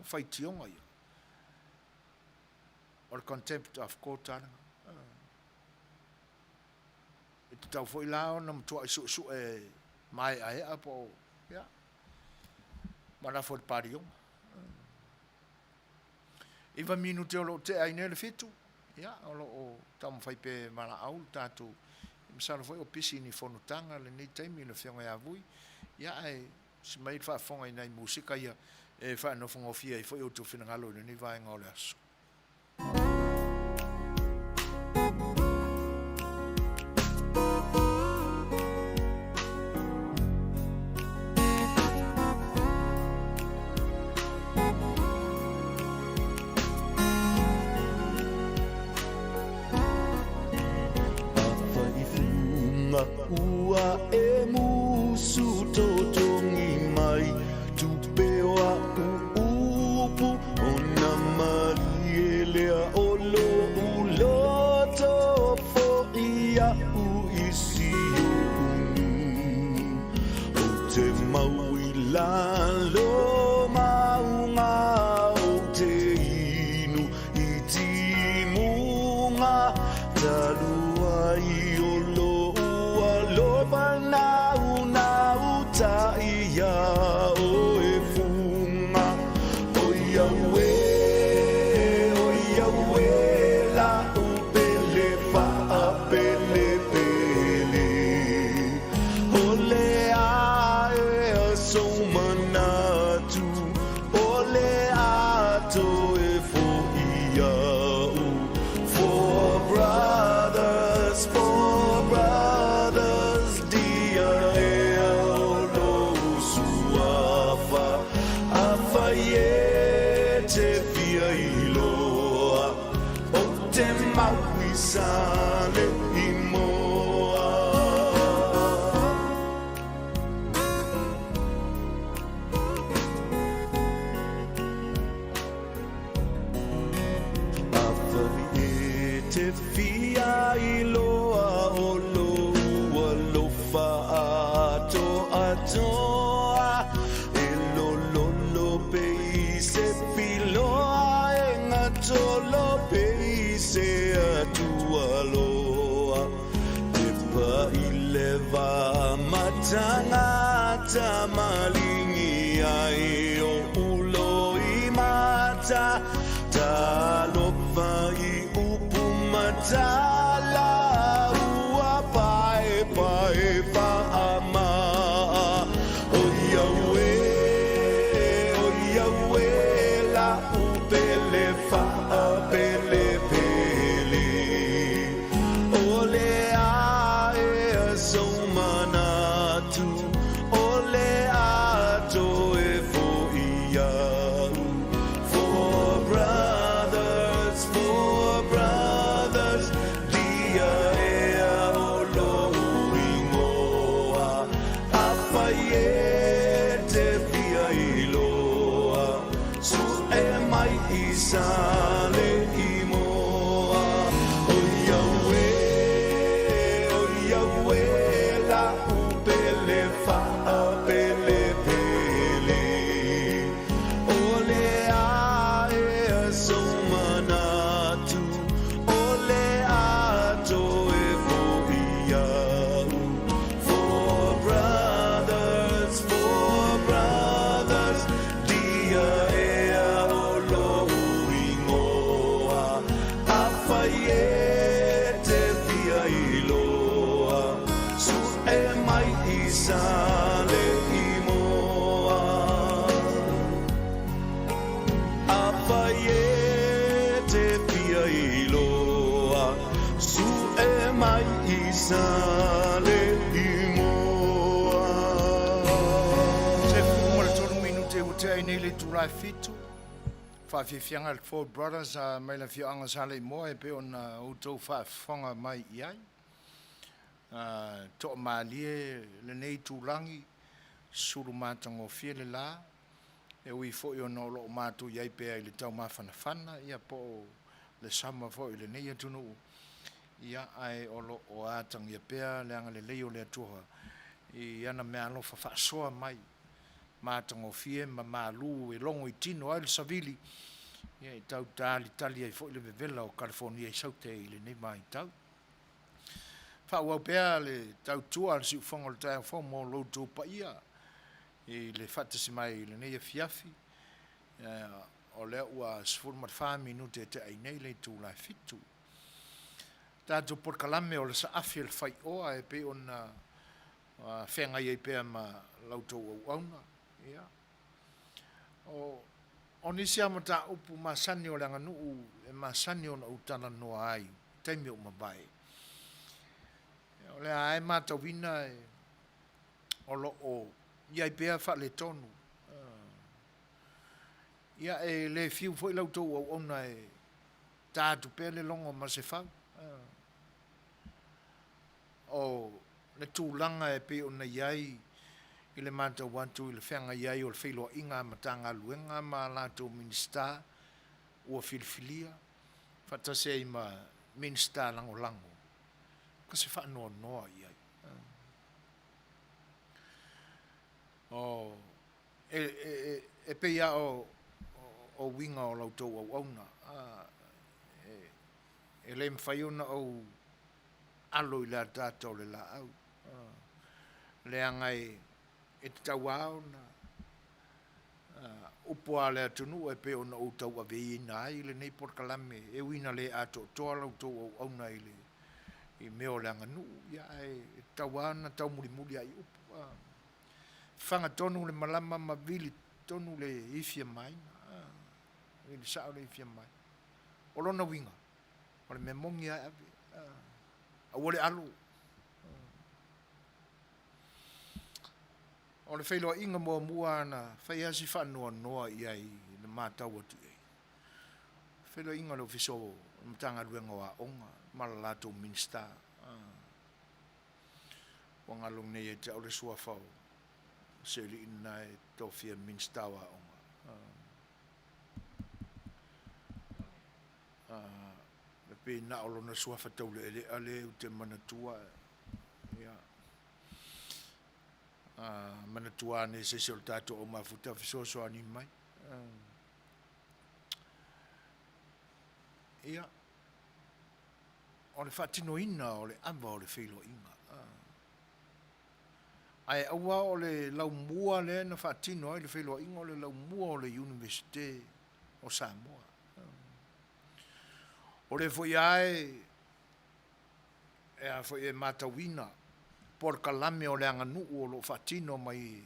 faitioga ia, o le contempt of court lava lena. E tatau foi la ona matuai suesue maeaea po o, ia, ma lafo i le paliona. Iva minute o lo o tea ai nei le fitu, ia, o lo o taumafai pea e valaau le tatou, masalo foi o pisi i ni fonotaga lenei taimi le Afioga ia Vui, ia, ae si mai le faafofoga i nai musika ia e faanofonofie ai foi outou finagalo i lenei vaega o le aso. Ua e musu totogi mai Tupe o a'u upu Ona malie lea o lo'u loto Fo'i a'u i Siumu Ou te mau i lalo maunga Ou te inu i timuga Talu ai o lou alofa Naunau tai iā oe fuga Oi auē, oi auē La'u pele faapelepele O le aea sou manatu O le a toe fo'i iaʻu Four brothers, four brothers Dia ea o lou suafa Afai e te fia iloa Ou te mau i sale i moa. Afai e te fia iloa o lou alofa atoatoa E lololo pei se piloa E gatolo pei se atualoa E paʻi le va matagata Malingi ai oʻu loimata Talofa i upu matala Ua paepae faamaa Oi auē, oi auē La'u pele faapelepele O le a ea sou mai i Saleimoa. Oi auē, oi auē, la'u pele fa'apelepele. O le a ea sou manatu, o le a toe fo'i au. Four brothers, four brothers, dia ea o lo'u ingoa. Afai e te fia iloa, su'e mai i Saleimoa. Afai e te fia iloa, su'e mai i Saleimoa. 13 minute ua tea ai nei le itula e fitu. Faafiafiaga i le Ford Brothers mai le afioaga Saleimoa e pei ona outou faafofoga mai i ai. Toamalie lenei itulagi, sulu matagofie le la, e ui foi ona o lo o matou i ai pea i le taumafanafana ia po o le sama foi i lenei atunuu, ia ae o lo o atagia pea le agalelei o le Atua i ana meaalofa faasoa mai matagofie ma malu e logo i tino ai le savili, ia e tau talitali ai foi le vevela o Kalifonia i Saute i lenei vaitau. Faaauau pea le tautua a le siufofoga o le taeao fou mo lo outou paia i le faatasi mai i lenei afiafi. O lea ua 14 minute e tea ai nei le itula e fitu. Tatou polokalame o le saafi o le faioa e pei ona feagai ai pea ma la outou auauna. Ia. O, o nisi lava mataupu masani o le aganuu e masani ona ou talanoa ai i taimi ua mavae, o lea lava e matauina e, o lo o i ai pea faaletonu. Ia, e le fiu foi la outou auauna e ta atu pea le logo ma se fau. O le tulaga e pei ona i ai i le matau atu i le feagai ai o le feiloaiga a Matagaluega ma a latou Minisita ua filifilia, faatasi ai ma Minisita Lagolago, ka se faanoanoa i ai. O, e, e, e, e pei lava o, o uiga o la outou auauna, e, e le mafai ona ou alo i le ataata o le laau, leaga e, e tatau lava ona upu lava a le atunuu e pei ona ou tauaveina ai lenei polokalame, e ui ina le atoatoa la outou auauna i le i mea o le aganuu, ia ae e tatau lava ona taumulimuli lava i upu. Faga tonu le malama ma vili tonu le ifi a Maina. Vili sao le ifi a Maina. O lona uiga, o le mea moni lava e ave. Aua le alo. O le feiloaiga muamua na fai lava si faanoanoa i ai i le matau atu i ai, feiloaiga o le Ofisa o le Matagaluega o Aoga ma le latou Minisita. Ua galo nei ia te au le suafa o se alii lena e tofia Minisita o Aoga. E pei na o lona suafa taulealea lea ou te manatua. Ia. Manatua ane se isi o le tatou au mafuta fesoasoani mai. Ia, o le faatinoina o le ava o le feiloaiga. Ae aua o le laumua lea na faatino ai le feiloaiga o le laumua o le Iunivesite o Samoa. O lea foi lava e e a foi e matauina polokalame o le aganuu o lo o faatino mai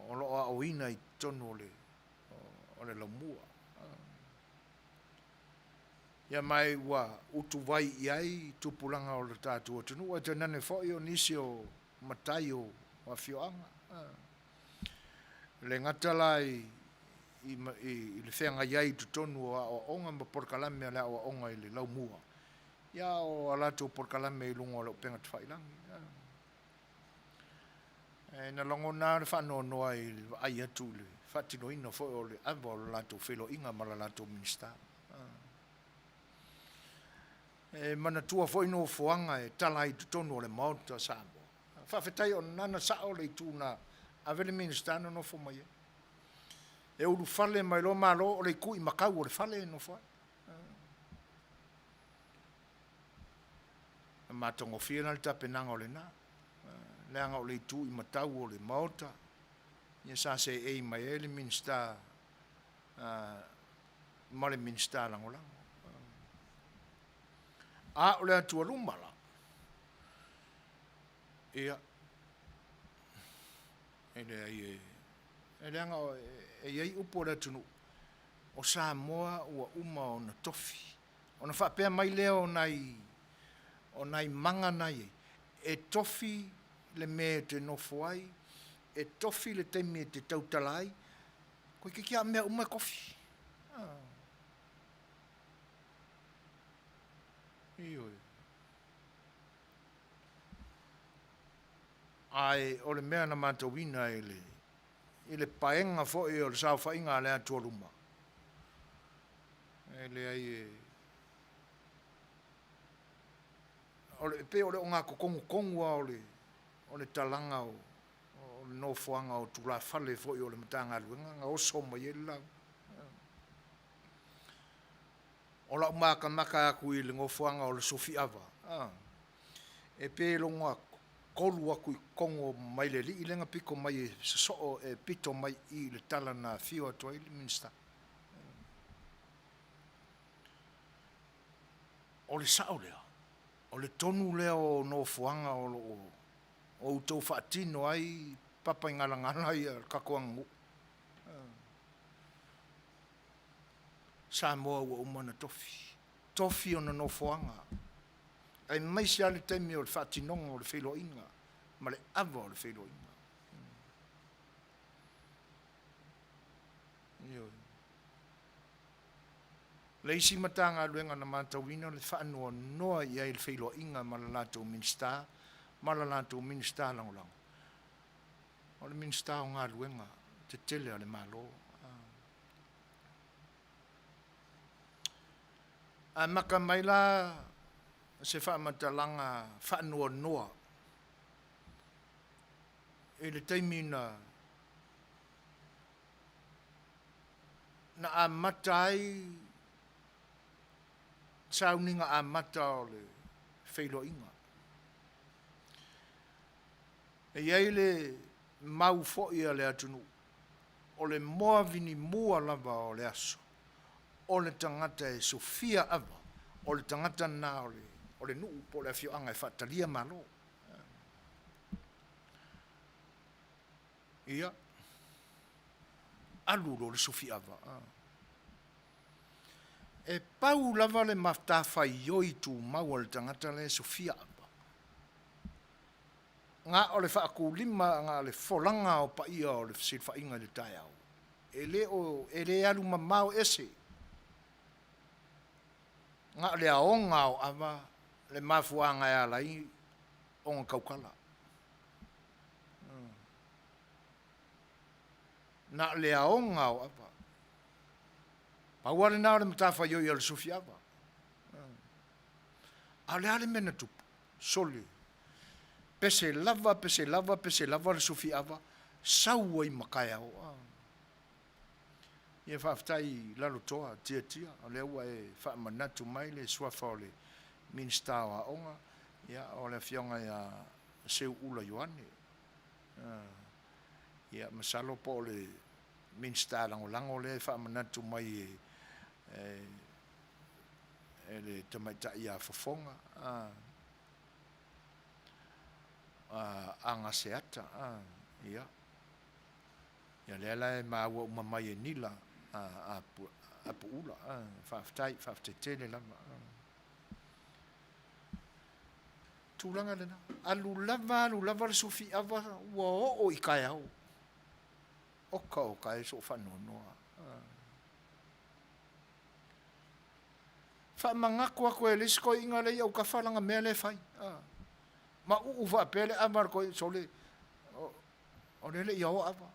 o lo o aoina i totonu o le o le laumua. Ia ma ua utuvai i ai tupulaga o le tatou atunuu, ae tainane foi o nisi o matai o afioaga. E le gata la i i le feagai ai i totonu o aoaoga ma polokalame a le aoaoga i le laumua, ia a o a latou polokalame i luga o le upega tafailagi. E na lagona lava le faanoanoa i le vaai atu i le faatinoina foi o le ava o le latou feiloaiga ma le latou Minisita. E manatua foi nofoaga e tala ai i totonu o le Maota o Samoa. Faafetai o nana sao le itu na ave le Minisita na nofo mai ai. E ulufale mai loa Malo o le itu i makau o le fale e nofo ai. Na matagofie la le tapenaga o lena, leaga o le itu i matau o le Maota, ia sa seei mai ai le Minisita ma le Minisita Lagolago. A o le atualuma la, ia, e leai e, e leaga e i ai upu o le atunuu, o Samoa ua uma ona tofi. Ona faapea mai lea o nai, o nai maga na i ai, e tofi le mea e te nofo ai, e tofi le taimi e te tautala ai, Toeitiiti lava mea uma e tofi. Ioe. Ae o le mea na matauina i le, i le paega foi o le saofaiga a le Atualuma, e leai e, o le, e pei o le ogatotonu tonu lava o le, o le talaga o, o le nofoaga o tulafale foi o le Matagaluega na oso mai ai le lauga. O lau matamata atu i le nofoaga o le Sofiava, e pe lona tolu atu i totonu mai le alii lea na pito mai e sosoo e pito mai i le tala na afio atu ai le Minisita. O le sao lea, o le tonu lea o nofoaga o lo o outou faatino ai papaigalagala ia le tatou aganuu. Samoa ua uma ona tofi, tofi ona nofoaga, aemaise lava le taimi o le faatinoga o le feiloaiga ma le ava o le feiloaiga. Ioe. Le isi Matagaluega na matauina le faanoanoa i ai le feiloaiga ma le latou Minisita ma le latou Minisita Lagolago, o le Minisita o Galuega Tetele a le Malo. Amata mai la se faamatalaga faanoanoa i le taimi na na amata ai sauniga amata o le feiloaiga. E i ai le mau foi a le atunuu, o le moa vinimua lava o le aso, o le tagata e sofia ava, o le tagata lena o le nuu po o le afioaga e faatalia Malo. Ia, alu loa le sufi ava. E pau lava le matafaioi tumau a le tagata lea e sufia ava, na o le faatulima, na o le folaga o paia o le fesilafaiga i le taeao, e le o, e le alu mamao ese, na o le aoga o ava le mafuaaga e ala ai ona tautala. Na o le aoga o ava. Pau lava lena o le matafaioi a le sufi ava. A o le a le mea na tupu? Sole. Pese lava, pese lava, pese lava le sufi ava, sau ai ma taeao. Ia faafetai Lalotoa Tiatia, o lea ua e faamanatu mai le suafa o le Minisita o Aoga, ia o le Afioga ia Seuula Ioane. Ia masalo po o le Minisita Lagolago lea e faamanatu mai e e le tamaitai ia Fofoga a Gaseata. Ia, ia lea la e maua uma mai e Nila a Apuula. Faafetai, faafetai tele lava. Tulaga lena. Alu lava, alu lava le sufi ava ua oo i taeao. Oka oka e soo faanoanoa. Faamanatu atu e le isi toeaiina lea i autafa lana mea lea e fai. Mauu faapea le ava a le toeaina, sole, o lea e le i aoa ava.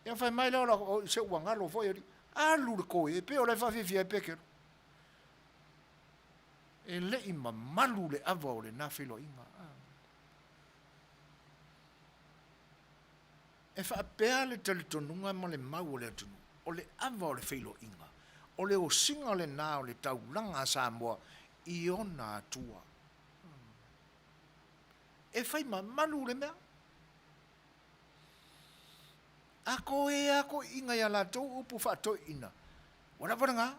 Ia fai mai lea o se ua galo foi alii, alu le koe e pei o la e faafiafia ai Pekelo. E le i mamalu le ava o lena feiloaiga. E faapea le talitonuga ma le mau o le atunuu, o le ava o le feiloaiga, o le osiga lena o le taulaga a Samoa i ona atua. E fai mamalu le mea. A koe a toeaiina i a latou upu faatoeaiina, ua lava lena.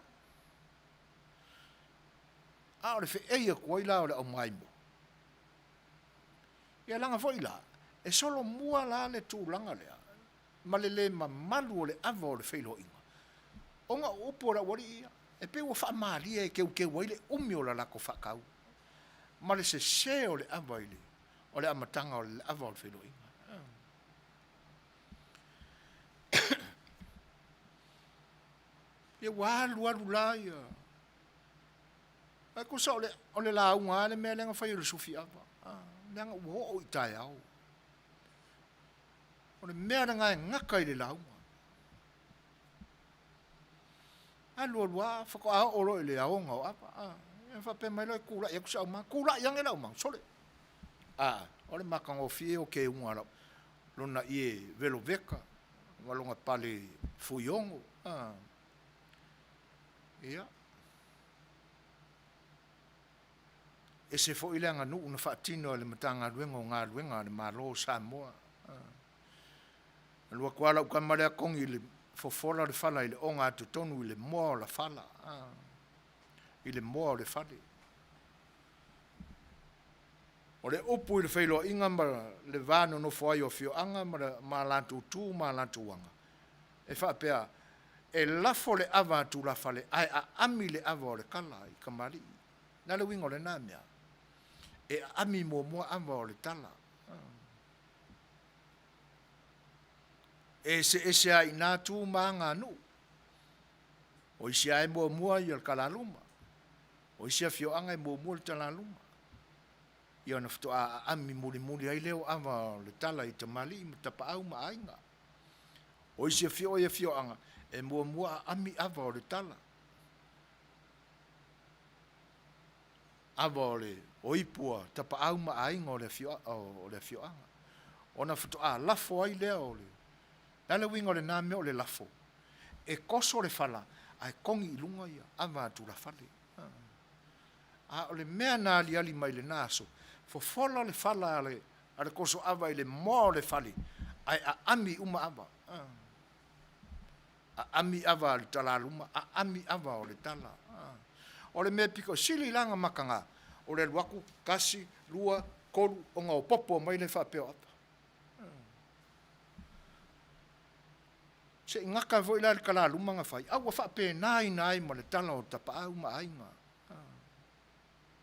A o le feei atu ai la o le aumaimoa. Ia leaga foi la, e solomua la le tulaga lea ma le le mamalu o le ava o le feiloaiga, ona o upu a le aualii ia, e pei ua faamalie e teuteu ai le umi o le latou faatau ma le sese o le ava i le o le amataga o le ava o le feiloaiga. Ia ua alu alu la ia. Ae tusa o le, o le lauga lava le mea lea na fai e le sufi ava. Leaga ua oo i taeao. O le mea lena e gata i le lauga. Alu alu lava, faatoa oo loa i le aoga o ava. Ia faapea mai loa e tulai atu se aumanu. Tulai ane le aumanu, sole. A, o le matagofie o keuga a lau, lona ie veloveka ma lona pale fuiono. A, ia. Ese foi le aganuu na faatino e le Matagaluega o Galuega a le Malo o Samoa. Alu atu lava lau tama lea togi i le fofola le fala i le ogatotonu i le moa o la fala, i le moa o le fale. O le upu i le feiloaiga ma le va nonofo ai o afioaga ma a latou tu ma a latou aga, e faapea, e lafo le ava a tulafale ae aami le ava o le tala i kamalii. O le a le uiga o lena mea? E aami muamua ava o le tala. E eseese lava i ina tu ma aga a nuu. O isi lava e muamua le talaluma, o isi afioaga e muamua le talaluma. Ia ona faatoa aami mulimuli ai lea o ava o le tala i tamalii ma tapaau ma aiga. O isi afioaga e muamua aami ava o le tala. Ava o le o ipu a tapaau ma aiga o le afioaga. Ona faatoa lafo ai lea o le, le a le uiga o lena mea o le lafo? E toso le fala ae togi i luga ia ava a tulafale. A o le mea na aliali mai lena aso, fofola le fala a le toso ava i le moa o le fale ae aami uma ava. Aami ava a le talaluma, aami ava o le tala. O le mea pito sili la na mataga, o le alu atu, tasi, lua, tolu, ona opopo mai lea faapea o ava. Se i gata foi la le talaluma na fai, a ua faapenaina ai ma le tala o tapaau ma aiga.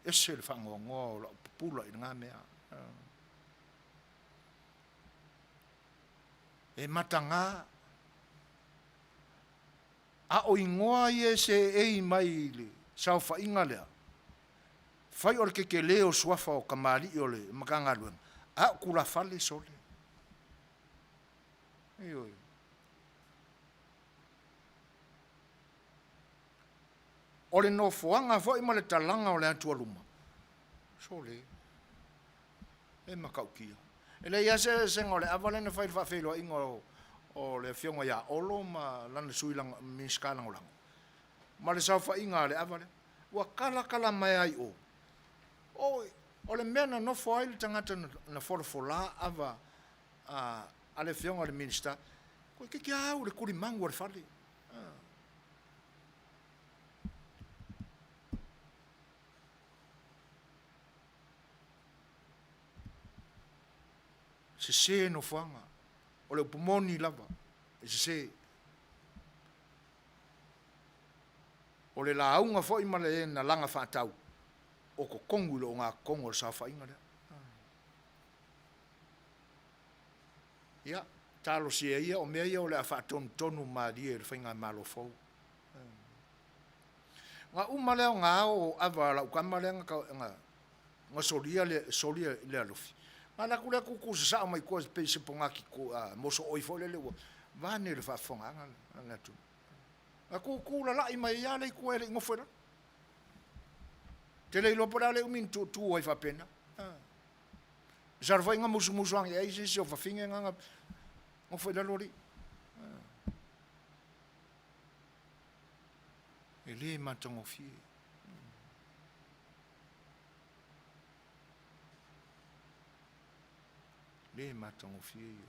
Ese le faanoanoa o lau pupula i lena mea. E mataga, a o igoa ia e seei mai i le saofaiga lea, fai o le kekelē o suafa o kamali'i o le Matagaluega, a o tulafale sole. Ioe. O le nofoaga foi ma le talaga o le atualuma, sole, e matautia. E leai lava se eseesega o le ava lea na fai i le faafeiloaiga o le Afioga ia Olo ma lana Sui Minisita Lagolago ma le saofaiga a le ava lea. Ua talatala mai lava i o, o le mea na nofo ai le tagata na folafola ava a le Afioga i le Minisita, toeitiiti lava au i le tulimagu o le fale. Sese nofoaga, o le upu moni lava, e sese. O le lauga foi ma le na laga faatau, o totonu i le ogatotonu o le saofaiga lea. Ia, talosia ia, o mea ia o le a faatonutonu malie e le Faigamalo fou. Na uma lea ona ao o ava a lau tama lea na solia le solia le alofi. Na alu atu lea tutu sasao mai tua pei se pogati mosooi foi lele ua Vaeane le faafofogaaga a le atunuu. Na tutu lala'i mai ai lava le itu e le i nofo i lalo. Ou te le iloa po o le a le umi na tutu ai faapena. Masalo foi na musumusu ane i ai se isi o fafine na na nofo i lalo alii. E le matagofie. Le matagofie ia.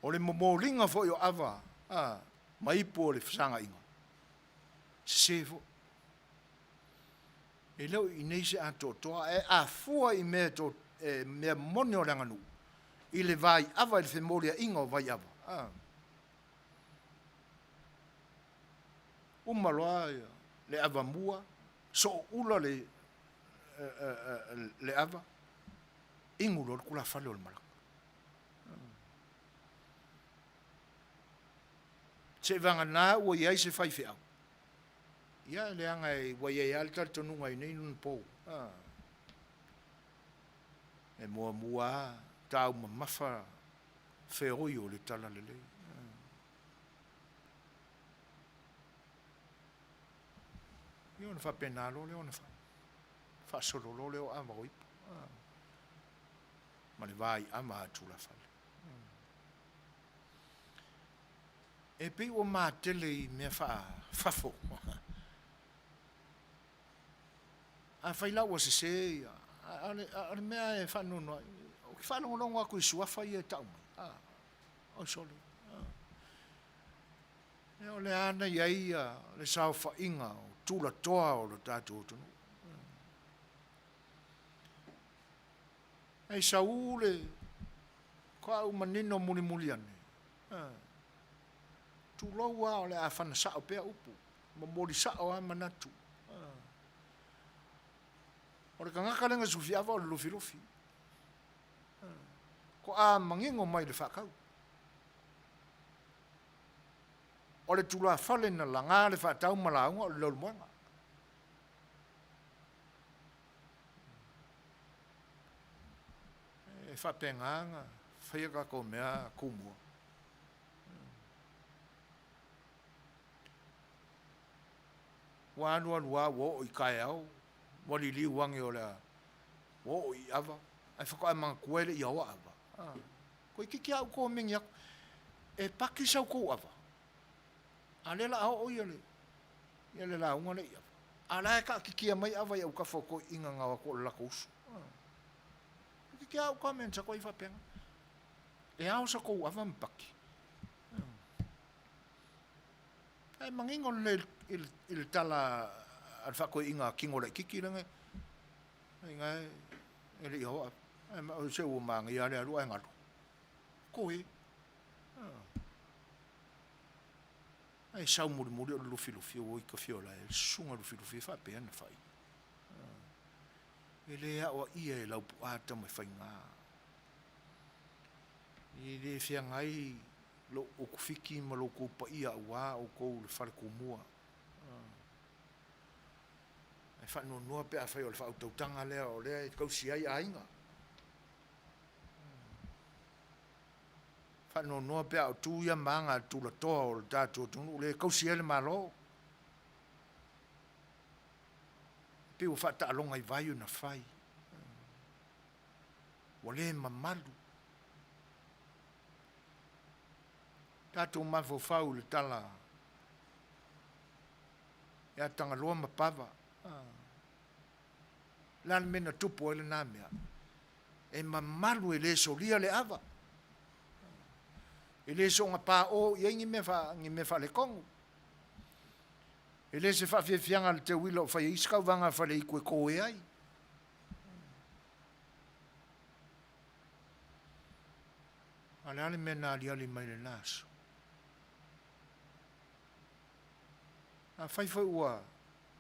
O le momoliga foi o ava a, ma ipu o le fesagaiga, sese foi. E le o i inei se atoatoa, ae a fua i mea to, e, mea moni o le aganuu, i le vai ava, i le femoliaiga o vai ava, a. Uma loa le ava mua, sooula le, le ava, inu loa le tulafale o le malaga. Seivagana ua i ai se faifeau, ia leaga ua i ai lava le talitonuga i nei po. E muamua lava taumamafa feoi o le talalelei. Ia ona faapena loa lea ona faasolo loa lea o ava o ipu ma le vaiava a tulafale. E pei ua matele i mea faafafo. Afai la ua sese ia, a o le mea e faanoanoa ai, ou te faalogologo atu i suafa ia e tau mai, oi sole, ia o le a na i ai le saofaiga o tulatoa o le tatou atunuu. Ae sau le koau manino mulimuli ane, tulou lava o le a fana sao pea upu, momoli sao lava manatu. O le tagata lea na sufiava o le Lufilufi. Toa manino mai le faatau. O le tulafale na laga le faatau ma lauga o le Leulumoega. E faapena ona faia tatou mea tumua. Ua alualu lava ua oo i taeao, ua liliu ane o le a ua oo i ava, ae faatoa manatua e le i aoa ava. Toeitiiti lava ou komeni atu, e paki sa outou ava, a o lea o le a oo ia le lauga lea i ava. A o la e taatitia mai ava i autafa o toeaiina na o atu o le latou uso. Toeitiiti lava ou comments atu ai faapena. E ao sa tou ava ma paki. Ae manino lelei i le tala a le faatoeaina a Tino Laititi lea na e le i aoa. Ae se ua manaia lava le alu ae galo. Koe. Ae sau mulimuli o le Lufilufi, oi ka fiola e, le susuga Lufilufi e faapea na fai. E le aoaia e Laupuaa Tamaifaiga. E le feagai lou Ukufiki ma lo outou paia aua outou le fale tumua. Ae faanoanoa pe afai o le faautautaga lea o lea e tausi ai aiga. Faanoanoa pe a o tu ia ma aga a le tulatoa o le tatou atunuu lea e tausi ai le Malo. E pei ua faataaloga i vai ona fai. Ua le mamalu. Tatou mafaufau i le tala ia Tagaloa ma Pava. O le a le mea na tupu ai lena mea? E mamalu e le solia le ava. E le soona paʻō i ai ni mea, fa, ni mea faaletonu. E le se faafiafiaga le teuila o fai ai isi tauvaga a Faleitu e koe ai. A o le a le mea na aliali mai lena aso? Afai foi ua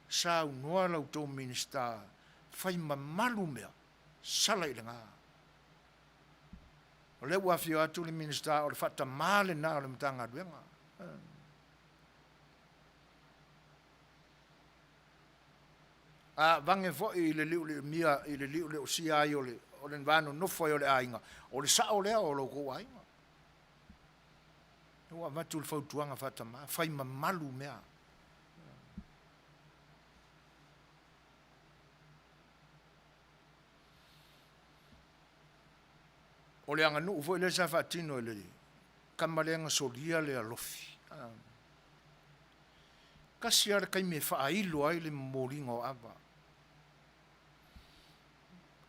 saunoa la outou Minisita fai mamalu mea, sala i lena. O lea ua afio atu le Minisita o le faatamā lena o le Matagaluega. A vage foi i le liuliumia, i le liuliusia ai o le, o le va nonofo ai o le aiga, o le sao lea o lo outou aiga. Ua avatu le fautuaga faatamā, fai mamalu mea. O le aganuu foi lea sa faatino e le tama lea na solia le alofi. Tasi lava le taimi e faailo ai le momoliga o ava.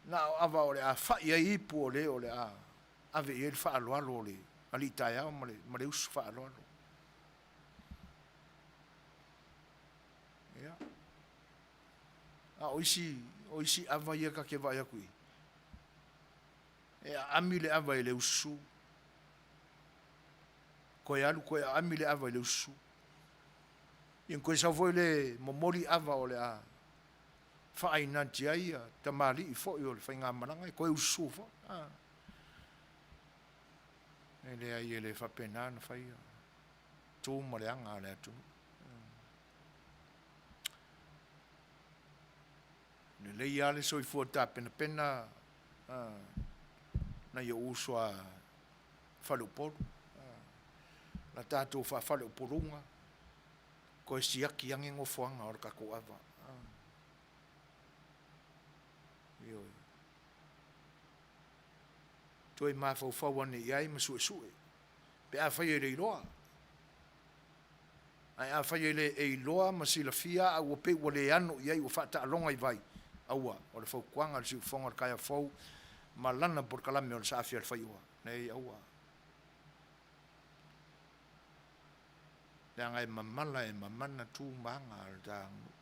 Na o ava o le a fai ai ipu o le o le a ave i ai le faaaloalo o le alii taeao ma le, ma le usu faaaloalo. Ia. A o isi, o isi ava ia ta te vaai atu i, e aami le ava i le usu, toe alu toe aami le ava i le usu. Ia toe sau foi le momoli ava o le a faainati ai ia tamalii foi o le faigamalaga e toe usu foi. A. E leai e le faapena ona faia tu ma le aga a le atunuu. Lelei lava le soifua tapenapena nai ou uso a faleupolu, la tatou faafaleupoluga, toe siaki ane nofoaga o le tatou ava. Ioe. Toe mafaufau ane i ai ma suesue, pe afai e le iloa. Ae afai e le e iloa ma silafia a ua pei ua le ano i ai ua faataaloga i vai, aua, o le fautuaga a le Siufofoga o le taeao fou ma lana polokalame o le Saafi a le Faiua, leai, aua. Leaga e mamala e mamana tu ma aga a le ta aganuu.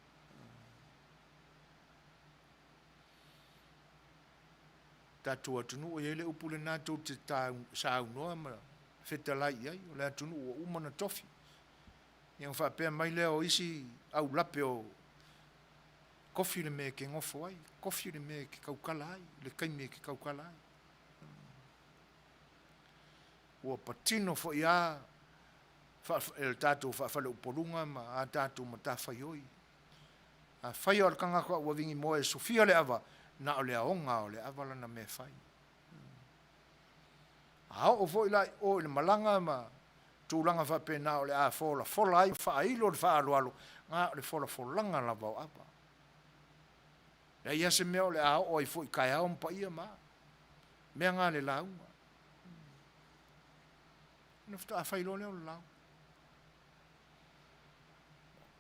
Tatou atunuu e i ai le upu lena tou te saunoa ma fetalai i ai, o le atunuu ua uma ona tofi. Ia ona faapea mai lea o isi aulape o tofi le mea e te nofo ai, tofi le mea e te tautala ai, le taimi e te tautala ai. Ua patino foi lava le tatou faafaleupoluga ma a tatou matafaioi. Afai o le tagata ua vigimoa e sofia le ava, na o le aoga o le ava lana mea e fai. A oo foi la i o i le malaga ma tulaga faapena o le a folafola ai ma faailo le faaaloalo, na o le folafolaga lava o ava. Leai lava se mea o le a oo ai foi i taeao ma paia ma a. Mea na le lauga. Ona faatoa fai loa lea o le lauga.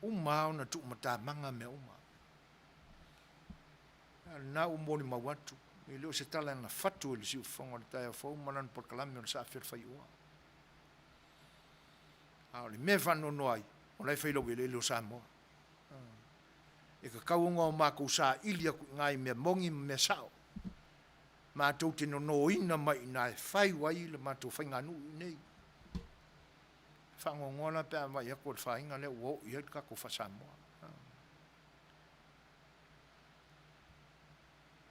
Uma lava ona tuumatamaga mea uma. A lena ua molimau atu, e le o se tala na fatu e le Siufofoga o le taeao fou ma lana polokalame o le Saafialefai'oa. A o le mea e faanoanoa ai, o la e fai laueleele o Samoa. E tatau ona o matou saili atu i ina i mea moni ma mea sao. Matou te nonoina mai i ina e fai ai le matou faiganuu i inei. E faanoanoa la pe a vaai atu o le faiga lea ua oo i ai le tatou faa-Samoa.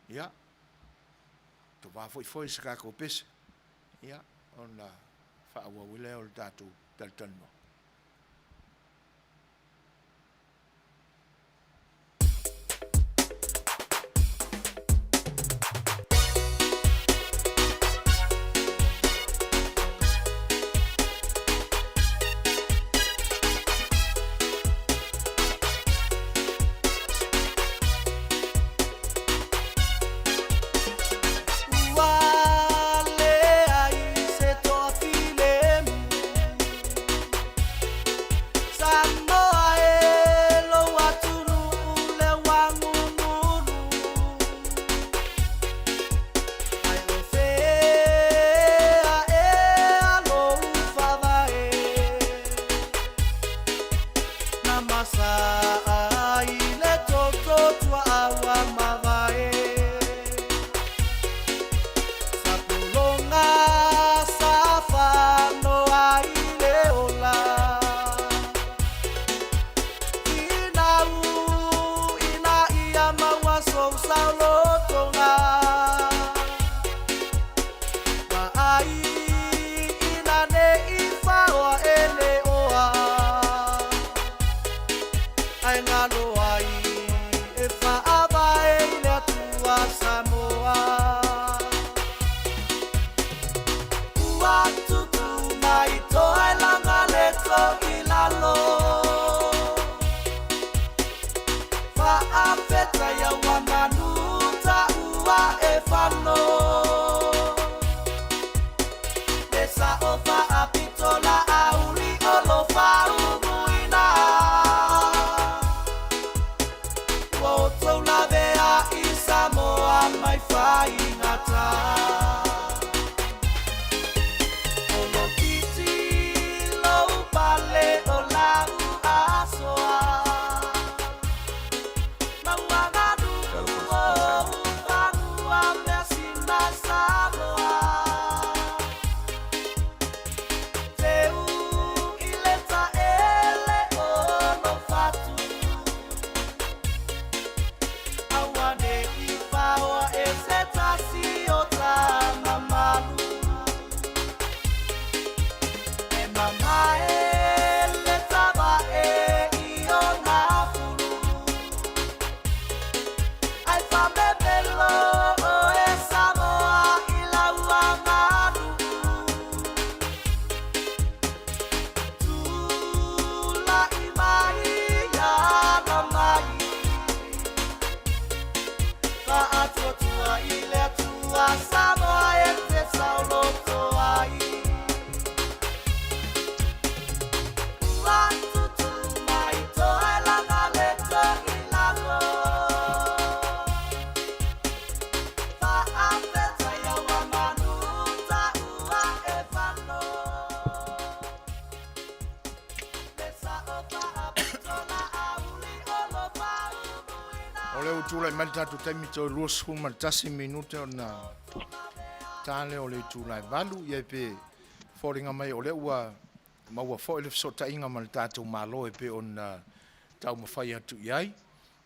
Ia, tovā foi foi se tatou pese, ia, ona faaauau ai lea o le tatou talatalanoa. Ua leai se toafilemu. O lea ua tulai mai le tatou taimi toe 21 minute ona ta lea o le itula e 8, ia pe foliga mai o lea ua maua foi le fesootaiga ma le tatou Malo e pei ona taumafai atu i ai.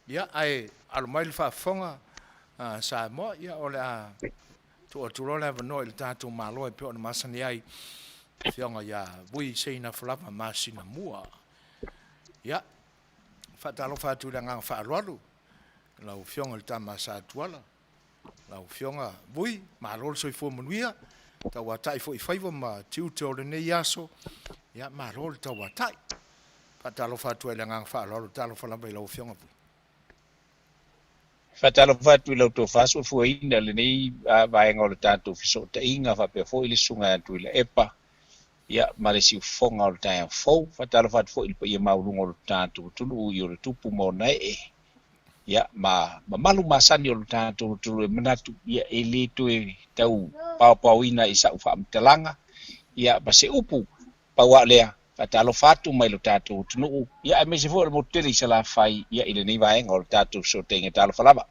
Ia, ae alo mai le faafofoga a Samoa, ia o le a tuu atu loa le avanoa i le tatou Malo e pei ona masani ai, Afioga ia Vui Seinafulava Masinamua. Ia, faatalofa atu i le agaga faaaloalo i lau Afioga i le Tama Sa Tuala, lau Afioga Vui, malo le soifua manuia, tauatai foi i faiva ma tiute o lenei aso, ia malo le tauatai. Faatalofa atu ai i le agaga faaaloalo, talofa lava i lau Afioga Vui. Faatalofa atu i la outou faasoafuaina i lenei vaega o le tatou fesootaiga faapea foi le Susuga ia Tuilaepa ia ma le siufofoga o le taeao fou. Faatalofa atu foi i le paia maualuga o le tatou atunuu i ona tupu ma ona ee ia ma mamalu masani o le tatou atunuu e manatu ia e le toe tau paopaoina i sau faamatalaga ia ma se upu Pau lava o lea, faatalofa atu mai lo tatou atunuu, ia aemaise foi o le motu tele i Salafai, ia i lenei vaega o le tatou fesootaiga. Talofa lava.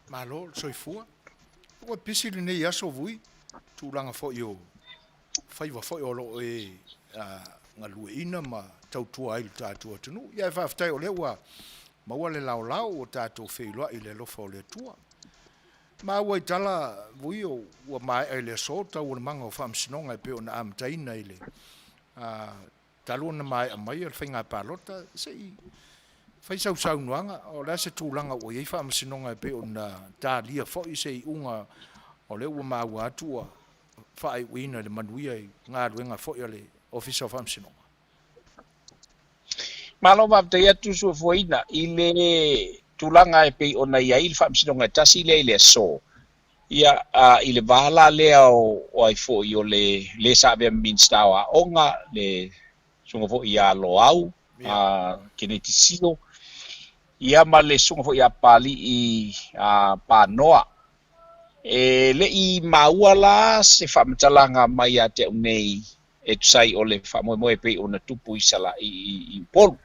Malo le soifua. Ua pisi lenei aso Vui, tulaga foi o faiva foi o lo o e galueina ma tautua ai i lo tatou atunuu. Ia ae faafetai o lea ua maua le laolao ua tatou feiloai i le alofa o le Atua. Maua i tala vui ua maea i le aso taualumaga o faamasinoga e pei ona amataina i le talu ona maea mai le faiga palota. Se i fai sau saunoaga, o le a se tulaga ua i ai faamasinoga e pei ona talia foi se iuga o lea ua maua atu ua faaiuina i le manuia i galuega foi a le Ofisa o Faamasinoga? Malo faafetai atu Suafuaina i le tulaga e pei ona i ai le faamasinoga e tasi lea i le aso. Ia, i le va la lea o, o ai foi o le le sa avea ma Minisita o Aoga, le susuga foi ia Loau, Keneti Sio, ia ma le susuga foi ia Papalii Panoa. E le i maua la se faamatalaga mai ia te au nei e tusa ai o le faamoemoe e pei ona tupu i Sala, i, i, i Upolu.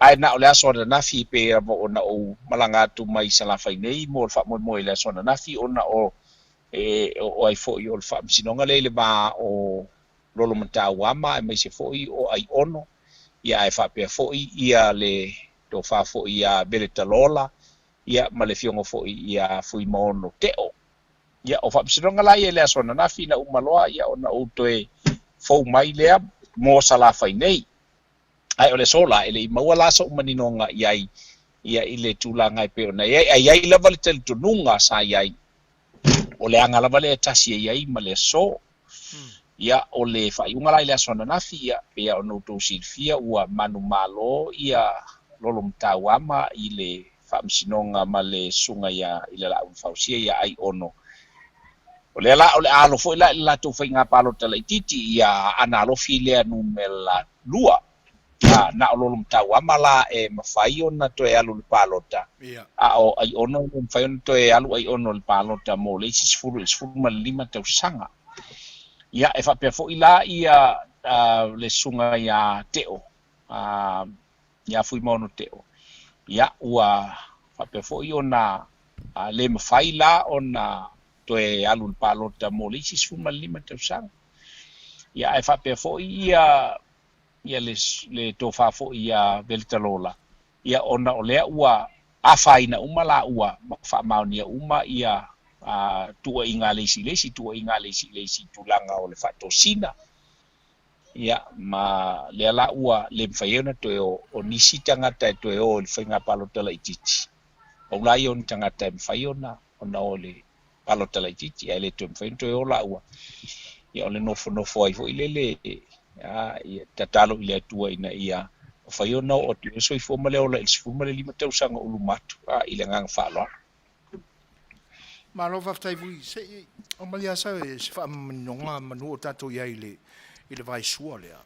Ae na o le aso ananafi e pei lava ona ou malaga atu mai Salafai nei mo le faamoemoe i le aso ananafi ona o, e, o, o ai foi o le faamasinoga lea i le va o Lolomatauama aemaise foi o Aiono, ia ae faapea foi ia le tofa foi ia Veletalola, ia ma le afioga foi ia Fuimaono Teo. Ia, o faamasinoga la ia i le aso ananafi ina uma loa, ia ona ou toe fou mai lea mo Salafai nei. Ae o le aso la, e le i maua la so'u maninoga i ai, ia, i le tulaga e pei ona i ai. Ae i ai lava le talitonuga sa i ai, o le aga lava lea e tasi e i ai ma le aso. Ia, o le faaiuga la i le aso ananafi, ia, pei lava ona outou silafia, ua manumalo ia Lolomatauama i le faamasinoga ma le susuga ia i le Laau na Fausia ia Aiono. O lea la, o le a alo foi la i le latou faiga palota laitiiti ia Aana Alofi lea numera 2. A, na o Lolomatauama la e mafai ona toe alu i le palota, a o Aiono e le mafai ona toe alu Aiono i le palota mo le isi 10 i le 15 tausaga. Ia, e faapea foi la ia le susuga ia Teo, ia Fuimaono Teo, ia, ua faapea foi ona le mafai la ona toe alu i le palota mo le isi 15 tausaga. Ia, ae faapea foi ia ia le, le tofa foi ia Veletalola, ia ona o lea ua afaina uma laua ma faamaonia uma ia tuuaiga a le isi i le isi, tuuaiga a le isi i le isi i tulaga o le faatosina. Ia, ma lea la ua le mafai ai ona toe o, o nisi tagata e toe o i le faiga palota laitiiti. Pau la ia o ni tagata e mafai ona, ona o i le palota laitiiti, ae le toe mafai ona toe o laua. Ia, o le nofonofo ai foi lele, a, ia, tatalo i le Atua ina ia mafai ona oo atu i ai le soifua ma le ola i le 15 tausaga o luma atu, a, i le agaga faaaloalo. Malo faafetai Vui. Se i aumai lava se faamaninoga manu o tatou i ai i le vaisua lea.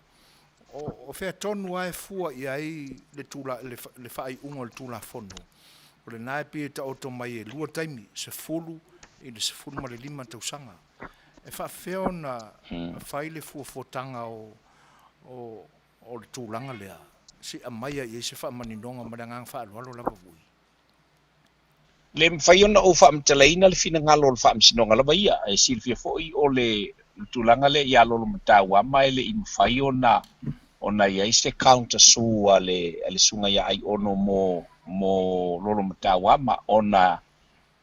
O fea tonu lava e fua i ai le tula, le faaiuga o le Tulafono? O lena e pei e taoto mai e 2 taimi, 10 i le 15 tausaga. E faapefea ona fai le fuafuataga o le tulaga lea? Se i aumaia i ai se faamaninoga ma le agaga faaaloalo lava Vui. Le mafai ona ou faamatalaina le finagalo o le Faamasinoga lava ia. E silafia foi o le tulaga lea ia Lolomatauama e le i mafai ona ona i ai se counter sue a le a le Susuga ia Aiono mo mo Lolomatauama ona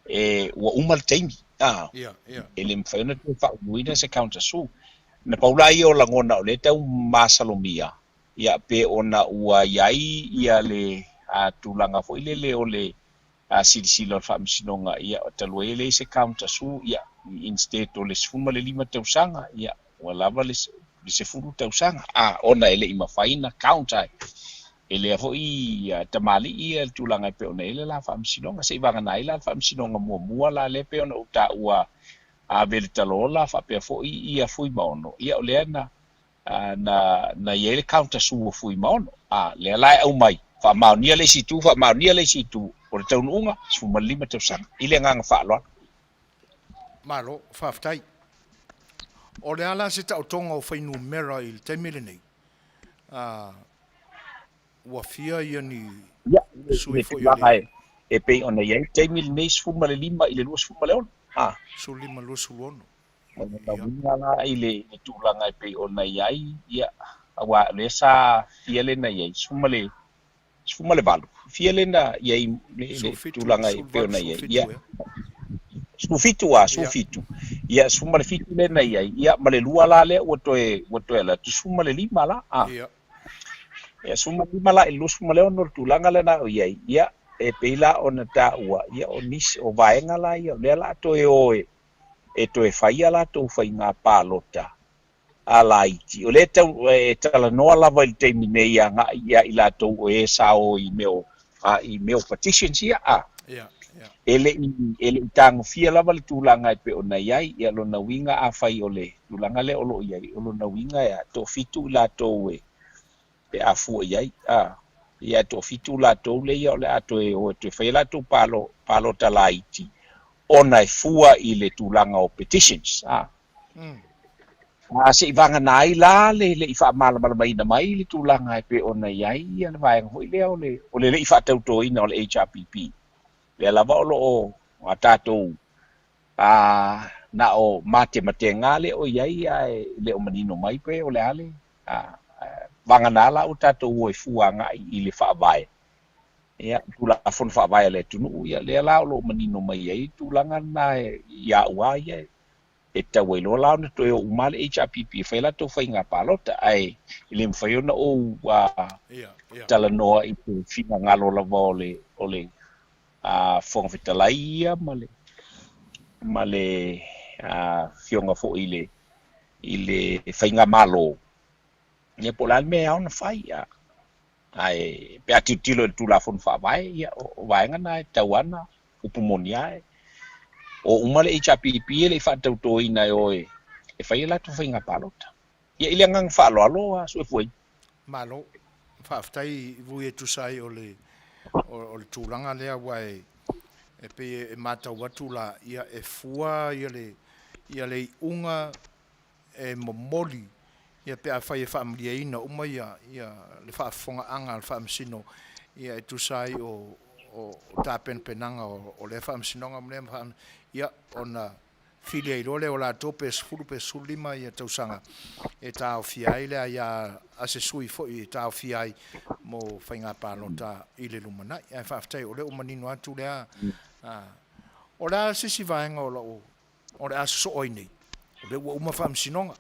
e ua uma le taimi a e le mafai ona toe faauluina se counter sue. Na pau la ia o lagona o lea e tau masalomia ia pe ona ua i ai ia le tulaga foi lele o le silasila o le Faamasinoga, ia, talu ai e leai se counter sue, ia, instead o le 15 tausaga, ia, ua lava le 10 tausaga, a, ona e le i mafai ona counter e lea foi tamalii ia le tulaga e pei ona i ai le la Faamasinoga. Seivagana ai la le Faamasinoga muamua la lea pei ona ou taua a Veletalola faapea foi ia Fuimaono, ia, o lea na na, na i ai le counter sue a Fuimaono. A, lea la e aumai, faamaonia le isi itu, faamaonia le isi itu, o le taunuuga, 15 tausaga, i le agaga faaaloalo. Malo, faafetai. O le a la se taotoga o fuainumera i le taimi lenei? A, ua fia ia ni Ia, i sui le foi o tulaga le. e, e pei ona i ai le taimi lenei, 15 i le 26. A. 15, 26. O lona uiga la i le tulaga e pei ona i ai, ia, aua o lea sa fia lena i ai, 18, fia lena i ai le tulaga e pei ona i ai, ia, 17 a, 17, ia, 17 lena i ai, ia, ma le lua la lea ua toe, ua toe alu atu, 15 la, a. Ia, 15 la i le 26 le tulaga lena o i ai, ia, e pei la ona taua, ia, o nisi, o vaega la ia, o lea o le a toe o e, e toe fai a latou faiga palota a laiti. O lea e tau e talanoa lava i le taimi nei agai ia i latou o e sa o i mea o i mea o petitions ia a. E le i e le i tagofia lava le tulaga e pei ona i ai. Ia lona uiga afai o le tulaga lea o lo o i ai, o lona uiga e toafitu i latou e pe a fua i ai a. Ia e toafitu latou lea ia o le a toe o e toe fai a latou palo palota laiti ona e fua i le tulaga o petitions a. A se i vagana ai la le le i faamalamalamaina mai le tulaga e pei ona i ai ia le vaega foi lea o le o le le i faatautoina o le HRPP. Lea lava o lo o a tatou a na o matematega lea o i ai ae le o manino mai pe o le a le a vagana la ua tatou o e fua agai i le faavae, ia, Tulafono Faavae a le atunuu, ia, lea la o lo o manino mai ai tulaga na ia au lava ia e tatau ai loa la ona toe o uma le HRPP e fai a latou faiga palota, ae e le mafai ona ou talanoa i te finagalo lava o le o le Fofoga Fetalai ia ma le ma le Afioga foi i le i le faigamalo, ia po o le a le mea e ao ona fai. Ae pe a tilotilo i le Tulafono Faavae, ia o vaega na e tatau lava ona upu moni lava e o uma le HRPP e le i faatautoina e o e fai a latou faiga palota. Ia i le agaga faaaloalo a Suefuei. Malo. Faafetai Vui e tusa ai o le o le tulaga lea aua e e pei e matau atu la ia e fua ia le ia le iuga e momoli ia pe afai e faamalieina uma ia ia le faafofogaaga a le Faamasino ia e tusa ai o o tapenapenaga o lea Faamasinoga ma lea ia ona fili ai loa lea o latou pe 10 pe 15 ia tausaga e taofia ai le aia a se sui foi e taofia ai mo faiga palota i le lumanai. Ae faafetai o lea ua manino atu lea. O le a se isi vaega o lau o le a sosoo ai nei? O lea ua uma faamasinoga.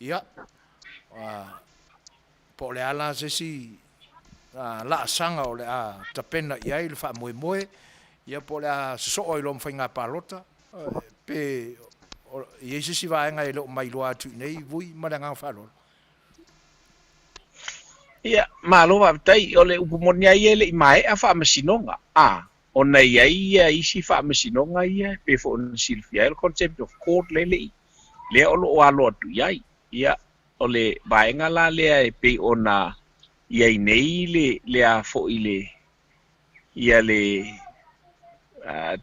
Ia, po o le a la se isi laasaga o le a tapena i ai le faamoemoe, ia po o le a sosoo ai loa ma faiga palota, pe i ai se isi vaega e le o mailoa atu i inei, Vui, ma le agaga faaaloalo. Ia, malo faafetai. O le upu moni lava ia e le i maea faamasinoga, a, ona e i ai ia isi faamasinoga ia e pei foi ona silafia ai o le contempt of court lea e le i, lea o lo o alo atu i ai. Ia, o le vaega la lea e pei ona i ai nei le, le a foi le, ia le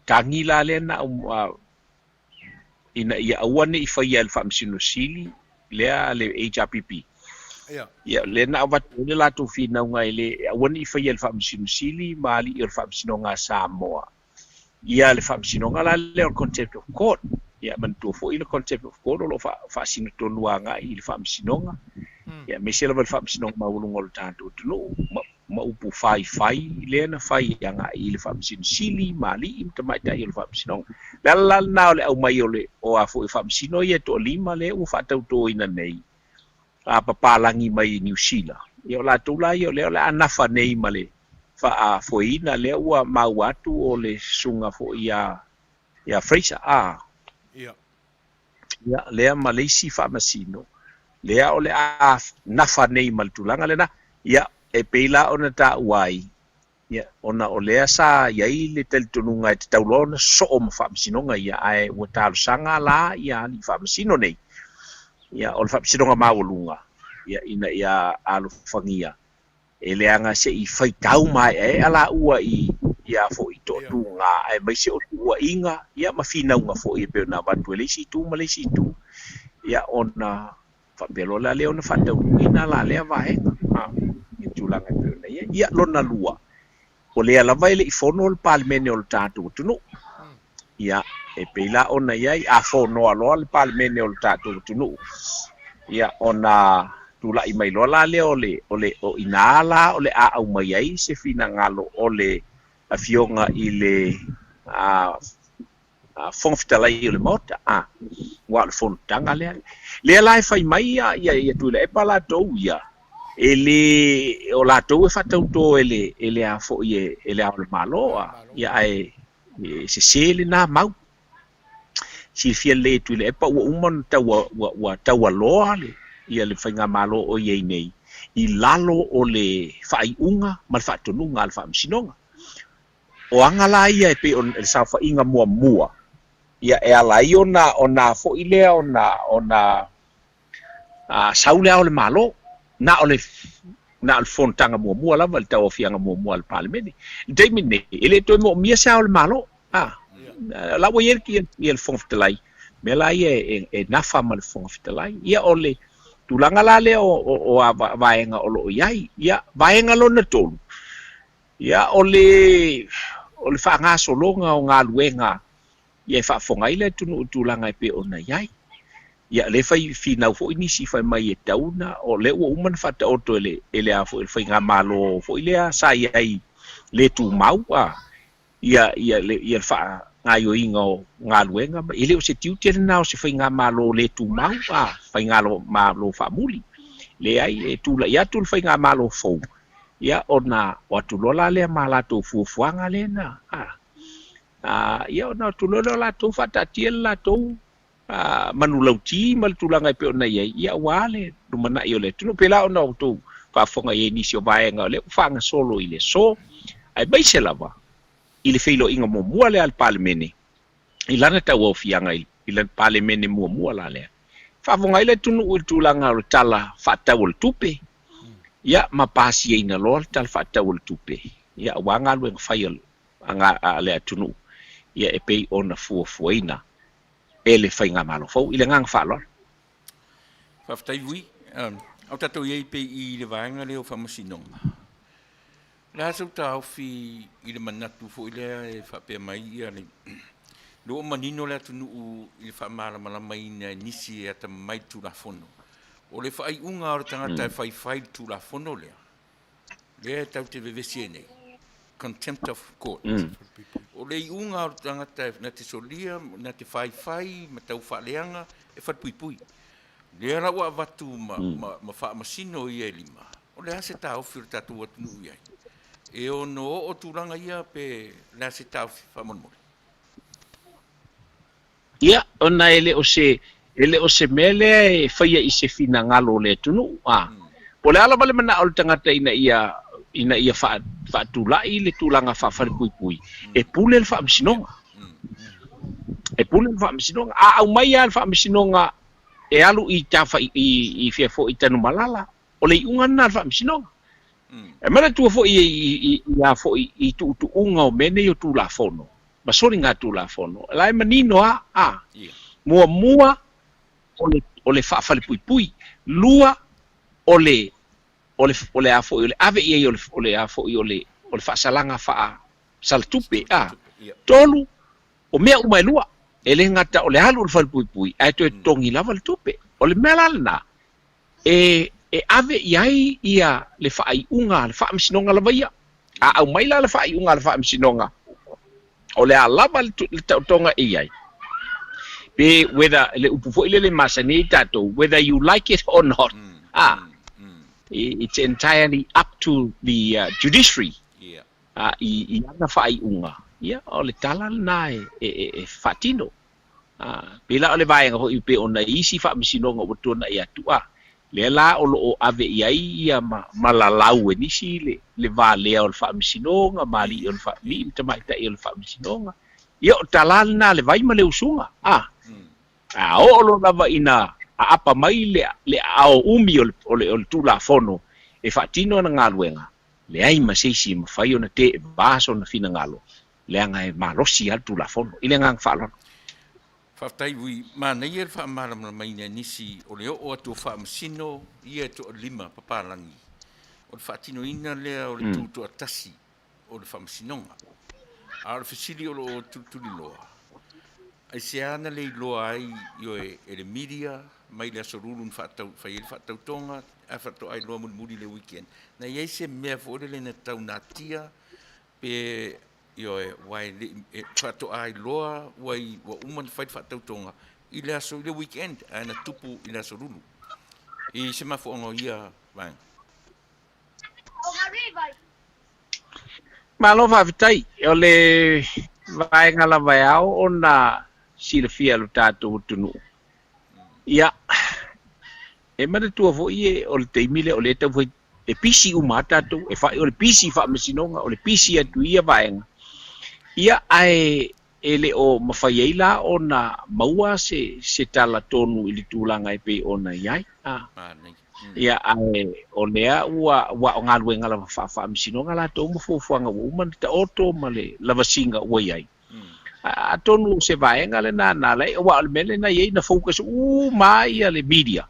tagi la lea na ina ia aua ne i faia e le Faamasino Sili lea a le HRPP. Ia, lea na avatu ai le latou finauga e le, aua ne i faia e le Faamasino Sili ma alii o le Faamasinoga a Samoa. Ia le Faamasinoga la lea o le Contempt of Court. Ia manatua foi le Contempt of Court o lo o faasino tonu agai i le Faamasinoga, ia aemaise lava i le Faamasinoga Maualuga o le tatou atunuu, ma upu faifai lea na fai agai i le Faamasino Sili ma alii ma tamaitai o le Faamasinoga. O le ala la lena o le aumai o le o a foi Faamasino ia e toalima lea ua faatautoina nei a papalagi mai i Niu Sila. Ia o latou la ia o lea o le a nafa nei ma le faafoeina lea ua maua atu o le susuga foi ia ia Fraser a. Ia. Ia lea ma le isi faamasino lea o le a nafa nei ma le tulaga lena. Ia e pei la ona taua ai, ia ona o lea sa i ai le talitonuga e tatau loa ona sosoo ma faamasinoga ia, ae ua talosaga la ia alii faamasino nei, ia o le Faamasinoga Maualuga, ia ina ia alofagia e leaga se i faitau maeaea laua i ia foi toatuga aemaise o tuuaiga ia ma finauga foi e pei ona avatu e le isi itu ma le isi itu, ia ona faapea loa la lea ona faataunuuina la lea vaega i tulaga e pei ona i ai. Ia lona lua, o lea lava e le i fono le Palemene o le tatou atunuu. Ia, e pei la ona i ai, a fonoa loa le Palemene o le tatou atunuu, ia ona tulai mai loa la lea o le, o le, o i ina la o le a aumai ai se finagalo o le Afioga i le a, a Fofoga Fetalai o le Maota, a, aua o le fonotaga lea. Lea la e fai mai ia, ia, ia Tuilaepa latou ia, e le, o latou e faatauto e le, e le a foi e, e le Ao o le Malo, a, ia ae E sese lena mau. Silafia lelei e Tuilaepa ua uma ona taua, ua, ua taualoa le, ia le faigamalo o i ai nei i lalo o le faaiuga ma le faatonuga a le Faamasinoga. O aga la ia e pei o le saofaiga muamua, ia e ala ai ona, ona foi lea ona, ona A sau le Ao o le Malo, na o le na o le fonotaga muamua lava, le tauaofiaga muamua a le Palemene. I le taimi lenei, e le toe moomia se Ao o le Malo. A, la ua i ai le Fofoga Fetalai, mea la ia e, e nafa ma le Fofoga Fetalai. Ia o le tulaga la lea o, o, o a vaega o lo o i ai. Ia, vaega lona tolu, ia o le, o le faagasologa o galuega ia e faafofoga ai le atunuu i tulaga e pei ona i ai. Ia lea fai finau foi nisi fai mai e tatau ona, o lea ua uma ona faataoto e le, e le a foi, le faigamalo foi lea sa i ai le tumau a, ia, ia, le, ia le faagaoioiga o galuega, e le o se tiute lena o se faigamalo le tumau a, faigamalo faamuli. Leai, e tulai atu le faigamalo fou, ia ona o atu loa la lea ma latou fuafuaga lena, a. A, ia ona o atu loa lea o latou faataatia le latou manulauti ma le tulaga e pei ona i ai, ia aua le lumanai o le atunuu. Pēlā ona outou faafofoga i ai nisi o vaega o lea ua faagasolo i le aso, aemaise lava i le feiloaiga muamua lea a le Palemene i lana tauaofiaga i lana Palemene muamua la lea. Faafofoga ai le atunuu i le tulaga o le Tala Faatatau o le Tupe, ia ma pasiaina loa le Tala Faatatau o le Tupe, ia aua galuega fai a le atunuu, ia e pei ona fuafuaina e le faigamalo fou. I le agaga faaaloalo. Faafetai Vui. A o tatou i ai pei i le vaega lea o faamasinoga, o le a sou taofi i le manatu foi lea e faapea mai ia le lea ua manino le atunuu i le faamalamalamaina e nisi e atamamai i le Tulafono, o le faaiuga o le tagata e faifai le Tulafono lea, lea e tatou te vevesi ai nei, contempt of court. O le iuga o le tagata na te solia, na te faifai ma tau faaleaga e falepuipui. Lea la ua avatu ma, ma, ma faamasino ia e lima, o le a se taofi o le tatou atunuu i ai? E ono oo tulaga ia pe le a se taofi faamolemole? Ia, ona e le o se, e le o se mea lea e faia i se finagalo o le atunuu, a. Po o le a lava le manao o le tagata ina ia, ina ia faa, faatulai le tulaga faafalepuipui, e pule le Faamasinoga. E pule le Faamasinoga. A aumai lava le Faamasinoga e alu i tafai, i, i fea foi i Tanumalala, o le iuga lena a le Faamasinoga. E manatua foi i, i, i, i a foi i tuutuuga o mea nei o Tulafono, ma soligatulafono, o la e manino lava, a, muamua, o le, o le faafalepuipui, lua, o le, o le, o le a foi, o le ave i ai o le, o le a foi, o le, o le faasalaga faa, salatupe, a. Tolu, o mea uma e lua, e le gata o le alu i le falepuipui ae toe totogi lava le tupe. O le mea la lena e e ave i ai ia le faaiuga a le Faamasinoga lava ia. A aumai la le faaiuga a le Faamasinoga, o le a lava le taotoga e i ai, pe whether, le upu foi lele e masani ai tatou, whether you like it or not, a, it's entirely up to the judiciary i ana faaiuga, ia, o le tala lena e faatino. Pēlā o le vaega foi pei ona i isi faamasinoga ua tuanai atu, a, lea la o lo o ave i ai ia ma, ma lalau e nisi le, le va lea o le faamasinoga ma alii o le faa, alii ma tamaitai o le faamasinoga. Ia o tala lena a le vai ma le usuga, a. A oo loa lava ina aapa mai le, le aao umi o le, o le, o le Tulafono e faatino ana galuega, leai ma se isi e mafai ona teeva sona finagalo, leaga e malosi lava le Tulafono. I le agaga faaaloalo. Faafetai Vui, manaia le faamalamalamaina e nisi o le oo atu o Faamasino ia e toalima papalagi, o le faatinoina lea o le tutoatasi o le Faamasinoga. A o le fesili o lo o tulituliloa, aisea na le iloa ai ioe e le media mai le Aso Lulu na faatau, fai ai le faatautoga ae faatoa iloa mulimuli i le weekend. Na i ai se mea foi lele na taunatia pe ioe, aua e le i, e faatoa iloa ua i, ua uma ona fai le faatautoga i le aso, i le weekend, ae na tupu i le Aso Lulu. I se mafuaaga o ia vaega. Malo faafetai. O le vaega lava e ao ona silafia e lo tatou atunuu, ia, e manatua foi e o le taimi lea o lea e taumafai e pisi uma lava tatou, e fai, o le pisi faamasinoga, o le pisi atu i ia vaega, ia, ae e le o mafai ai la ona maua se, se tala tonu i le tulaga e pei ona i ai. A. Ia, ae o lea ua, ua o galuega lava faa-faamasinoga latou ma fuafuaga ua uma ona taoto ma le lavasiga ua i ai. Atonu o se vaega lena na ala ai, aua o le mea lena e i ai na focus uma ai ia le media.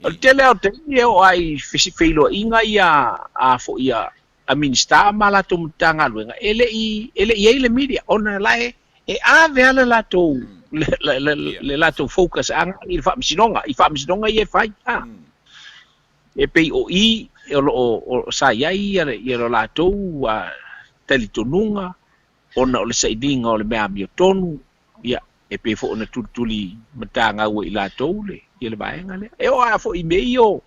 O le tele lava o taimi e oo lava i feiloaiga ia a foi a a Minisita ma latou Matagaluega e le i e le i ai le media ona la e e ave lava le latou le latou focus agai i le faamasinoga, i faamasinoga ia e fai. A. E pei o i o lo o sa i ai ia lo latou talitonuga ona o le sailiga o le mea amiotonu, ia, e pei foi ona tulituli matagau e i latou le, ia le vaega lea. E oo lava foi i mea ia o,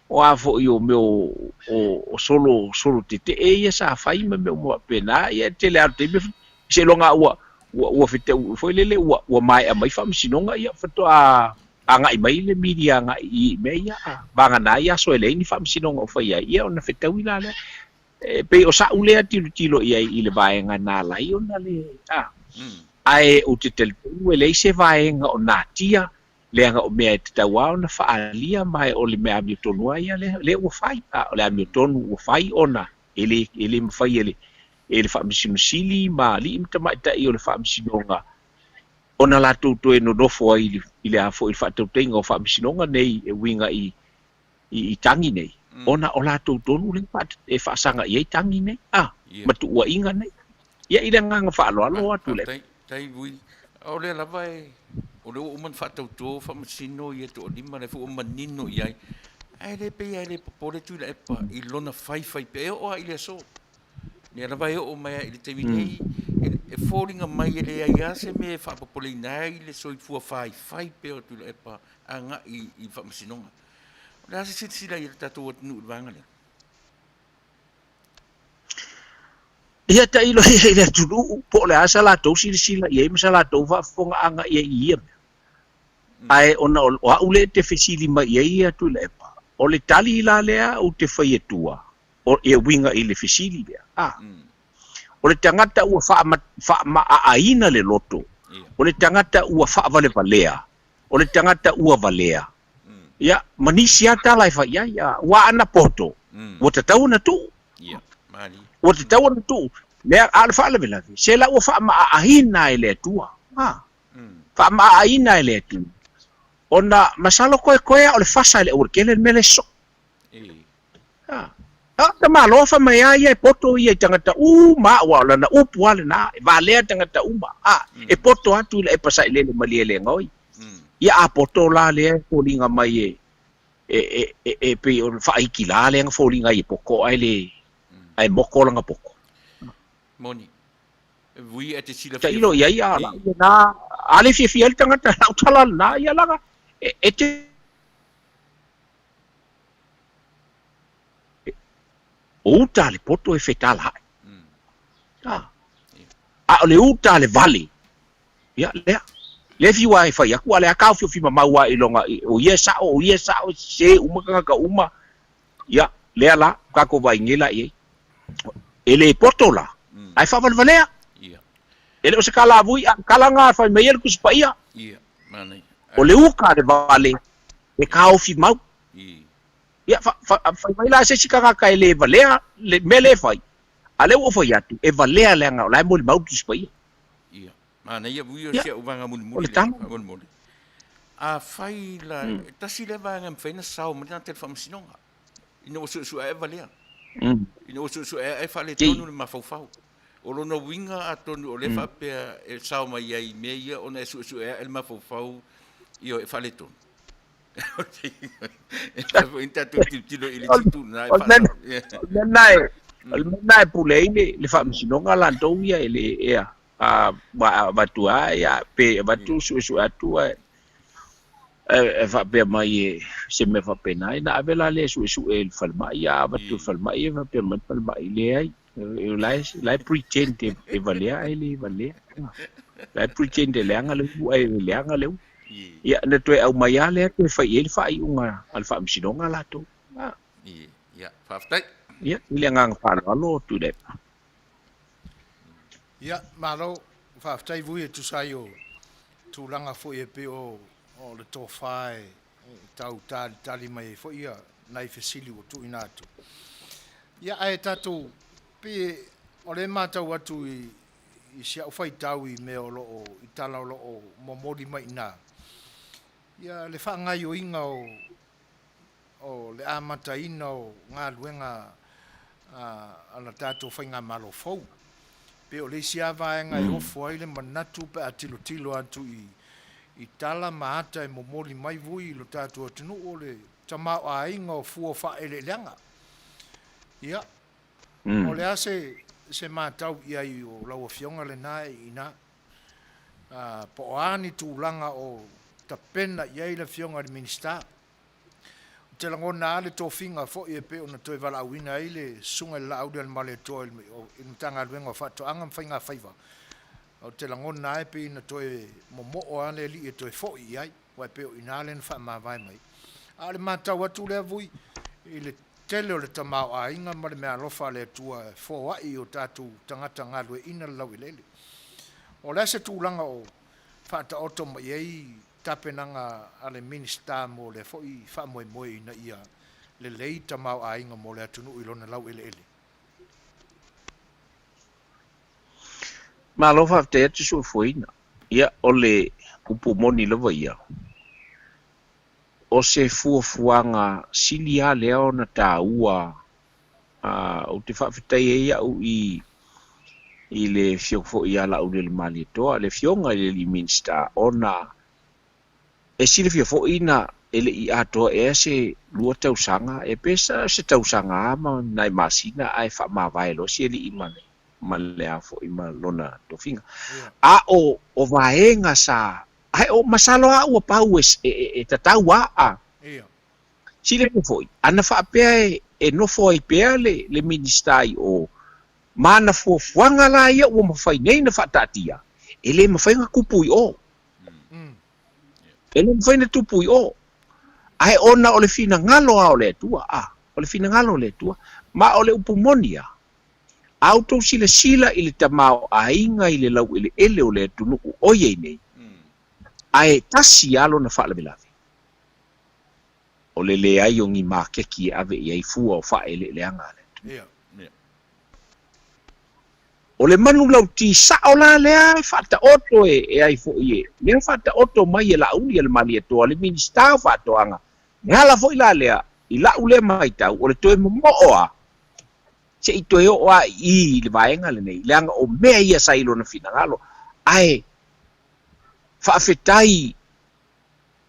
o a foi o mea o, o, o solo, solo tetee ia sa fai ma mea uma faapena, ia e tele lava o taimi, seiloga ua, ua, ua fetau foi lele ua, ua maea mai faamasinoga, ia faatoa agai mai le media agai i mea ia, a vagana ai aso e leai ni faamasinoga o fai ai, ia ona fetaui la lea. E pei o sa'u lea tilotilo i ai i le vaega na ala ai ona le a. Ae ou te talitonu e leai se vaega o natia, leaga o mea e tatau lava ona faaalia ma o le mea amiotonu lava ia lea, lea ua fai. A o le amiotonu ua fai ona e le, e le mafai e le, e le Faamasino Sili ma alii ma tamaitai o le Faamasinoga ona latou toe nonofo ai i le, i le a foi, i le faatautaiga o Faamasinoga nei e uiga i, i tagi nei, ona o latou tonu lea e faasaga i ai tagi nei, a, ma tuuaiga nei. Ia, i le agaga faaaloalo atu le. Faafetai Vui. O lea lava e, o lea ua uma ona faatauto faamasino ia toalima, lea foi ua manino i ai, ae le pei lava e le popole Tuilaepa i lona faifai pea, e oo lava i le aso. Lea lava e oo mai lava i le taimi nei, e foliga mai e leai lava se mea e faapopoleina ai le soifua faifai pea o Tuilaepa agai i faamasinoga. O le a se silasila i le tatou atunuu i le vaega lea? Ia tailo ia i le atunuu po o le a sa latou silasila i ai ma sa latou faafofogaaga i ai i ia mea. Ae ona o au lea e te fesili mai i ai ia Tuilaepa, o le tali la lea ou te fai atua, o e uiga i le fesili lea, a. O le tagata ua faamaaaina le loto, o le tagata ua faavalevalea, o le tagata ua valea, ia, ma nisi lava tala e fai i ai, a, ua ana poto, ua tatau ona tuu. Ua tatau ona tuu. Lea, a o le faalavelave, se la ua faamaaaina e le Atua. A, faamaaaina e le Atua. Ona masalo koekoe a o le fasa e le aualatele le mea lea e sosoo. A, a. tamaloa faimai a ia e poto ia i tagata uma aua o lana upu a lenā e valea tagata uma a e poto atu i le epa saʻilele malielega oi. Ia a poto la lea e foliga mai e e e e pei o le faaikilā lea na foliga ai e poko ae le ae moko lana poko. Moni. Vui e te silafia. Tailo i ai a la na a le fiafia ai le tagata lau tala lenā ia laga e te o uta a le poto e fetalaʻi. A o le uta a le vale ia lea lea fiu a e fai aku a le a taofiofi mamau a i loga o ia e saʻo o ia e saʻo e sesē uma tagata uma ia lea la tatou vaaiga la i ai e lē poto la ae faavalevalea. E le o se kalavui a kala gā fai mai ai le Tusi Paia. O le uta a le vale e taofi mau. Ia fai mai la se isi tagata e lē valea le mea lea e fai a lea ua ou fai atu e valea leaga o la e molimau le Tusi Paia. Ia, manaia vui o Ia, si au vaega o mulimuli le lea, tala. faamolemole. Afai la, e tasi lea vaega e mafai ona sao mai le tagata i le faamasinoga, ina ua suesuea e valea, ina ua suesuea e faaletonu le mafaufau. O lona uiga atonu o lea faapea e sao mai ai i mea ia ona e suesuea e le mafaufau, ioe, e faaletonu. E mafai foi ona tatou tilotilo i le isi itu lena e O le mea faasao. o le mea lena e o le mea lena e pule ai le faamasinoga latou ia e le ea a avatu lava ia pe avatu suesue atu ae e faapea mai e se mea faapena ina ave la lea e suesue i le falemai a avatu i le falemai e faapea mai le falemai leai o la e pretend e valea ae le valea la e pretend e leaga le ulu ae le leaga le ulu. Ia na toe aumai lava lea toe fai i ai le faaiuga a le faamasinoga latou. Ia, faafetai. Ia, i le agaga faaaloalo Tuilaepa. Ia, malo, faafetai Vui e tusa ai o tulaga foi e pei o le tofa e tau talitali mai ai foi ia nai fesili ua tuuina atu. Ia, ae tatou, pei o lea e matau atu i si au faitau i mea o lo o, i tala o lo o momoli mai i ina, ia le faagaoioiga o le amataina o galuega a la tatou faigamalo fou. Pei o le isi lava vaega e ofo ai le manatu pe a tilotilo atu i tala ma ata e momoli mai vui i lo tatou atunuu o le tamaoaiga o fua faaeleeleaga. Ia, o le a se matau i ai o lau Afioga lena e i ina? Po o a ni tulaga o tapena i ai le Afioga i le Minisita? Ou te lagona lava le tofiga foi e pei ona toe valaauina ai le Susuga i le Laaulialemalietoa i le Matagaluega o Faatoaga ma Faigafaiva. Ou te lagona lava e pei ona toe momoo lava le alii e toe foi i ai, aua e pei o i ina lea na faamavae mai. A o le matau atu lea Vui i le tele o le tamaoaiga ma le meaalofa a le Atua e foai i o tatou tagata galueaiina le laueleele. O le a se tulaga o faataoto mai i ai tapenaga a le Minisita mo lea foi faamoemoe ina ia lelei tamaoaiga mo le atunuu i lona laueleele? Malo faafetai atu Suefueina. Ia, o le upu moni lava ia, o se fuafuaga sili lava lea ona taua. Ou te faafetai ai au i le afioga foi ia Laaulialemalietoa, le afioga i le alii Minisita, ona e silafia foi na e le i atoa ea se 2 tausaga, e pe se tausaga lava ma nai masina ae faamavae loa si alii ma le a foi ma lona tofiga. A o vaega sa, ae o masalo lava ua pau e tatau a. Silafia foi, ana faapea e nofo ai pea le Minisita i o, ma ana fuafuaga la ia ua mafai nei na faataatia, e le mafai ona tupu i o. E le mafai ona tupu i o. Ae ona o le finagalo lava o le Atua, a, o le finagalo o le Atua, ma o le upu moni lava, a outou silasila i le tamaoaiga i le laueleele o le atunuu o i ai nei, ae tasi lava lona faalavelave, o le leai o ni makeki e ave i ai fua o faaeleeleaga a le atunuu. O le manu lauti sao la lea e faataoto e ai foi e lea faataoto mai e Laaulialemalietoa le Minisita o Faatoaga. E ala foi la lea i lau lea matau o le toe momoo a Se i toe oo lava i i i le vaega lenei, leaga o mea ia sa i lona finagalo, ae faafetai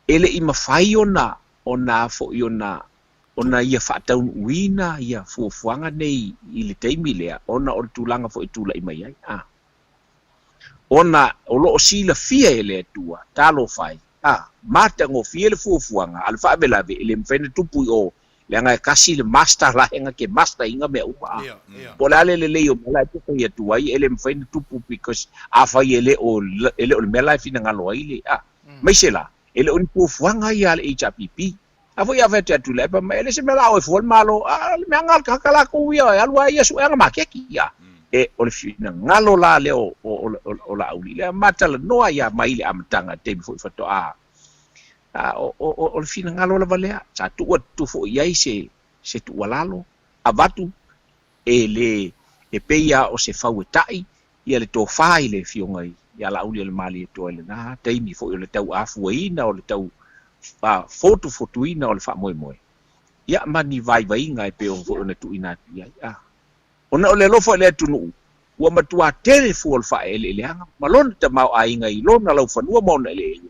e le i mafai ona ona a foi ona ona ia faataunuuina ia fuafuaga nei i le taimi lea ona o le tulaga foi e tulai mai ai, a. Ona o lo o silafia e le Atua, talofa e, a, matagofie le fuafuaga a le faalavelave e le mafai ona tupu i o, leaga e kasi le master la e na te master ina mea uma, a. Po o le a le lelei o mea la e te fai atu ai, e le mafai ona tupu because afai e le o e le o le mea la e finagalo ai le, a. Aemaise la, e le o ni fuafuaga ia a le HRPP. A foi a fai atu atu le fai mai, e le se mea la oe fua le Malo, a o le mea ga le lakou ia e alu a ia sueaga maketi ia. E o le finagalo la lea o o o o Laauli lea ma talanoa ia mai le amataga taimi foi faatoa a o o o le finagalo lava lea sa tuu atu foi i ai se se tuualalo avatu e le e pei a o se fau e ta'i ia le tofa i le Afioga ia Laaulialemalietoa i lena taimi foi o le tauafuaina o le tau fotufotuina o le faamoemoe, ia ma ni vaivaiga e pei foi ona tuuina atu i ai. A Ona o le alofa i le atunuu, ua matuā tele fua o le faaeleeleaga ma lona tamaoaiga i lona laufanua ma ona eleele.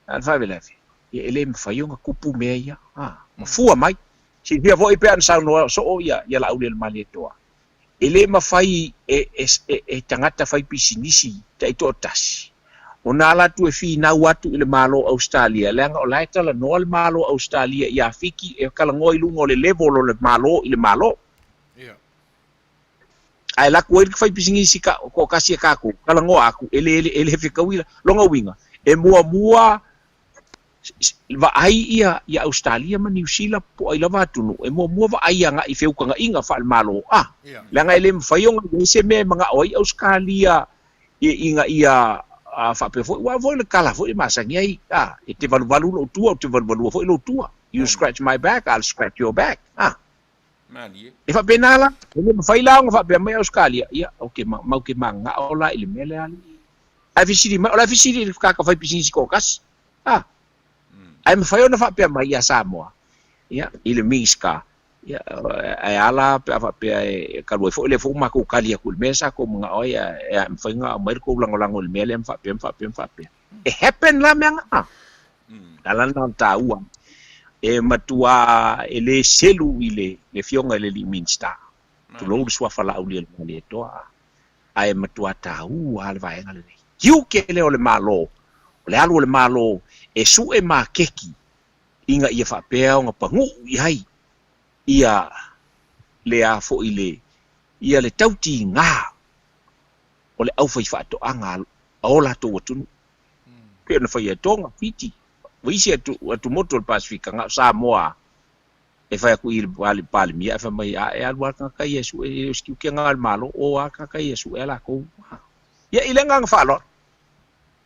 A o le faalavelave, ia e le mafai ona tupu mea ia, a, ma fua mai. Silafia foi pe ana saunoa soo ia Laaulialemalietoa, E le mafai e, e, e tagata faipisinisi taitoatasi ona ala atu e finau atu i le Malo o Ausetalia, leaga o la e talanoa le Malo o Ausetalia iā Fiti e talanoa i luga o le level o le Malo i le Malo. Ae alu atu ai le faipisinisi ka, toatasi a tatou, talanoa atu, e le, e le fetaui lona uiga, e muamua vaai ia ia Ausetalia ma Niu Sila po o ai lava atunuu e muamua vaai agai i feutagaiga faale-Malo a, leaga e le mafai ona i ai se mea e manao ai Ausetalia ina ia faapea foi, aua foi o le tala foi e masani ai, a, e te valuvalu lou tua, ou te valuvalua foi lou tua, you scratch my back, I'll scratch your back, a. E faapena la, e le mafai la ona faapea mai Ausetalia, ia, ou te, matou te mananao la i le mea lea alii. Ae fesili mai, o la e fesili i le tagata faipisinisi toatasi. A, ae mafai ona faapea mai ia Samoa, ia, i le Minisita, ia, ae a la pe a faapea e talu ai foi o lea foi ua matou tali atu i le mea sa tou manao ai, ae mafai ona aumai le tou lagolago i le mea lea ma faapea ma faapea ma faapea. E happen la mea na. O le ala lena o le taua, e matua e le selu i le Afioga i le alii Minisita, tulou le suafa Laaulialemalietoa, ae matua taua lava le vaega lenei. Tiute lea o le Malo, o le alu o le Malo e sue maketi ina ia faapea ona paguu i ai ia le a foi le ia le tautiga o le aufaifaatoaga a o latou atunuu. Pei ona fai ai Tonga, Fiti, ma isi atumotu o le Pasefika, na o Samoa e fai atu i le Palemia ae fai mai, a e alu lava le tagata ia e sue, e le o se tiute lena o le Malo, o lava le tagata ia e sue a latou. Ia, i le agaga faaaloalo.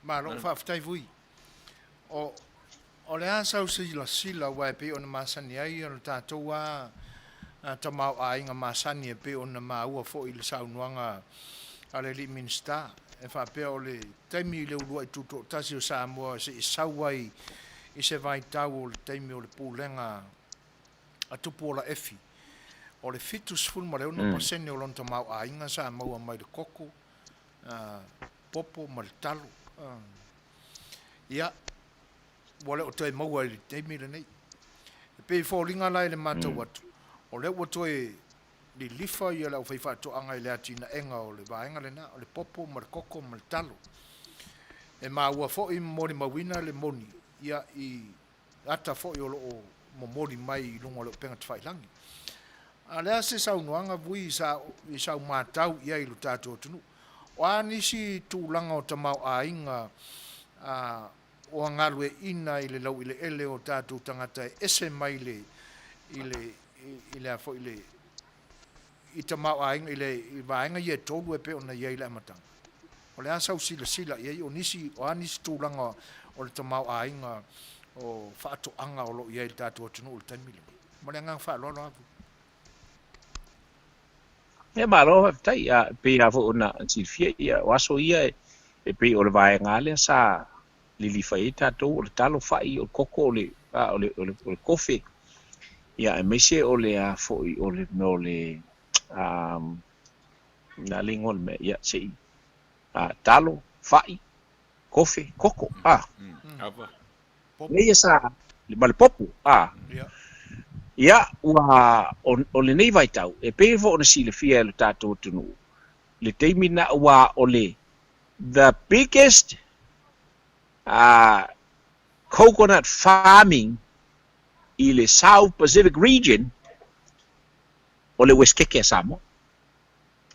Malo, faafetai Vui. O, o le a sau silasila aua e pei ona masani ai o le tatou a tamaoaiga masani e pei ona maua foi i le saunoaga a le alii Minisita e faapea o le taimi i le uluai tutoatasi o Samoa se i sau ai i se vaitau o le taimi o le pulega a Tupuola Efi, o le 76% o lona tamaoaiga sa maua mai le koko, popo ma le talo. Ia, ua le o toe maua i le taimi lenei. E pei e foliga la i le matau atu, o lea ua toe lilifa ia le aufaifaatoaga i le atinaega o le vaega lena, o le popo ma le koko ma le talo. E maua foi ma molimauina le moni ia i ata foi o lo o momoli mai i luga o le upega tafailagi. A o le a se saunoaga Vui i sau matau i ai i lo tatou atunuu? O a nisi tulaga o tamaoaiga o galueaiina i le laueleele o tatou tagata e ese mai le i le i le a foi le i tamaoaiga i le i vaega ia e tolu e pei ona i ai i le amataga? O le a sau silasila i ai o nisi o a nisi tulaga o le tamaoaiga o faatoaga o lo o i ai i le tatou atunuu i le taimi lenei? Ma le agaga faaaloalo lava. Ia malo faafetai. A pei lava foi ona silafia ia o aso ia e pei o le vaega lea sa lilifa i ai tatou o le talo fai, o le koko, o le a o le o le o le kofe. Ia aemaise o le a foi o le mea o le Na le igoa o le mea, ia, se i, talo, fa'i, kofe, koko, a. Ava. Mea ia sa, ma le popo, a. Ia, ua, o lenei vaitau, e pei foi ona silafia e lo tatou atunuu, le taimi na ua o le the biggest coconut farming i le South Pacific region, o le uesikeke a Samoa.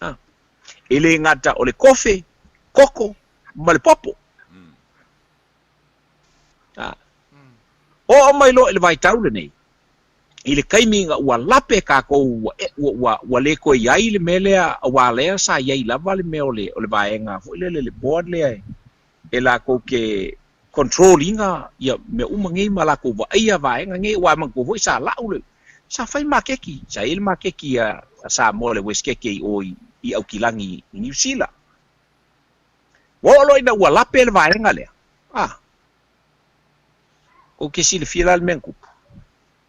A. E le gata o le kofe, koko ma le popo. A. Oo mai loa i le vaitau lenei, i le taimi ina ua lape kākou, ua, ua, ua, ua le toe i ai le mea lea, auā lea sa i ai lava le mea o le, o le vaega foi lele, le board lea e, e latou te control ina ia mea uma nei ma latou vaaia vaega nei, aua e manatua foi sa lau le, sa fai makeki, sa i ai le makeki a Samoa le Westgate i o i Aukilani i Niu Sila. Ua oo loa ina ua lape le vaega lea, a, kou te silafia la le mea na tupu.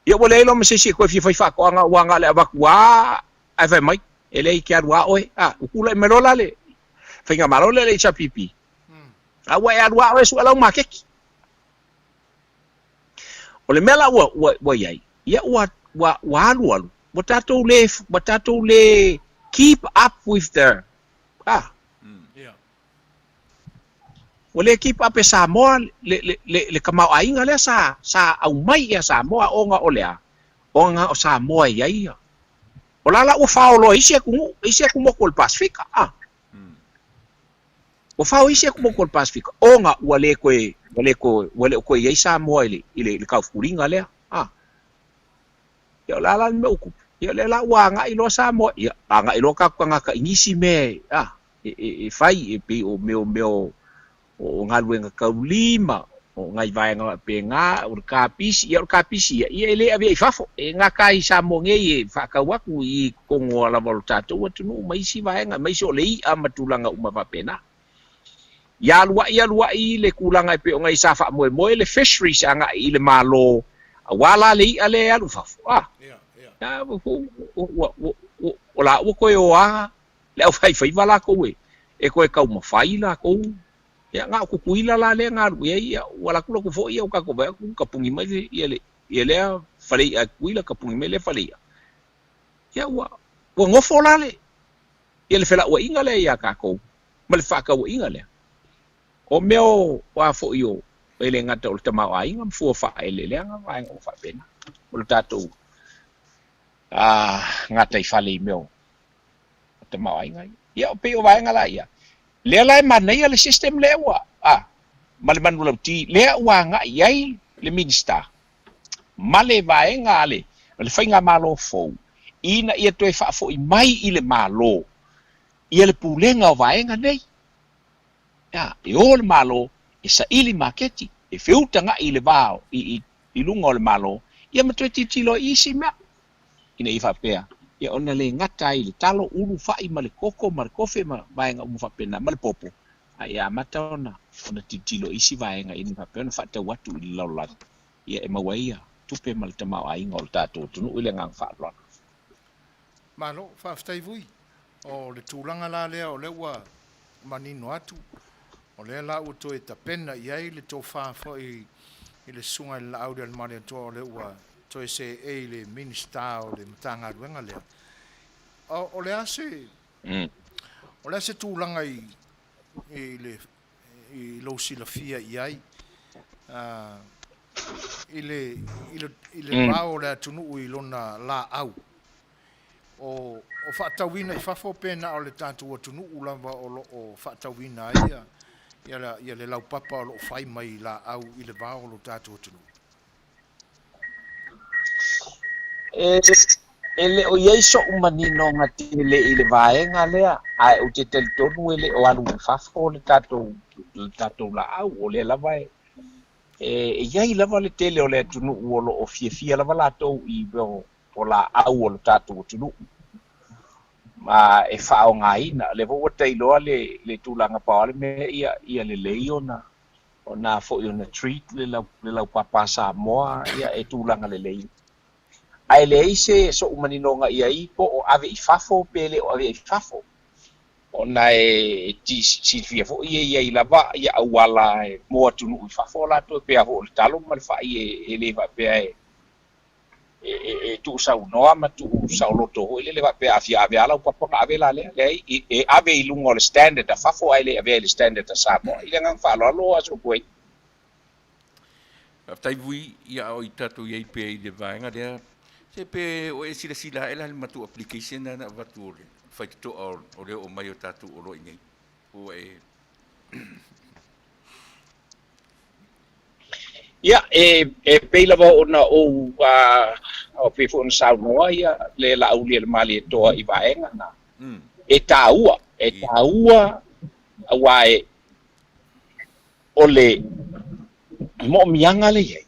Ia ua leai loa ma se isi e toe fia fai faatoaga aua na o le avatu lava ae fai mai, e leai e te alu lava oe, a, ua tulai mai loa la le faigamalo lea a le HRPP, A ua e alu a oe e sue lau makeki. O le mea la ua, ua, ua i ai, ia ua, ua, ua alualu, ua tatou le, ua tatou le keep up with the, ah, ua le keep up e Samoa le, le, le, le tamaoaiga lea sa, sa aumai ia Samoa ona o le a? Ona o Samoa e i ai ia. O la la ua fao loa e isi atunuu, e isi atu motu o le Pasefika, ah. Ua fao isi atu motu o le Pasefika ona ua le toe, ua le toe, ua le o toe i ai Samoa i le, i le, i le taufuliga lea. A. Ia o le a la le mea ua tupu? Ia o lea la ua agai loa Samoa, ia, agai loa tatou tagata i nisi mea e, a, e, e, e fai, e pei o mea o mea o, o galuega taulima, o nai vaega faapena, o le kapisi, ia o le kapisi ia, ia e le avea i fafo, e gata i Samoa nei e faatau atu i totonu lava o le tatou atunuu ma isi vaega, aemaise o le i'a ma tulaga uma faapena. Ia alua'i alua'i le tulaga e pei ona i sa faamoemoe le fisheries agai i le Malo aua la le i'a lea e alu i fafo, a, ua, ua, ua, o la ua toe o a le aufaifaiva lakou e toe taumafai lakou. Ia, na o Tutuila la lea na alu i ai, ia, ua alu atu latou foi, ia, ua tatou vaai atu, tapuni mai le, ia le, ia lea fale i'a e Tutuila, tapuni mai lea fale i'a. Ia, ua, ua nofo la le, ia le felauaiga lea iā tatou, ma le fefaatauaiga lea. O mea o, o a foi o, e le gata o le tamaoaiga ma fua faaeleeleaga ma vaega uma faapena, o le tatou, a, gataifale i mea o, o tamaoaiga ia. Ia, pei o vaega la ia, lea la e manaia le system lea ua, a, ma le manulauti lea ua agai i ai le Minisita ma le vaega a le, le faigamalo fou ina ia toe faafoi mai i le Malo ia le pulega o vaega nei. A, e o le Malo e saili maketi, e feutaga'i i le va i, i, i luga o le Malo, ia ma toe tilotilo ai i isi mea. Ina ia faapea, ia ona le gata ai i le talo, ulu, fa'i ma le koko ma le kofe ma vaega uma faapena, ma le popo, a ia amata ona ona tilotilo i isi vaega ina ia faapea ona faatau atu i le lalolagi, ia e maua ai ia tupe ma le tamaoaiga o le tatou atunuu i le agaga faaaloalo. Malo, faafetai Vui. O le tulaga la lea o lea ua manino atu, o lea la ua toe tapena i ai le tofa foi i le Susuga i le Laaulialemalietoa o lea ua toe seei i le Minisita o le Matagaluega lea. O le a se, o le a se tulaga i, i le, i lou silafia i ai, i le, i le, i le vao o le atunuu i lona laau? O faatauina i fafo pe na o le tatou atunuu lava o lo o faatauina ai ia le laupapa o lo o fai mai i laau i le vao o lo tatou atunuu? E le o i ai soʻu maninoga tele i le vaega lea, ae ou te talitonu e le o alu i fafo le tatou laau, o lea lava e i ai lava le tele o le atunuu o lo o fiafia lava latou i o laau o le tatou atunuu ma e faaaogaina. O lea foi ua tailoa le le tulaga pau lava le mea ia ia lelei ona ona foi ona treat le lau le laupapa Samoa ia e tulaga lelei. Ae leai se so'u maninoga i ai po o ave i fafo pe le o ave i fafo, ona e silafia foi e i ai lava ia auala mo atunuu i fafo latou e pei lava foi o le talo ma le fai e le faapea e tuusaunoa ma tuusaoloto foi lele faapea a fia ave lava lau papa ona ave la lea. Leai, e ave i luga o le standard a fafo ae le avea i le standard a Samoa. I le agaga faaaloalo a Sopuei. Faafetai Vui, ia a o i tatou i ai pea i le vaega lea, se pe o e silasila ae la i le matou application lea na avatu o le faitotoa o le oo mai o tatou oloa i inei. Ua e. Ia, e pei lava ona ou, a pei foi ona saunoa ia le Laauli a le Malietoa i vaega na. E taua, e taua aua e O le mo'omiaga lea i ai,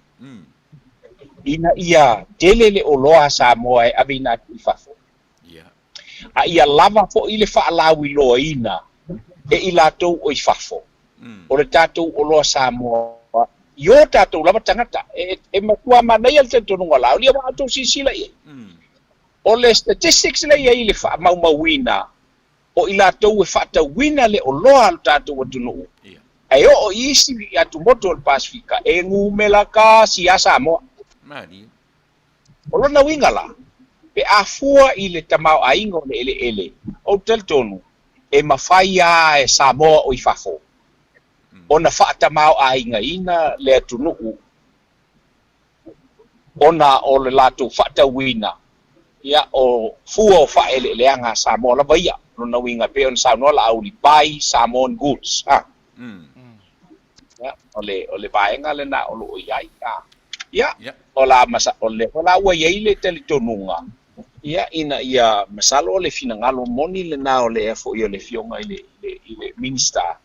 ina ia tele le oloa a Samoa e aveina atu i fafo, a ia lava foi le faalauiloaina e i latou o i fafo o le tatou oloa Samoa i o tatou lava tagata. E matua manaia le talitonuga o Laauli, aua a outou silasila i ai, o le statistics lea i ai i le faamaumauina o i latou e faatauina le oloa a lo tatou atunuu, ae oo i isi atumotu o le Pasefika, e numera tasi a Samoa. O lona uiga la, pe a fua i le tamaoaiga o le eleele, ou te talitonu, e mafai a e Samoa o i fafo ona faatamaoaigaina le atunuu ona o le latou faatauina, ia, o fua o faaeleeleaga a Samoa lava ia. Lona uiga, e pei ona saunoa Laauli, buy Samoan goods, a. Ia, o le, o le vaega lena o lo o i ai, a. Ia, o la, o lea foi la ua i ai le talitonuga, ia, ina ia, masalo o le finagalo moni lena o le foi o le Afioga i le, i le, i le Minisita,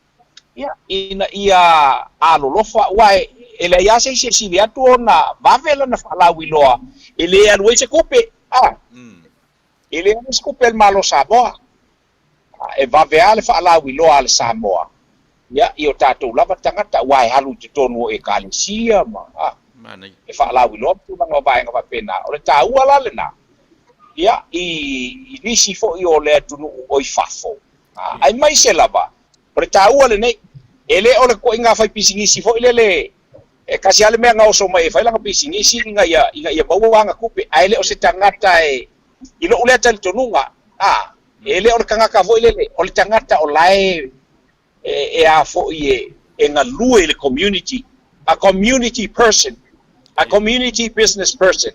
Ia, ina ia alolofa, aua e leai lava se isi e sili atu ona vave lana faalauiloa e le alu ai se tupe, a, e le alu ai se tupe a le Malo o Samoa. E vave lava le faalauiloa a le Samoa, ia, i o tatou lava tagata, aua e alu i totonu o Ekalesia ma, a, e faalauiloa ma tulaga o vaega faapena. O le taua la lena, ia, i nisi foi o le atunuu o i fafo, aemaise lava O le taua lenei, e le o le koiga faipisinisi foi lele e tasi lava le mea na oso mai e fai lana pisinisi ina ia, ina ia maua ana tupe, ae le o se tagata e, i lou lea talitonuga, a, e le o le tagata foi lele, o le tagata o la e, e, e a foi e, e galue i le community, a community person, a community business person.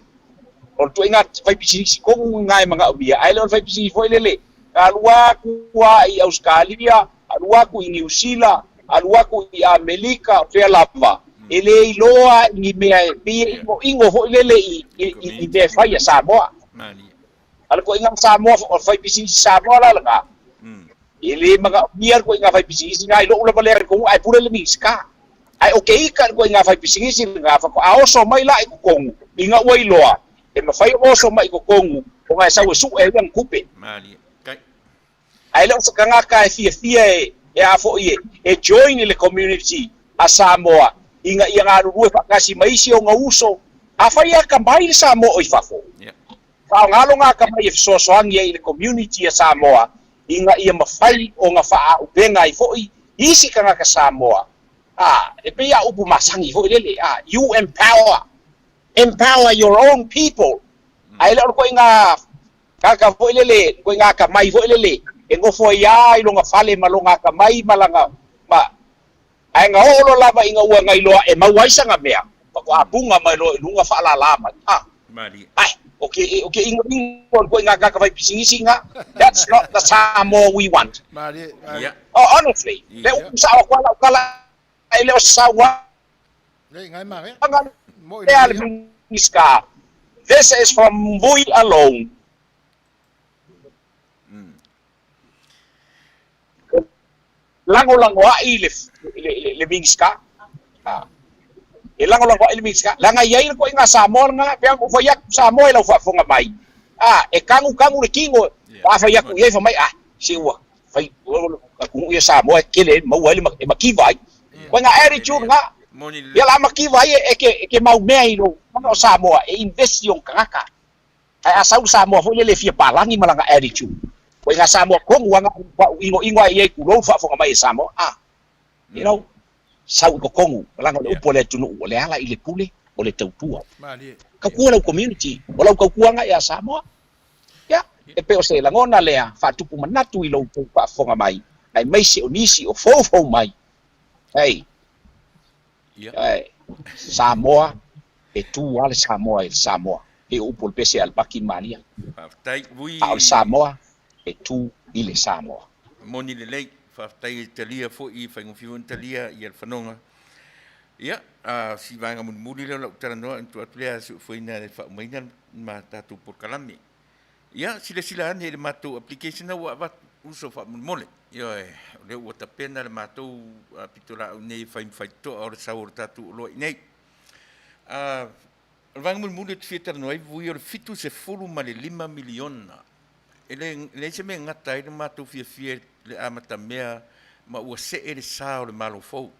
O le tuaiga faipisinisi tonu lena e manaomia, ae le o le faipisinisi foi lele, Alu atu lava i Ausetalia, alu atu i Niu Sila, alu atu i Amelika, o fea lava, e le iloa i ni mea e pei e inoino foi lele i, i, i mea e fai a Samoa. A le koiga Samoa, o le faipisinisi Samoa la lena, e le manaomia le koiga faipisinisi lena i lou lava lea talitonuga, ae pule le Minisita. Ae o ke ika i le koiga faipisinisi lena, faatoa oso mai la i totonu, ina ua iloa, E mafai ona oso mai i totonu ona e sau e suʻe ai lana tupe. Ae le o se tagata e fiafia e e a foi e e join i le community a Samoa ina ia galulue faatasi ma isi ona uso. Afai e atamai le Samoa o i fafo, faaaoga lona atamai e fesoasoani ai i le community a Samoa ina ia mafai ona faaaupega ai foi isi tagata Samoa. A, e pei a upu masani foi lele, a, you empower Empower your own people. Ae le o le koiga kaka foi lele, koiga atamai foi lele, e nofo ai lava i lona fale ma lona atamai ma lana, ma, ae na oo loa lava ina ua na iloa e maua ai sana mea, faatoa puga mai loa i luga faalala mai. Ah. Ai, o ke, o ke inoino o le koiga kaka fai pisinisi na, that's not the Samoa we want. Oh, honestly, le upu sao atu lava lau tala, e le o se saunoaga. Lea a le Minisita, This is from Vui alone. Lagolagoa'i le Minisita. E lagolagoa'i le Minisita. Leaga e i ai le ituaiga Samoa lena, pei ona ou fai atu, Samoa i lau faafofoga mai, e tanutanu le tino, a fai atu i ai fai mai, ah, se ua fai atunuu ia Samoa e tele ai maua ai le e mativa ai. Koe nga attitude nga ia la mativa ai e ke e ke mau mea i lou mana o Samoa e invest i ona tagata. Ae a sau le Samoa foi lele e fia palagi ma lana attitude, o ituaiga Samoa tonu lava na inoino lava i ai, tulou le faafofoga mai e Samoa, a, you know, sau i totonu, leaga o le upu a le atunuu, o le ala i le pule, o le tautua. Tautua lau community, o lau tautuaga ia Samoa. Ia, e pei o se lagona lea, faatupu manatu i lo outou faafofoga mai, aemaise o nisi o foufou mai. Hei, Ae, Samoa, e tu lava le Samoa i le Samoa. Pei o upu o le pese a le Paki Malia. Faafetai, Vui. A o le Samoa, e tu i le Samoa. Moni lelei, faafetai e talia foi, e faigofie foi ona talia ia le fanoga. Ia, a o si vaega mulimuli lea o lau talanoa, ona tuu atu lea a si ou fuaina e faaumaina le ma tatou polokalame. Ia, silasila ane i le matou application ua avatu, uso faamolemole. Ioe, o lea ua tapena le matou pitolaau nei e fai ma faitotoa o le sau o le tatou oloa i inei. O le vaega mulimuli ou te fia talanoa ai, Vui, o le $75 miliona. E leai se mea e gata ai le matou fiafia i le amatamea ma ua see le sa o le Malo fou.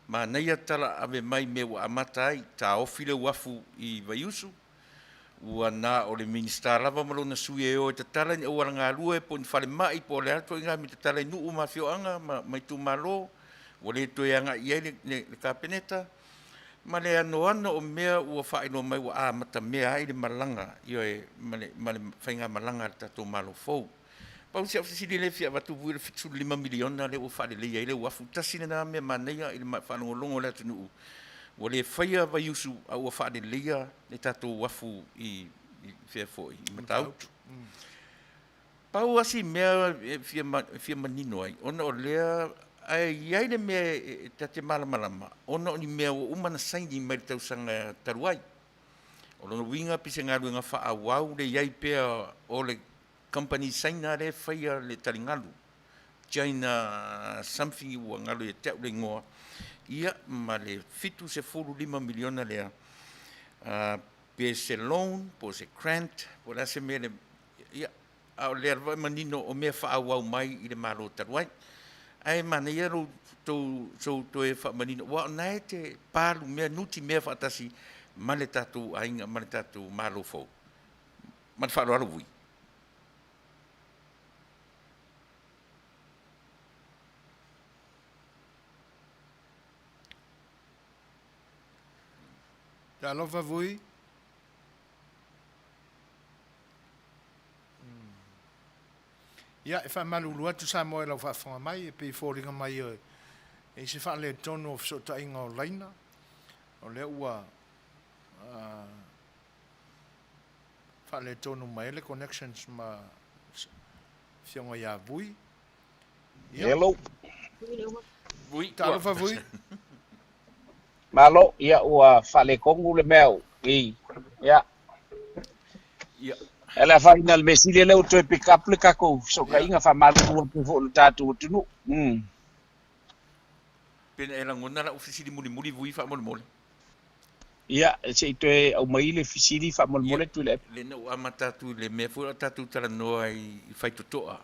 Manaia tala ave mai mea ua amata ai, taofi le uafu i Vaiusu, Ua na o le Minisita lava ma lona sui e o e tatala ni auala galue po o ni falemai po o le a ituaiga mea tatala i nuu ma afioaga ma itumalo, ua le toe agai i ai le Kapeneta, ma le anoano o mea ua faailoa mai ua amatamea ai le malaga, ioe, ma le faigamalaga a le tatou Malo fou. Pau si au fesili lea e fia avatu vui o le $75 miliona lea ua faaleleia ai le uafu. Tasi lena mea manaia i le faalogologo a le atunuu, ua le faia Vaiusu a ua faaleleia le tatou uafu i fea foi, i Matautu. Pau lava si mea e fia manino ai, ona o lea ae i ai le mea e ta te malamalama, ona o ni mea ua uma ona saini mai le tausaga talu ai. O lona uiga pe se galuega faaauau le i ai pea o le Kamupani Saina lea e faia le taligalu, China something ua galo ia te au le igoa, ia ma le $75 miliona lea, pe se loan po o se grant po o le a se mea le, ia, a o lea lava e manino o mea faaauau mai i le Malo talu ai. Ae manaia lou tou sou toe faamanino, aua o lena e te palu mea, nutimea faatasi ma le tatou aiga ma le tatou Malo fou. Ma le faaaloalo Vui. Talofa Vui. Ia, e faamalulu atu Samoa i lau faafofoga mai, e pei e foliga mai e i se faaletonu o fesootaiga o laina, o lea ua faaletonu mai ai le connections ma Afioga ia Vui. Ia. Hello. Vui. Talofa Vui. Malo, ia ua faaletonu le mea i. Ia. Ia. E le afaina le mea sili lea ua toe pick up le tatou fesootaiga faamalulu atu foi i le tatou atunuu. Pe na e lagona lau fesili mulimuli Vui faamolemole. Ia, se i toe aumai le fesili faamolemole Tuilaepa. Ia, lea na ou amata atu i le mea foi o le a tatou talanoa ai i faitotoa.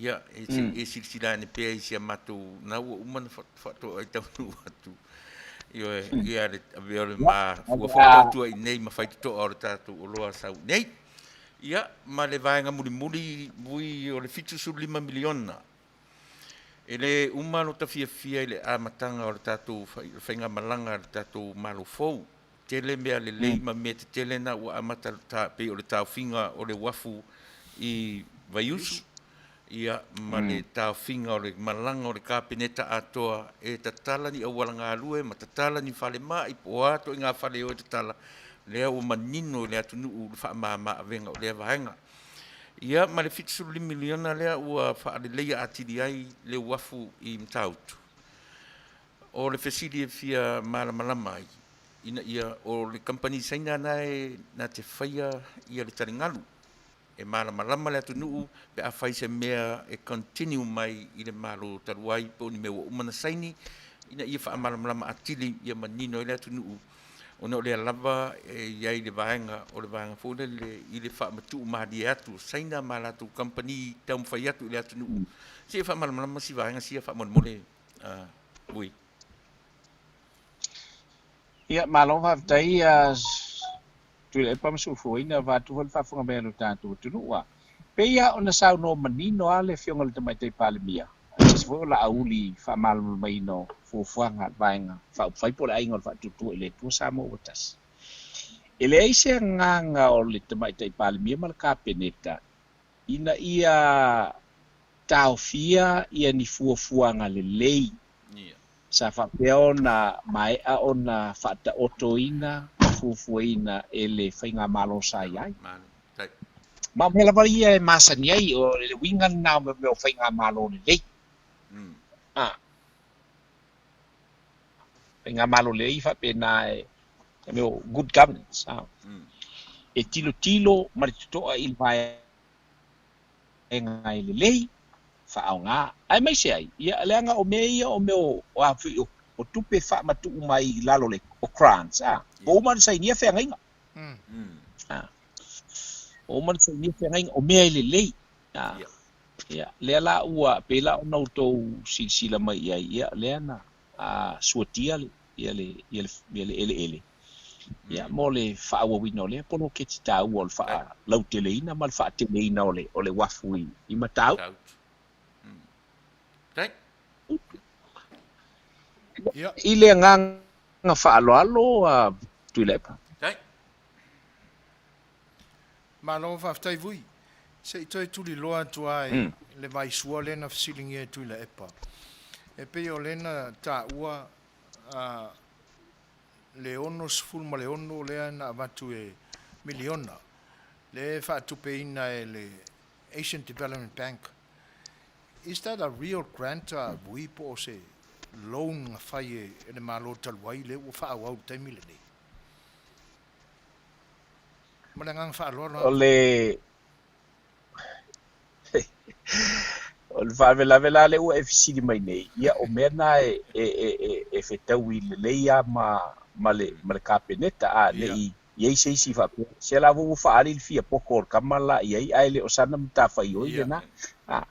Ia, e se i e silasila ane pea i si a matou, na ua uma ona faatoa ai taunuu atu. Ioe, ia le avea o le ma fua foi tautua i inei ma faitotoa o le tatou oloa sau i inei. Ia, ma le vaega mulimuli vui o le $75 miliona. E le uma lo ta fiafia i le amataga o le tatou faigamalaga a le tatou Malo fou. Tele mea lelei ma mea tetele na ua amata pei o le taofiga o le uafu i Vaiusu, ia ma le taofiga o le malaga o le Kapeneta atoa e tatala ni auala galue ma tatala ni falemai po o a ituaiga fale e o e tatala, lea ua manino i le atunuu le faamama avega o lea vaega. Ia ma le $75 miliona lea ua faaleleia atili ai le uafu i Matautu. O le fesili e fia malamalama ai, ina ia o le kamupani Saina na e na te faia ia le taligalu, e malamalama le atunuu pe a fai se mea e continue mai i le Malo talu ai po o ni mea ua uma ona saini, ina ia faamalamalama atili ia manino ai le atunuu ona o lea lava e i ai le vaega o le vaega foi lele i le faamatuu malie atu o Saina ma latou kamupani taumafai atu i le atunuu. Se i faamalamalama si vaega sia faamolemole, Vui. Ia, malo faafetai. Tuilaepa ma Suafuaina, vaeatu foi le faafofoga mai a lo tatou atunuu. A pei lava ona saunoa manino lava le Afioga i le Tamaitai Palemia, aemaise foi o Laauli i faamalamalamaina o fuafuaga a le Vaega Faaupufai po o le Aiga o le Faatuatua i le Atua Samoa ua Tasi. E leai se agaga o le Tamaitai Palemia ma le Kapeneta ina ia taofia ia ni fuafuaga lelei sa faapea ona maea ona faataotoina ma fuafuaina e le faigamalo sa i ai. Ma o mea lava ia e masani ai, o le uiga lena o mea o faigamalo lelei. A faigamalo lelei faapena e mea o good governance. A e tilotilo ma le totoa i le vaega e lelei, faaaoga. Aemaise ai, ia, leaga o mea ia o mea o, o a foi, o, o tupe faamatuu mai i lalo o le, o grants, a, ua uma ona sainia feagaiga. A, ua uma ona sainia feagaiga, o mea e lelei. A, ia, lea la ua, pei la ona outou silasila mai i ai, ia, lea na, a, suatia le, ia le, ia le, ia le eleele, ia, mo le faaauauina o lea poloketi taua o le faalauteleina ma le faateleina o le, o le uafu i, i Matautu. I le agaga faaaloalo a Tuilaepa. Malo faafetai Vui. Se i toe tuliloa atu lava i le vaisua lea na fesiligia e Tuilaepa. E pei o lea na taua le 66 lea na avatu e miliona lea e faatupeina e le Asian Development Bank. Is that a real grant a Vui po o se loan na fai e le Malo talu ai lea ua faaauau i le taimi lenei? Ma le agaga faaaloalo O le O le faalavelave la lea ua e fesili mai nei, ia o mea na e e e e e fetaui lelei lava ma ma le ma le Kapeneta, a ne i i ai se isi faapea, se la ua faaali le fia poto o le tama la i ai, ae le o sana matafaioi lena, a,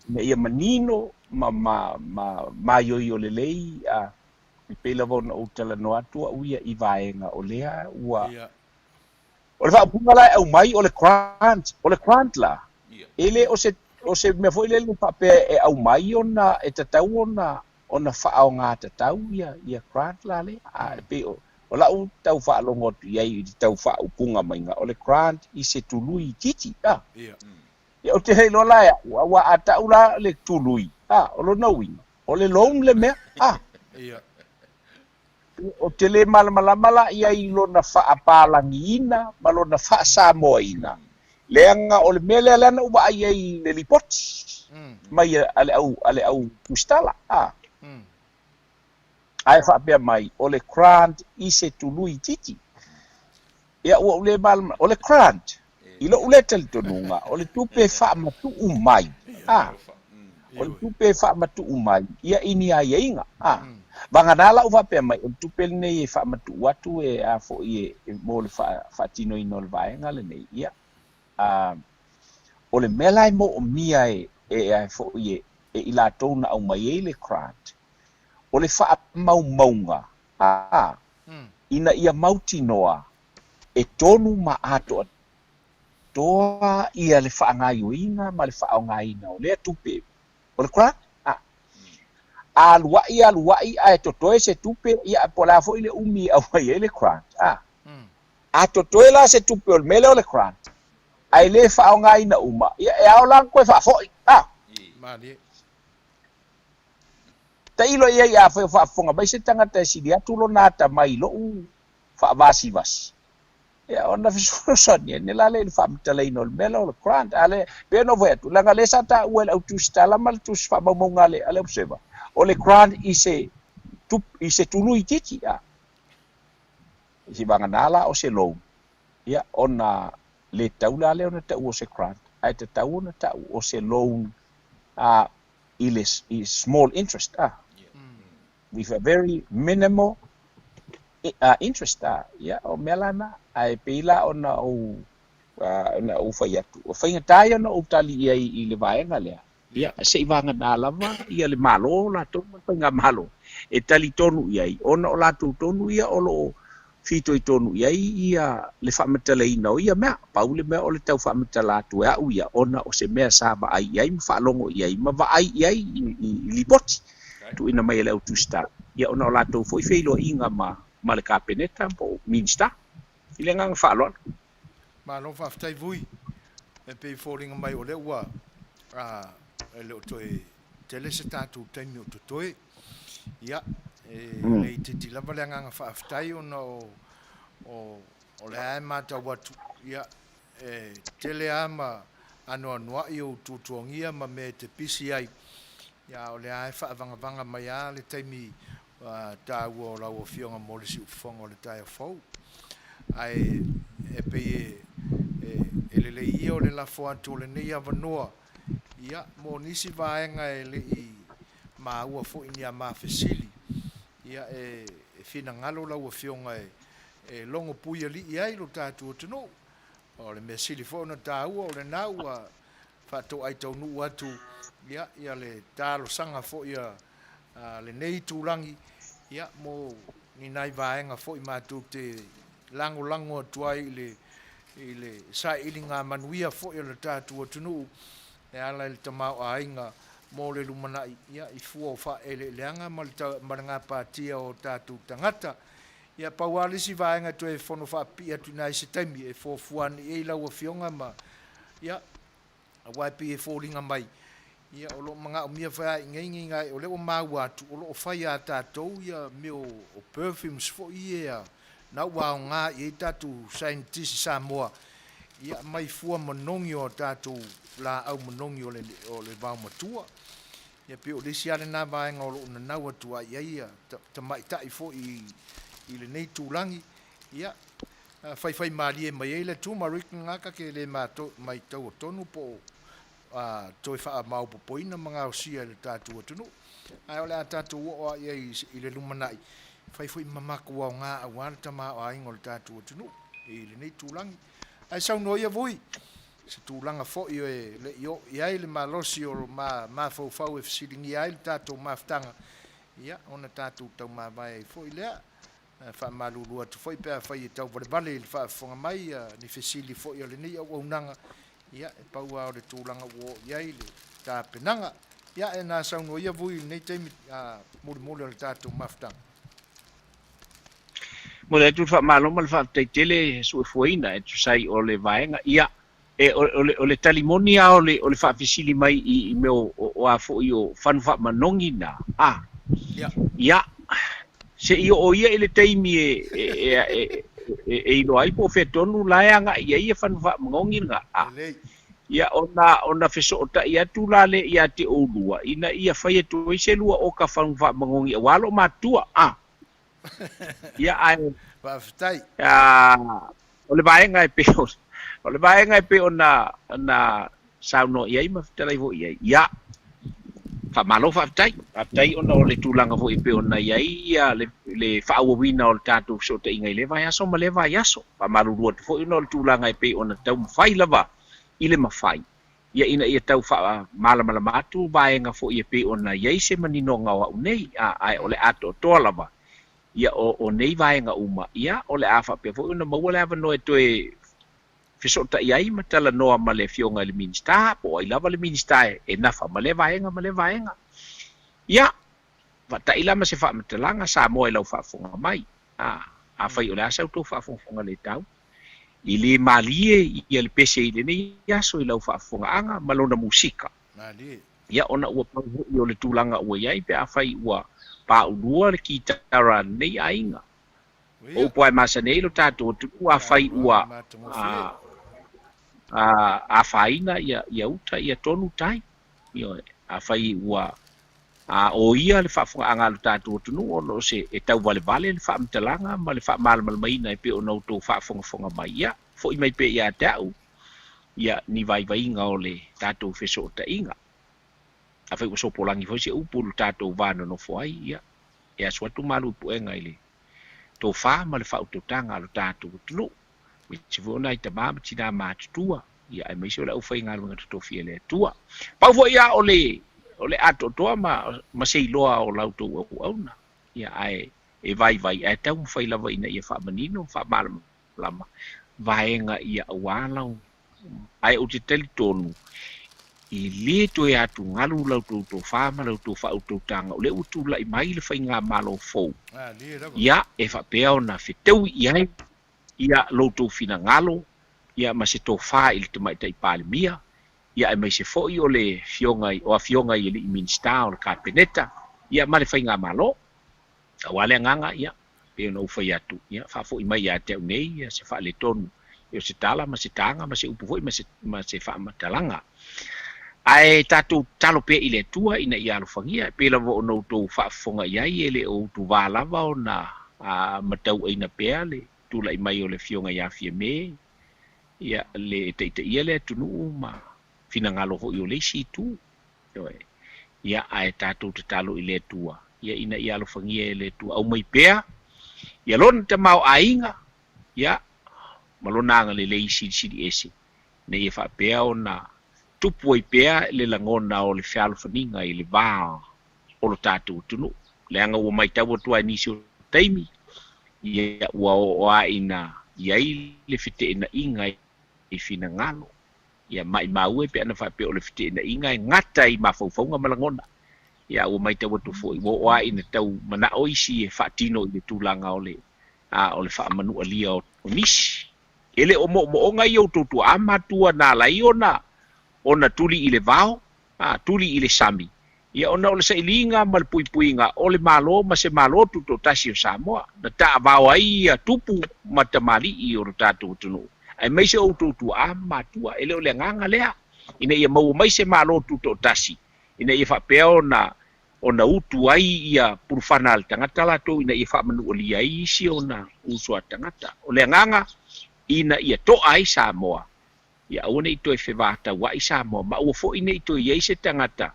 ina ia manino ma ma ma maioio lelei, a, e pei lava ona ou talanoa atu au ia i vaega o lea ua O le faaupuga la e aumai o le grant, o le grant la, e le o se, o se mea foi lele faapea e aumai ona e tatau ona ona faaaoga tatau ia, ia grant la lea. A e pei o, o lau tau faalogo atu i ai i le tau faaupuga maiga, o le grant i se tului itiiti, a. Ia ou te le iloa la e au, aua a tau la le tului, a, o lona uiga, o le loan le mea, a. Ou te le malamalama la i ai i lona faapālagiina ma lona faasamoaina, leaga o le mea lea lea na ou vaai ai i le lipoti mai a le au a le au tusitala, a. Ae faapea mai, o le grant i se tului itiiti. Ia ua ou le malamalama, o le grant, i lou lea talitonuga, o le tupe faamatuu mai, a, o le tupe faamatuu mai ia i ni aiaiga, a. Vagana la ua faapea mai, o le tupe lenei e faamatuu atu e a foi e mo le faatinoina o le vaega lenei, ia, a, o le mea la e moomia e, e a foi e, e i latou na aumai ai le grant, o le faamaumauga, a, ina ia mautinoa e tonu ma atoatoa ia le faagaoioiga ma le faaaogaina o lea tupe o le grant. A alua'i alua'i ae totoe se tupe, ia po o le a foi le umi e aumai ai le grant. A a totoe la se tupe o le mea lea o le grant ae le faaaogaina uma, ia e ao la ona toe faafoi. A tailo i ai afai o faafofoga mai se tagata e sili atu lona atamai i lou faavasivasi, ia ona fesoasoani ane la lea i le faamatalaina o le mea lea o le grant. A lea, pei ona ou fai atu, leaga o lea sa taua e le au tusitala ma le tusi faamaumauga a le, a le Observer, o le grant i se, i se tului itiiti, a. I se vagana la o se loan, ia, ona le tatau la lea ona taua o se grant, ae tatau ona tau o se loan, a, i le i small interest, a. With a very minimal interest, a, ia, o mea la na, ae pei la ona ou, ona ou fai atu, o faigata ia ona ou tali i ai i le vaega lea, ia, se i vagana lava ia le Malo latou ma le Faigamalo e talitonu i ai, ona o latou tonu ia o lo o, fitoitonu i ai ia le faamatalaina o ia mea. Pau le mea o le tau faamatala atu e a'u ia ona o se mea sa vaai i ai ma faalogo i ai ma vaai i ai i lipoti tuuina mai e le au tusitala, ia ona o latou foi feiloaiga ma ma le Kapeneta po o Minisita. I le agaga faaaloalo. Malo faafetai Vui. E pei e foliga mai o lea ua e le o toe tele se tatou taimi o totoe. Ia, e le itiiti lava le agaga faafetai ona o, o, o lea e matau atu, ia, e tele lava ma anoanoai ou tuatuagia ma mea e te pisi ai, ia, a o lea e faavagavaga mai lava le taimi taua o lau Afioga mo le siufofoga o le taeao fou. Ae e pei e, e, e lelei ia o le lafo atu o lenei avanoa, ia, mo nisi vaega e le i maua foi ni a ma fesili, ia, e, e finagalo lau Afioga e, e logo puialii ai lo tatou atunuu. O le mea sili foi ona taua, o lena ua faatoai taunuu atu, ia, ia le talosaga foi a, a lenei itulagi, ia, mo ni nai vaega foi matou te lagolago atu ai i le, i le sailiga manuia foi o le tatou atunuu e ala i le tamaoaiga mo le lumanai, ia, i fua o faaeleeleaga ma le, ma le gapatia o tatou tagata. Ia, pau lava le isi vaega e toe fono faapipii atu i ina i se taimi e fuafua ane i ai lau Afioga ma, ia, aua e pei e foliga mai, ia, o lo o manaomia foi lava i inei ni nai, o lea ua maua atu, o lo o fai lava e tatou ia mea o perfumes foi ia, na ua aoga i ai tatou saienitisi Samoa, ia, mai fua manogi o tatou laau manogi o le, o le vaomatua. Ia, pei o le isi lava lena vaega o lo o nanau atu ai i ai ia tamaitai foi i lenei itulagi, ia, faifaimalie mai ai le turmeric lena ta te le maitaua tonu po o toe faamaopoopoina ma gaosia i le tatou atunuu. Ae o le a tatou oo lava i ai i le lumanai, fai foi ma matou aoga aua le tamaoaiga o le tatou atunuu i lenei itulagi. Ae saunoa ia Vui, se tulaga foi e le i oo i ai le malosi o ma mafaufau e fesiligia ai le tatou mafutaga, ia, ona tatou taumavae ai foi lea. E faamalulu atu foi pe afai e tauvalevale i le faafofoga mai ni fesili foi a lenei auaunaga, ia, e pau lava o le tulaga ua oo i ai le tapenaga. Ia, e na saunoa ia Vui i lenei taimi mulimuli o le tatou mafutaga. Momoli atu le faamalo ma le faafetai tele suefuaina e tusa ai o le vaega. Ia, e, o, o, le, o le tali moni lava o le, o le faafesili mai i, i mea o, o, o a foi o fanu faamanogi na, a, Ia. ia, se i oo ia i le taimi e, e, e, e, e, e iloa ai po o fea tonu la e agai i ai ia fanu faamanogi na, a. Lelei. Ia, ona, ona fesootai atu la lea ia te oulua, ina ia fai atu ai se lua oka fanu faamanogi aua loo matua, a. Ia, ae, Faafetai. a, o le vaega e pei o, o le vaega e pei ona, ona saunoa i ai ma fetalai foi i ai. Ia, faamalo faafetai. Faafetai ona o le tulaga foi e pei ona i ai ia le, le faaauauina o le tatou fesootaiga i lea vaiaso ma lea vaiaso. Faamalulu atu foi ona o le tulaga e pei ona taumafai lava i le mafai, ia ina ia tau faamalamalama atu vaega foi e pei ona i ai se maninoga o a'u nei, a, ae o le atoatoa lava ia o, o nei vaega uma, ia o le a faapea foi ona maua le avanoa e toe fesootai ai ma talanoa ma le Afioga i le Minisita, po o ai lava le Minisita e, e nafa ma lea vaega ma lea vaega. Ia, vaatai la ma se faamatalaga Samoa i lau faafofoga mai, a, afai o le a sa outou faafogafoga le tau, e le malie ia le pese i lenei aso i lau faafofogaaga ma lona musika. Malie. Ia ona ua pau foi o le tulaga ua i ai pe afai ua paulua le kitara a lenei aiga. O Ia. upu lava e masani ai lo tatou atunuu afai Saunoaga ua matagofie. afaina ia, ia uta ia tonu tai. Ioe, afai ua a o ia le faafofogaaga a lo tatou atunuu ona o se e tauvalevale le faamatalaga ma le faamalamalamaina e pei ona outou faafogafoga mai, ia, foi mai pea ia te a'u ia ni vaivaiga o le tatou fesootaiga. Afai ua sopolagi foi se upu i lo tatou va nonofo ai, ia, e asu atu malu i puega i le tofa ma le faautautaga a lo tatou atunuu, aemaise foi o nai tamā ma tinā matutua, ia aemaise o le aufaigaluega totofi a le Atua. Pau foi lava o le, o le atoatoa ma, ma se iloa o la outou auauna, ia ae e vaivai ae taumafai lava ina ia faamanino ma faamalamalama vaega ia aua lau ae ou te talitonu e lē toe atugalu la outou tofā ma la outou faautautaga o lea ua tulai mai le faigamalo fou ia e faapea ona fetaui i ai ia lo outou finagalo ia ma se tofā i le Tamaitai Palemia ia aemaise foi o le afioga o afioga i alii Minisita o le Kapeneta ia ma le faigamalo. Aua le agaga, ia, pei ona ou fai atu, ia, faafoi mai ia te au nei ia se faaletonu, ia o se tala ma se taga ma se upu foi ma se, ma se faamatalaga. Ae tatou tatalo pea i le Atua ina ia alofagia, e pei lava ona outou faafofoga i ai, e le o utuvā lava ona matauaina pea le tulai mai o le Afioga ia Fiame, ia, le e taitaia le atunuu ma finagalo foi o le isi itu. Ioe. Ia, ae tatou tatalo i le Atua, ia, ina ia alofagia e le Atua, aumai pea ia Lona tamaoaiga, ia, ma Lona agalelei silisili ese, ina ia faapea ona tupu ai pea le lagona o le fealofaniga i le va o lo tatou atunuu. Leaga ua matau atu lava i nisi o taimi, ia, ua oo lava ina i ai le feteenaiga i finagalo. Ia maimau e pe ana faapea o le feteenaiga e gata i mafaufauga ma lagona. Ia ua matau atu foi, ua oo lava ina tau manao isi e faatino i le tulaga o le a o le faamanualia o nisi. E le o moomooga ia o outou tuaa matua na ala ai ona ona tuli i le vao, a tuli i le sami, ia ona o le sailiga ma le puipuiga o le Malo ma se Malo Tutoatasi o Samoa, na taavao ai ia tupu ma tamalii o lo tatou atunuu, aemaise o outou tuaa ma matua. E le o le agaga lea, ina ia maua mai se Malo Tutoatasi, ina ia faapea ona ona utu ai ia pulufana a le tagata latou ina ia faamanualia ai isi ona uso a tagata. O le agaga, ina ia toa ai Samoa, Ia aua ne i toe fevataua'i Samoa, ma aua foi ne i toe i ai se tagata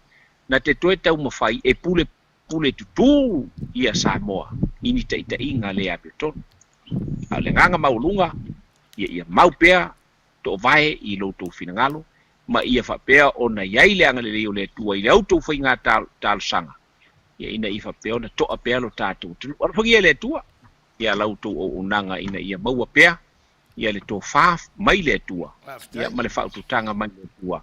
na te toe taumafai e pulepule tutū ia Samoa i ni taitaiga le amiotonu. A o le agaga maualuga, ia ia mau pea toovae i lo outou finagalo, ma ia faapea ona i ai le agalelei o le Atua i la outou faiga talosaga, ia ina ia faapea ona to'a pea lo tatou atunuu. Alofagia e le Atua ia la outou auaunaga ina ia maua pea ia le tofa mai le Atua, ia ma le faaututaga mai le Atua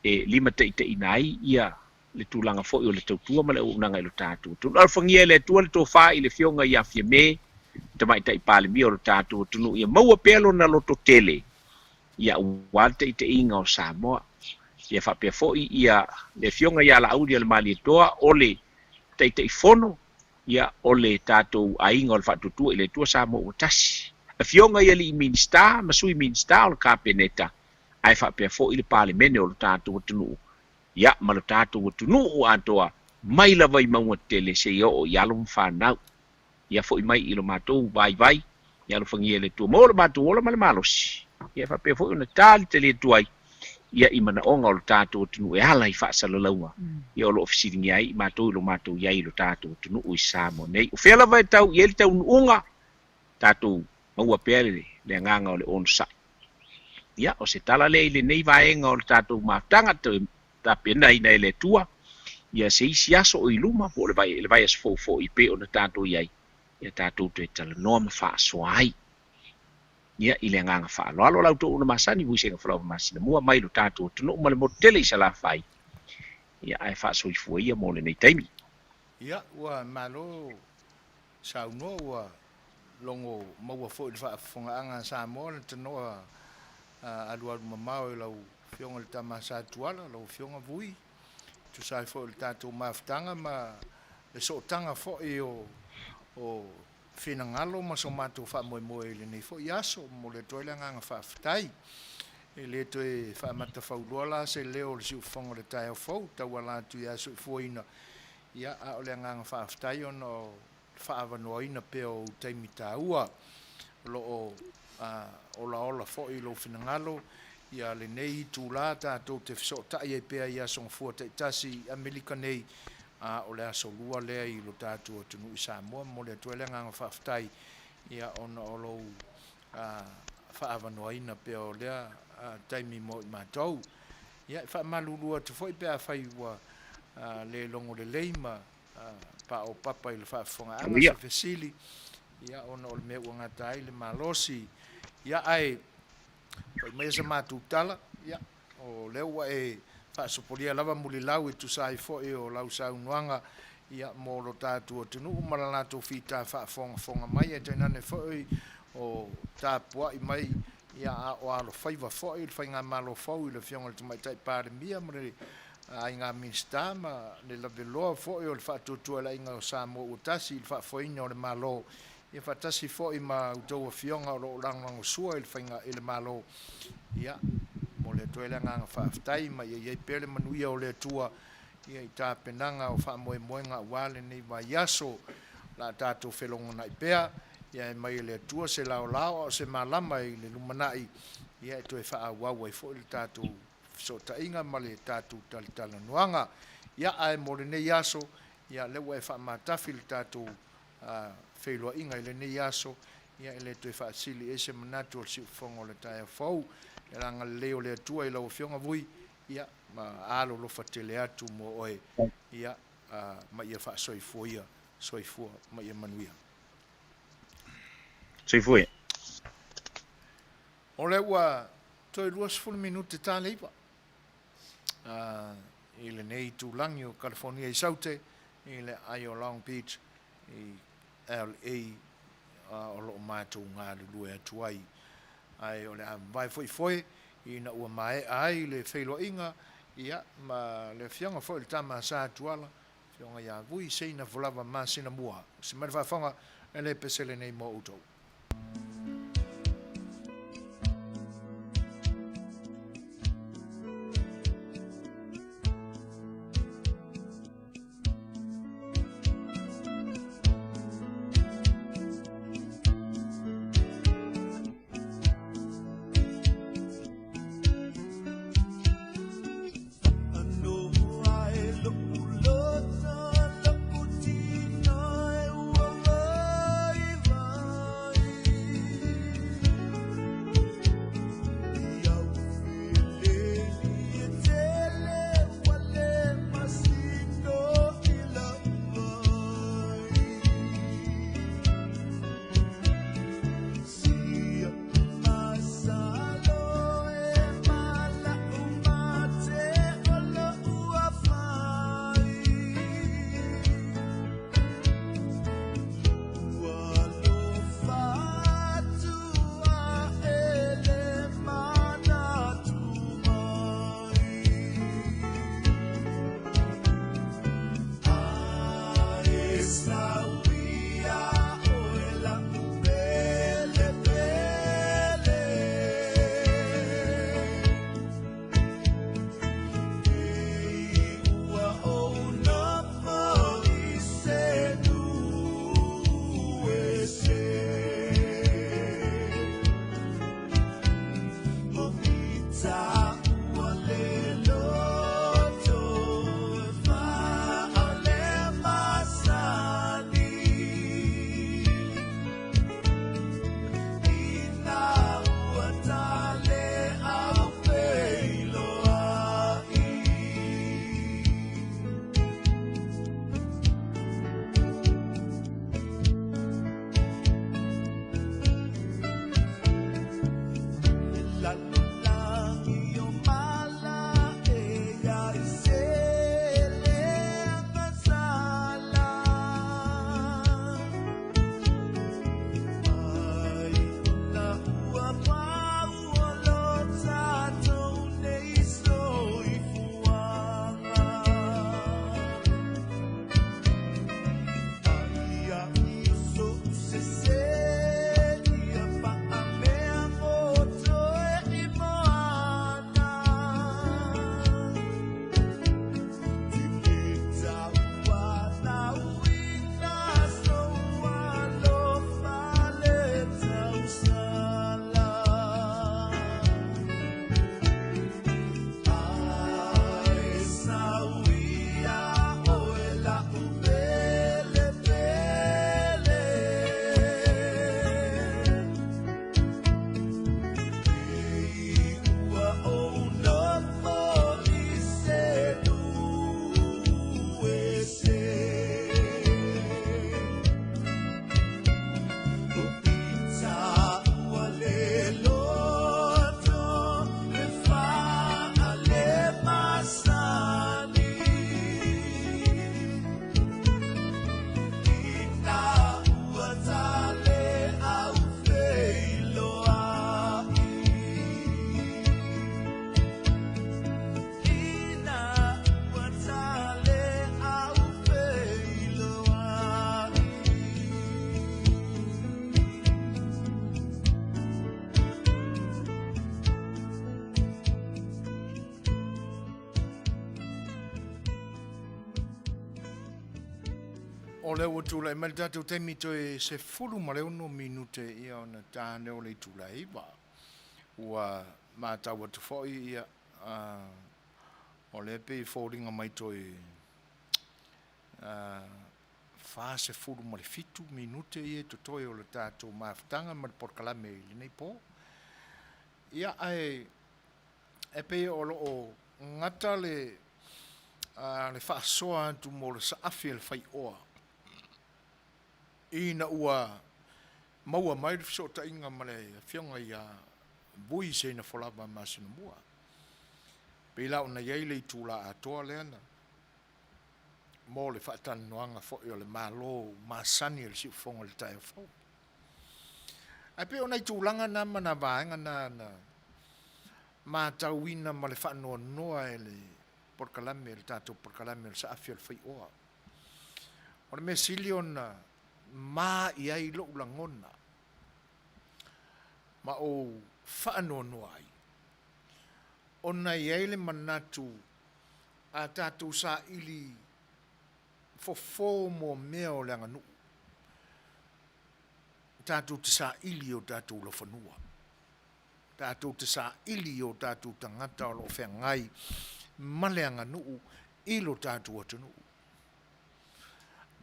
e limataitaiina ai ia le tulaga foi o le tautua ma le auaunaga i lo tatou atunuu. Alofagia e le Atua le tofa i le Afioga ia Fiame, Tamaitai Palemia o lo tatou atunuu, ia maua pea lona loto tele, ia aua le taitaiga o Samoa. Ia faapea foi ia le Afioga ia Laauli-a-le-Malietoa o le Taitaifono Ia, o le tatou aiga o le Faatuatua i le Atua Samoa ua tasi. Afioga i alii Minisita ma Sui Minisita o le Kapeneta, ae faapea foi le Palemene o lo tatou atunuu, ia, ma lo tatou atunuu atoa, mai lava i mauga tetele seia oo i alo ma fanau. Ia foi mai i lo matou vaivai, ia alofagia e le Atua mo lo matou ola ma le malosi, ia faapea foi ona talitali atu ai ia i manaoga o lo tatou atunuu e ala i faasalalauga ia o lo o fesiligia ai i matou i lo matou i ai i lo tatou atunuu i Samoa nei. O fea lava e tau i ai le taunuuga, tatou maua pea le agaga o le onosai. Ia, o se tala lea i lenei vaega o le tatou mafutaga, toe tapenaina e le Atua ia se isi aso o i luma po o le vaiaso fou foi pei ona tatou i ai, ia tatou toe talanoa ma faasoa ai. Ia, i le agaga faaaloalo la outou una masani, Vuisega Falaoa Masina mua mai lo tatou atunuu ma le motu tele i Salafai, ia, ae faasoifua ia mo lenei taimi. Ia, ua malo saunoa, ua logo maua foi i le faafofogaaga a Samoa le tanoa alualu mamao i lau Afioga i le Tama Sa Tuala, lau Afioga Vui, tusa ai foi o le tatou mafutaga ma le sootaga foi o finagalo ma so matou faamoemoe i lenei foi aso. Momoli atu ai le agaga faafetai. E le toe faamatafauloa la se leo o le siufofoga o le taeao fou, tauala atu ia Soifuaina, ia, a o le agaga faafetai ona o le faaavanoaina pea o ou taimi taua o lo o olaola foi i lou finagalo ia lenei itula tatou te fesootai ai pea i aso gafua taitasi i Amerika nei, a o le aso lua lea i lo tatou atunuu i Samoa. Momoli atu ai le agaga faafetai ia ona o lou faaavanoaina pea o lea taimi mo i matou. Ia, e faamalulu atu foi pe afai ua le logo lelei ma. Paopapa i le faafofogaaga se fesili, ia, ona o le mea ua gata ai le malosi. Ia, ae fai maia sa matou tala, ia, o lea ua e faasopolia lava mulilau e tusa ai foi o lau saunoaga, ia, mo lo tatou atunuu ma le latou fita faafogafoga mai, ae tainane foi o tapuai mai, ia, a o alofaiva foi le faigamalo fou i le Afioga i le Tamaitai Palemia ma le aiga Minisita ma le laveloa foi o le faatuatualaiga o Samoa ua tasi i le faafoeina o le Malo, ia faatasi foi ma outou afioga o lo o lagolagosua i le faiga i le Malo. Ia, momoli atu ai le agaga faafetai ma ia i ai pea le manuia o le Atua ia i tapenaga o faamoemoega aua lenei vaiaso. O le a tatou felogonai pea, ia e mai e le Atua se laolao a o se malama i le lumanai, ia e toe faaauau ai foi le tatou fesootaiga ma le tatou talatalanoaga. Ia, ae mo lenei aso, ia, lea ua e faamatafi le tatou feiloaiga i lenei aso, ia, e le toe faasili ai se manatu o le siufofoga o le taeao fou. Le agalelei o le Atua i lau Afioga Vui, ia, ma alolofa tele atu mo oe, ia, ma ia faasoifua ia, soifua ma ia manuia. Soifua ia. O lea ua toe 20 minute ta le 9 i lenei itulagi o Kalifonia i Saute i le aai o Long Beach i LA o lo o matou galulue atu ai. Ae o le a vavae foi foe ina ua maea ai le feiloaiga ia ma le afioga foi i le tama a Sa Tuala, afioga ia Vui Seina Fulava Masina Mua. Se mai le faafofoga e le pese lenei mo outou. O lea ua tulai mai le tatou taimi toe 16 minute ia ona ta lea o le itula e 9. Ua matau atu foi ia, o lea e pei e foliga mai toe 47 minute ia e totoe o le tatou mafutaga ma le polokalame i lenei po. Ia, ae e pei o lo o gata le le faasoa atu mo le saafi a le faioa ina ua maua mai le fesootaiga ma le Afioga ia Vui Seinafolava Masinamua. Pei la ona i ai le itula atoa lea na mo le faatalanoaga foi o le Malo masani o le siufofoga i le taeao fou. Ae pei o nai tulaga na ma nā vaega na na matauina ma le faanoanoa e le polokalame, le tatou polokalame o le Saafi o le Faioa. O le mea sili ona ma i ai lou lagona ma ou faanoanoa ai, ona e i ai le manatu a tatou saili fofo mo mea o le aganuu, tatou te saili i o tatou laufanua, tatou te saili i o tatou tagata o lo o feagai ma le aganuu i lo tatou atunuu.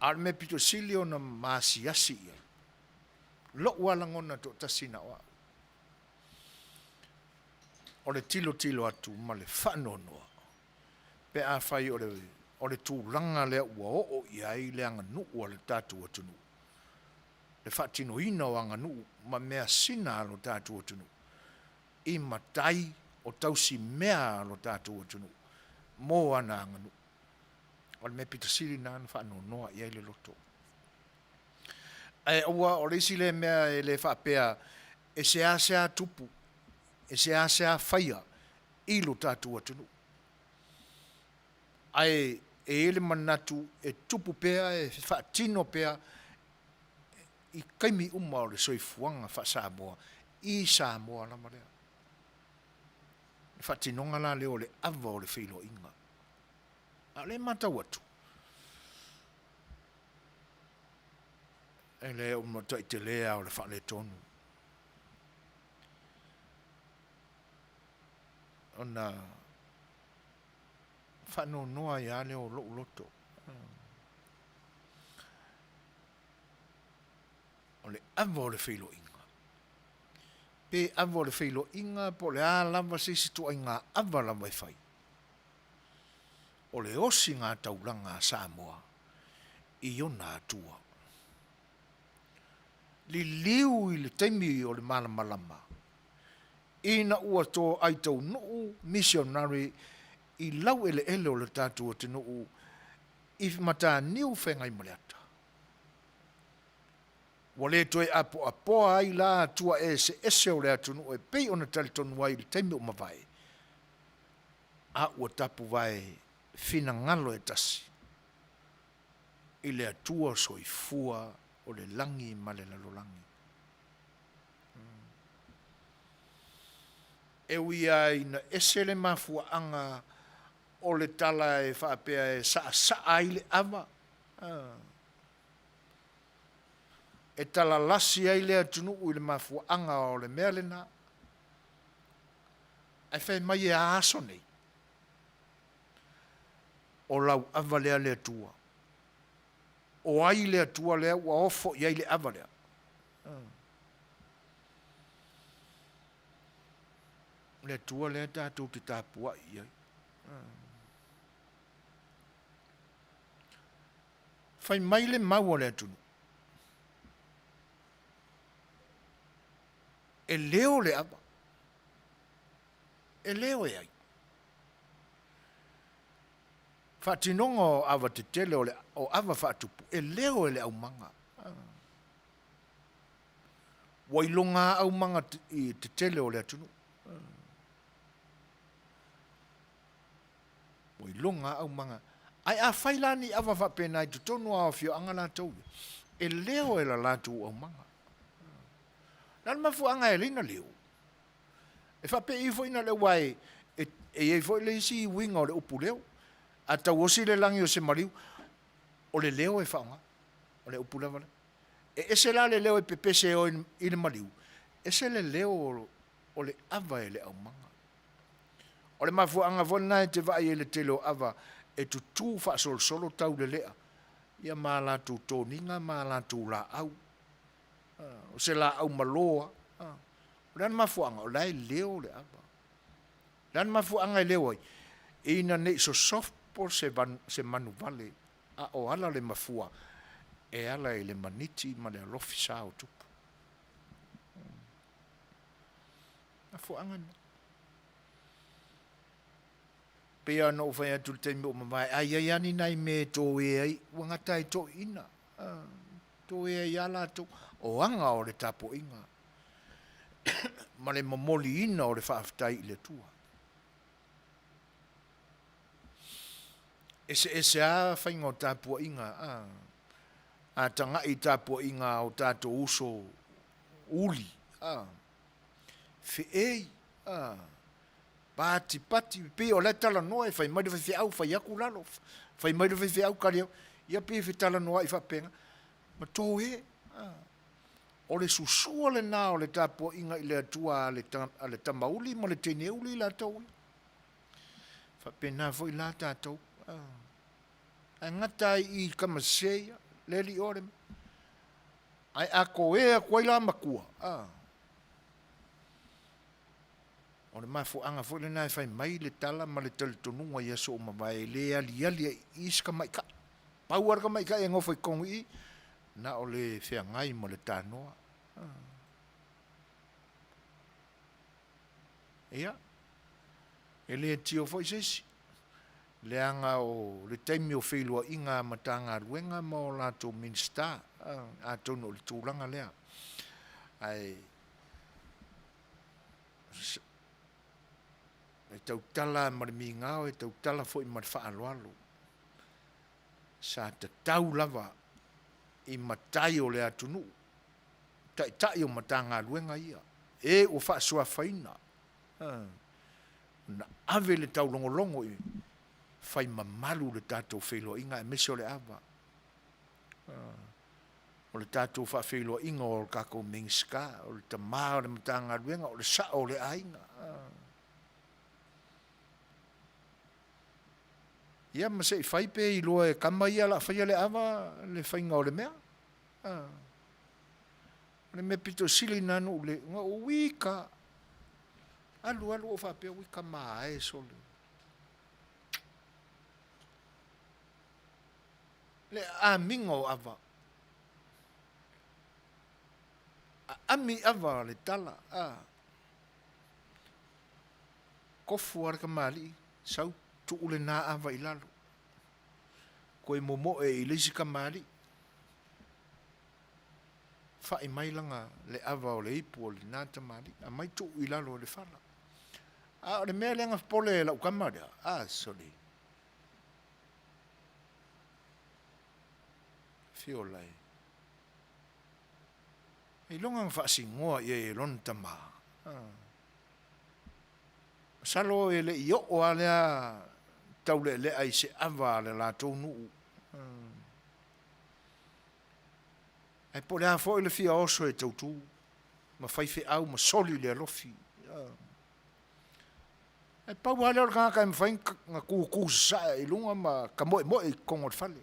A o le mea pito sili ona maasiasi i ai, lou lava lagona toatasi na o au, o le tilotilo atu ma le faanoanoa pe afai o le o le tulaga lea ua oo i ai le aganuu a le tatou atunuu, le faatinoina o aganuu ma measina a lo tatou atunuu i matai o tausimea a lo tatou atunuu mo ana aganuu. O le mea pito sili lena na faanoanoa i ai le loto. Ae aua o le isi lea mea e le faapea e seasea tupu, e seasea faia i lo tatou atunuu. Ae e i ai le manatu e tupu pea, e faatino pea i taimi uma o le soifuaga faa-Samoa i Samoa lava lea. Le faatinoga la lea o le ava o le feiloaiga. A o lea e matau atu, e le o matuai tele lava o le faaletonu. Ona faanoanoa ai lava lea o lou loto. O le ava o le feiloaiga. Pe ava o le feiloaiga po o le a lava se isi ituaiga ava lava e fai. O le osiga taulaga a Samoa i ona atua. Liliu i le taimi o le malamalama ina ua toai taunuu misionare i laueleele o le tatou atunuu i Mataniu Feagaimaleata. Ua le toe apoapoa ai la atua eseese o le atunuu e pei ona talitonu ai i le taimi ua mavae, a ua tapuvae finagalo e tasi i le Atua soifua o le lagi ma le lalolagi. E ui lava ina ese le mafuaaga o le tala e faapea e saasaa ai le ava, e talalasi ai le atunuu i le mafuaaga o le mea lena, ae fai mai e a aso nei? O lau ava lea le Atua. O ai le Atua lea ua ofo i ai le ava lea? Le Atua lea tatou te tapuai i ai. Fai mai le mau a le atunuu, e leo le ava, e leo e ai. Faatinoga o ava tetele o le o ava faatupu, e leo e le aumaga. Ua iloga aumaga i tetele o le atunuu. Ua iloga aumaga. Ae afai la ni ava faapena i totonu o afioaga latou ia, e leo e la latou aumaga. Na le mafuaaga e alai na leo. E faapei foi na leo aua e i ai foi le isi uiga o le upu leo. A tauosi le lagi o se maliu, o le leo e faaaoga. O le upu lava lea. E ese la le leo e pepese e o i le maliu, ese le leo o le ava e le aumaga. O le mafuaaga foi lena e te vaai ai i le tele o ava e tutū faasolosolo taulelea ia ma a latou toniga ma a latou laau. O se laau malo lava. O le a le mafuaaga? O la e leo le ava. O le a le mafuaaga e leo ai? Ina ne i sosopo se manuvale a o ala le mafua e ala i le maniti ma le alofi sa o tupu. Mafuaaga lena. Pei lava ona ou fai atu i le taimi ua mavae, a i ai lava ni nai mea e toe ai, ua gata ai toeaiina, toe ai lava latou. O aga o le tapuaiga ma le momoliina o le faafetai i le Atua. Eseese lava faiga o tapuaiga, a tagai i tapuaiga a o tatou uso uli, feei, patipati, pei o la e talanoa e fai mai le faifeau, fai atu lalo, fai mai le faifeau, kali atu, ia pei e fetalanoa'i faapena, ma toe. O le susua lena o le tapuaiga i le Atua a le tamauli ma le teneuli latou ia. Faapena foi la tatou. Ae gata ai i i kamasese ia, le alii oa le mea. Ae a toe atu ai la matua, a, o le mafuaaga foi lena e fai mai le tala ma le talitonuga i aso ua mavae, e le aliali ai i i se tamaitai. Pau lava le tamaitai e nofo i totonu i i, na o le feagai ma le tanoa. Ia, e le tio foi se isi, leaga o le taimi o feiloaiga a Matagaluega ma o latou Minisita, atonu o le tulaga lea. Ae e tautala ma le migao, e tautala foi ma le faaaloalo. Sa tatau lava i matai o le atunuu, taitai o Matagaluega ia, e ua faasuafaina, ona ave le taulogologo i fai mamalu le tatou feiloaiga aemaise o le ava. O le tatou faafeiloaiga o le tatou Minisita, o le tama o le Matagaluega, o le sao o le aiga. Ia ma se i fai pe iloa e tama ia o le a faia le ava le faiga o le mea. O le mea pito sili lena na ou le, na ou ika. Alu alu ou faapea, ui tama e sole. Le amiga o ava. Aami ava le tala. A. Kofu lava le kamali'i, sau tuu lena ava i lalo. Toe momoe i le isi kamali'i, fa'i mai lana le ava o le ipu o lena tamali'i, aumai tuu i lalo i le fala. A o le mea lea na popole e lau tama lea, a sole, Fiola e. Ailoga na faasinoa i ai e lona tama. Masalo e le i oo lava lea taulealea i se ava a le latou nuu. Ae po o le a foi le fia oso e tautu ma faifeau ma soli le alofi. Ae pau lava lea o le tagata e mafai ona tutu sasae i luga ma tamoemoe i totonu o le fale.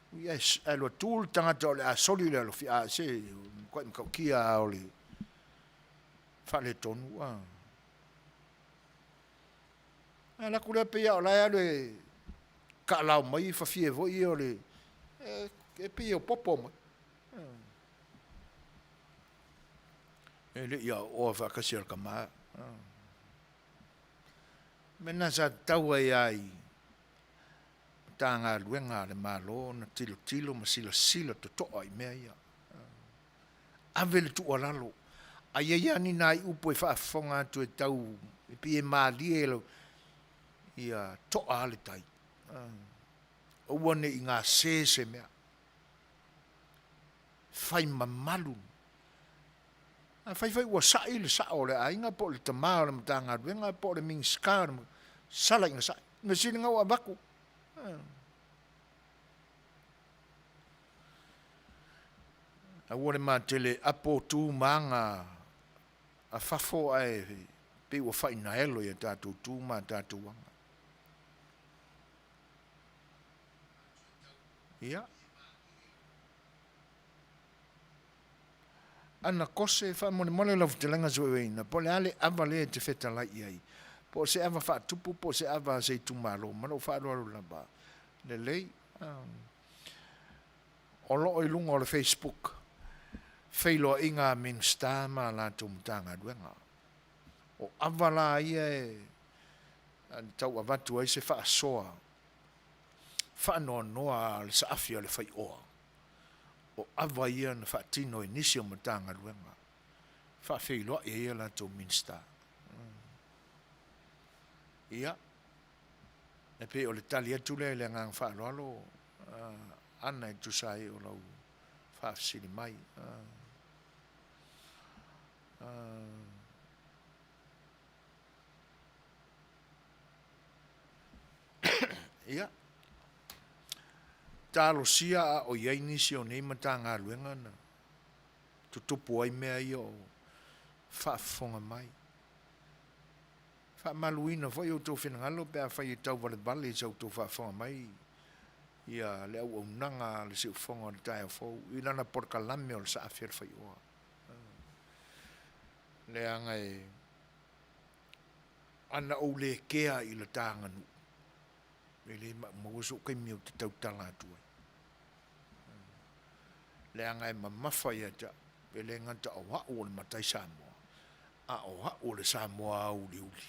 Ae alu atu le tagata o le a soli le alofi, a se matuai matautia lava o le faaletonu. A alu atu lea pei lava o la e alu e kaalao mai fafie foi ia o le, e pei e opopo mai. E le i aoaoa faatasi a le tama. Mea lena sa tatau ai lava i Matagaluega a le Malo ona tilotilo ma silasila totoa i mea ia. Ave le tuualalo, a i ai lava ni nai upu e faafofoga atu e tau, e pei e malie lau, ia toa lava le tai. Aua ne i gase se mea. Fai mamalu. Afai foi ua sa'i le sa'o o le aiga po o le tama o le Matagaluega po o le Minisita o le, sala ina sa'i. Mea sili na ua avatu. Aua le matele apo tu ma aga a fafo ae pei ua fainaelo i a tatou tu ma a tatou aga. Ia. Ana kose, faamolemole lau fetalaiga Suesueina, po o le a le ava lea e te fetalai i ai, po o se ava faatupu po o se ava a se itumalo, ma lou faaaloalo lava. Lelei. O lo o i luga o le Facebook feiloaiga a Minisita ma a latou Matagaluega. O ava la ia e tau avatu ai se faasoa faanoanoa a le saafi a le faioa. O ava ia na faatino e nisi o Matagaluega faafeiloai ai a latou Minisita. Ia, e pei o le tali atu lea i le agaga faaaloalo Ana e tusa ai o lau faafesili mai. Ia, talosia a o i ai nisi o nei Matagaluega na tutupu ai mea ia o faafofoga mai. Faamaluina foi outou finagalo pe afai e tauvalevale i sa outou faafofoga mai ia le auaunaga a le Siufofoga o le Taeao Fou i lana polokalame o le Saafi a le Faioa. Leaga e ana ou le kea i la ta aganuu, e le maumau sou taimi ou te tautala atu ai. Leaga e mamafa ia te au, e le gata o au o le matai Samoa, a o au o le Samoa auliuli.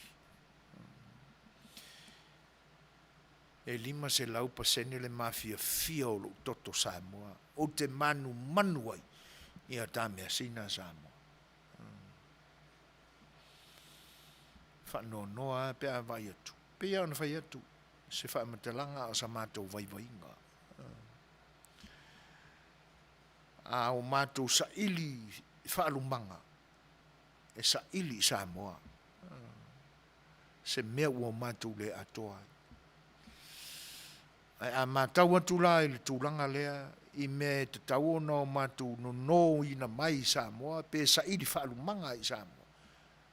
E 500% le mafiafia o lou toto Samoa, ou te manumanu ai ia ta measina a Samoa. Faanoanoa lava pe a vaai atu. Pei lava ona fai atu se faamatalaga a o sa matou vaivaiga. A o matou saili faalumaga, e saili i Samoa se mea ua matou le atoa ai. Ae a matau atu la i le tulaga lea i mea e tatau ona o matou nonoina mai i Samoa pe saili faalumaga ai i Samoa,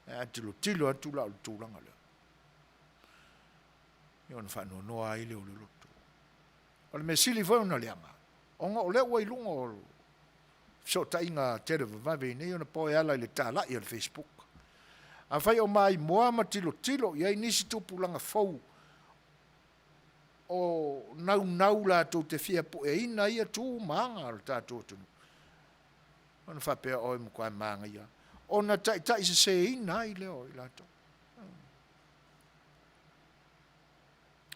ae a tilotilo atu la o le tulaga lea, ia ona faanoanoa ai lea o le loto. O le mea sili foi ona leaga, ona o lea ua i luga o fesootaiga televavave i nei ona po e ala i le talai a le Facebook. Afai o maimoa ma tilotilo i ai nisi tupulaga fou o naunau latou te fia pueina ia tu ma aga o le tatou atunuu, ona faapea oi matua manaia ona taitaiseseina ai lea o i latou.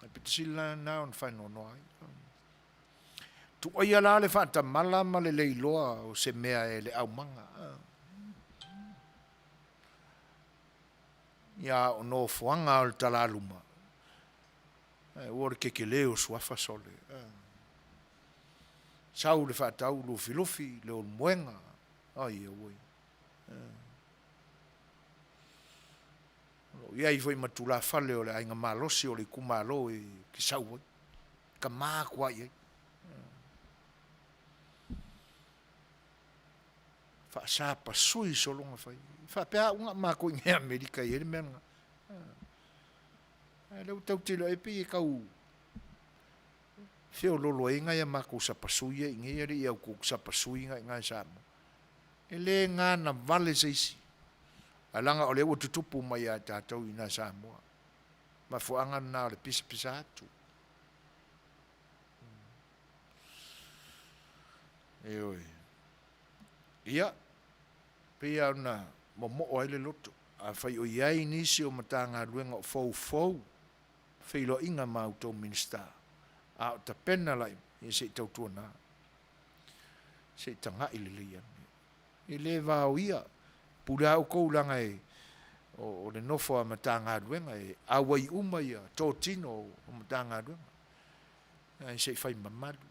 Ae pito sili la lena ona faanoanoa ai. Tuaia la le faatamala ma le leiloa o se mea e le aumaga. Ia o nofoaga o le talaluma, ua le kekele o suafa sole. Sau le faatau lufilufi, le ulumoega, ai auai. O lo o i ai foi ma tulafale o le aiga malosi o le itumalo e te sau ai, tama atu lava i ai. Faasapasui sologa fai. Faapea au na matou i nei Amerika e i ai le mea lena. Ae lea ua tau tilo e pei e tau feololo ai nai a matou sapasui ia i nei alii au kou sapasui nai nai Samoa. E le gana vale se isi. Ae leaga o lea ua tutupu mai ia tatou i ina Samoa. Mafuaaga lena o le pisapisa atu. Ioe. Ia, pei lava ona momoo ai le loto, afai o i ai nisi o Matagaluega o foufou feiloaiga ma outou Minisita, a o tapena la, ia se i tautuana, se i tagai lelei ane. E le vaoia, pule lava outou leaga e o le nofo a Matagaluega, e auai uma ia totino o Matagaluega, ae se i fai mamalu,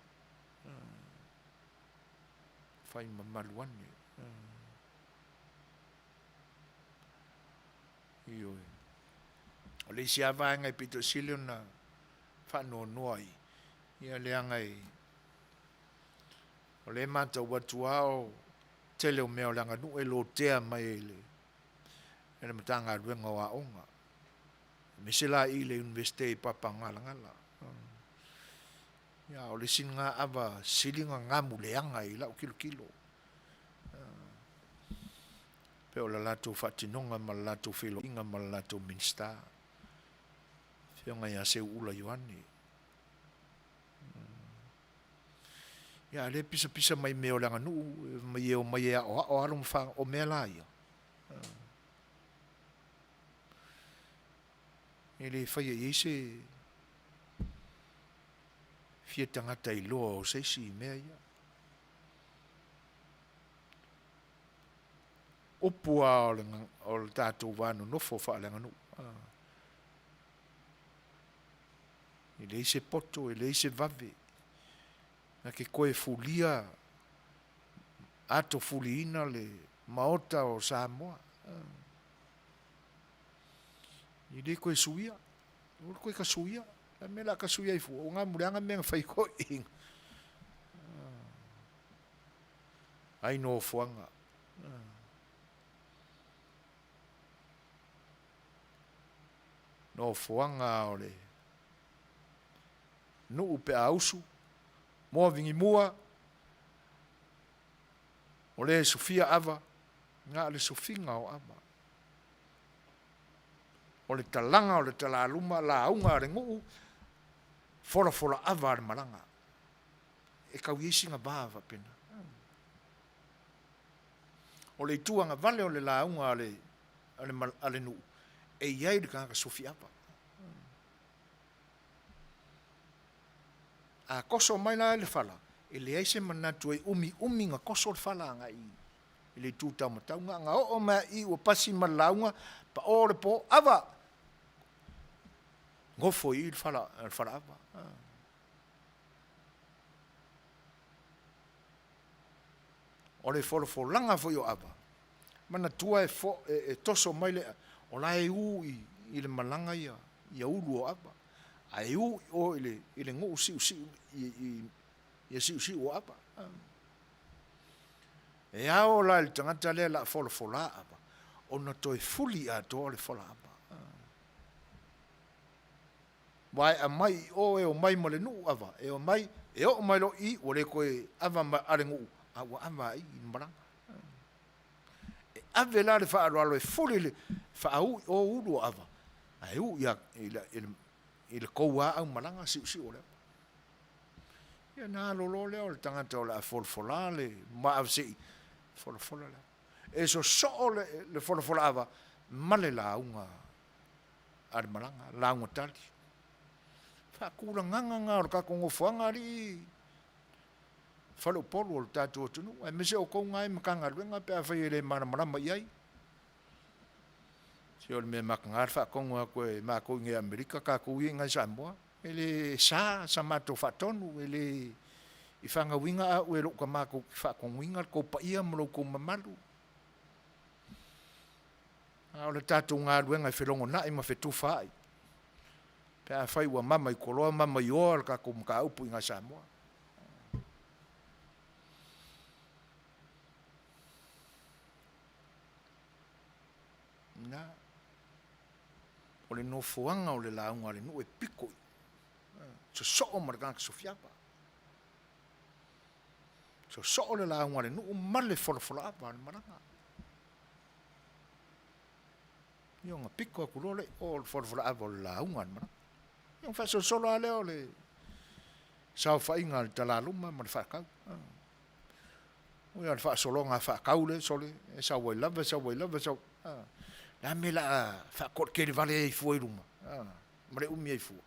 fai mamalu ane. Ioe. O le isi lava vaega e pito sili ona faanoanoa ai, ia leaga e o lea e matau atu lava o Tele o mea o le aganuu e lotea mai e le e le Matagaluega o Aoga, aemaise la i le Iunivesite i Papaigalagala. Ia, o le isi lena ava sili ona gamuleaga i lau tilotilo, pei o le latou faatinoga ma le latou feiloaiga ma le latou Minisita, Afioga ia Seuula Ioane. Ia, a o lea e pisapisa mai i mea o le aganuu, mai e omai e aoao alo ma fanau, o mea la ia. E le faia i ai se fia tagata iloa o se isi i mea ia. Upu lava o le tatou va nonofo faaleaganuu. E leai se poto, e leai se vave. Na te toe fulia ato fuliina le Maota o Samoa. E le toe suia. Aua le toe tasuia. O le a le mea o le a tasuia ai fua? Ua gamuleaga mea na fai toeaiina. Ai nofoaga. Nofoaga o le nuu pe a usu, moa vigimua, o le sofia ava, na o le sofiga o ava. O le talaga o le talaluma, lauga a le nuu, folafola ava a le malaga. E tau i ai sina va faapena. O le itu agavale o le lauga a le, a le, a le nuu, e i ai le tagata sofi ava. A toso mai la le fala, e leai se manatu e umiumi na toso le fala agai i le itu taumatau. Na ona oo mai lava i i ua pasi ma le lauga, pao le po, ava! Nofo i i le fala, le fala ava. O le folafolaga foi o ava, manatua e, fo, e, e toso mai le, o la e u i, i le malaga ia, ia ulu o ava. Ae u i o i le, i le nuu siusiu, i, i, ia siusiu o ava. E ao la i le tagata lea la folafola ava, ona toe fuli atoa le fola ava. Vaea mai i o e omai ma le nuu ava, e omai, e oo mai loa i i, ua le toe ava ma a le nuu, a ua ava i i le malaga. E ave la le faaaloalo e fuli le faauu i o ulu o ava, ae uu ia i le, i le, i le kou lava aumalaga siusiu o le ava. Ia na alo loa lea o le tagata o le a folafola le maavasei, folafola le ava. E sosoo le, le folafola ava ma le lauga a le malaga, lauga tali. Faatulagaga na o le tatou nofoaga alii faleupolu o le tatou atunuu, aemaise outou na e Matagaluega pe afai e le malamalama i ai. Se o le mea mataga le faatonu atu e matou i nei Amerika, tatou ia i nai Samoa, e le sa sa matou faatonu, e le i fanauina au e lou tama tou te faatonuina le tou paia ma lo outou mamalu. A o le tatou galuega e felogonai ma fetufaai pe afai ua mama i koloa mama i oa le tatou mataupu i Samoa. Na, o le nofoaga o le lauga a le nuu e piko i, sosoo ma le tagata sofiava. Sosoo le lauga a le nuu ma le folafolaava a le malaga. Ia ona piko atu loa lea i o le folafolaava o le lauga a le malaga. Ia ona faasolosolo lava lea o le saofaiga a le talaluma ma le faatau. Ia o le faasologa a faatau lea, sole, e sau ai lava, e sau ai lava, e sau. Le a mea o le a faatoatele vale ai fua i luma, ma le umi ai fua.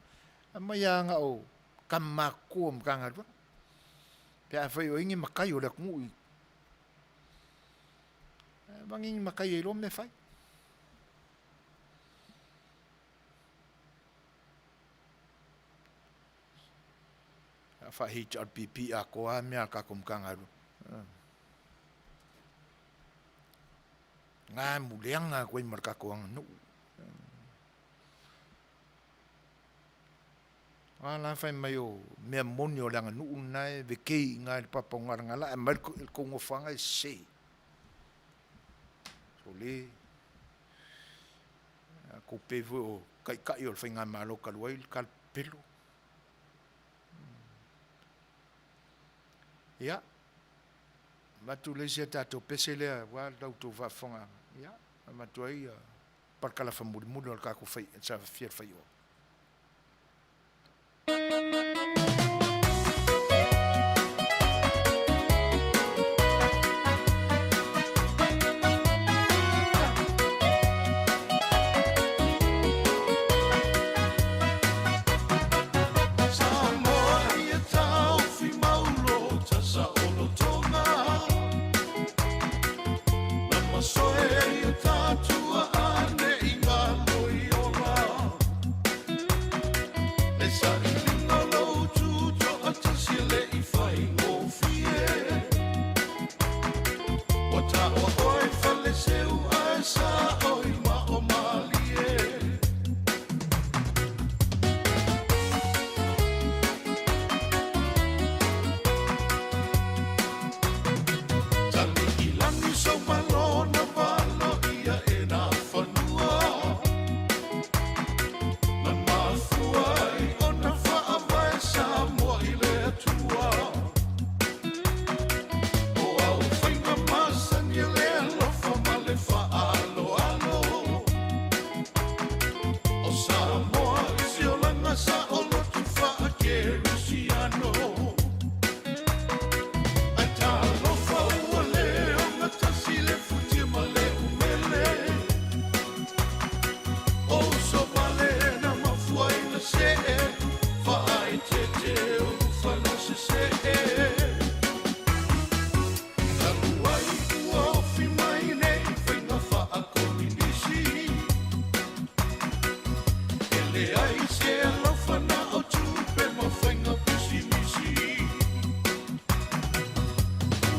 Aumai lava na o tama matutua o Matagaluega. Pe afai o ai ni matai o le atunuu i Avani ni matai e iloa mea fai. A faa-HRPP atoa lava mea a le tatou Matagaluega. Gamuleaga atu ai ma le tatou aganuu. A la fai mai o mea moni o le aganuu lena e vekei i ina i le papa o Galagala ae aumai le tou nofoaga e sese. Sole, a kou pei foi o taitai o le faigamalo talu ai le talapelo. Ia, avatu le isi a tatou pese lea aua la outou faafofogaaga, ia, avatu ai parakalafa mulimuli o le tatou fai, safia le faioa. Samoa ia taofi maulo tasa o lotoga Na masoe ia tatua ane i ngalo i ola Le sailiga o lou tutoatasi e le i faigofie Ua taua oe Faleseu ae sao i mao malie. Tali i lagi sou malo na valo ia e nā fanua Na mafua ai ona faavae Samoa i le Atua O au faiga masani e le alofa ma le faaaloalo O Samoa i se olaga saoloto faakerisiano. Ae talofa ua le ogatasi le futia ma le umele. O uso vale na mafua ina see faaeteete ulufana sesee. Talu ai ua ofi mai nei faiga faakominisi. E leai se alofa na o tupe ma faiga pisimisi.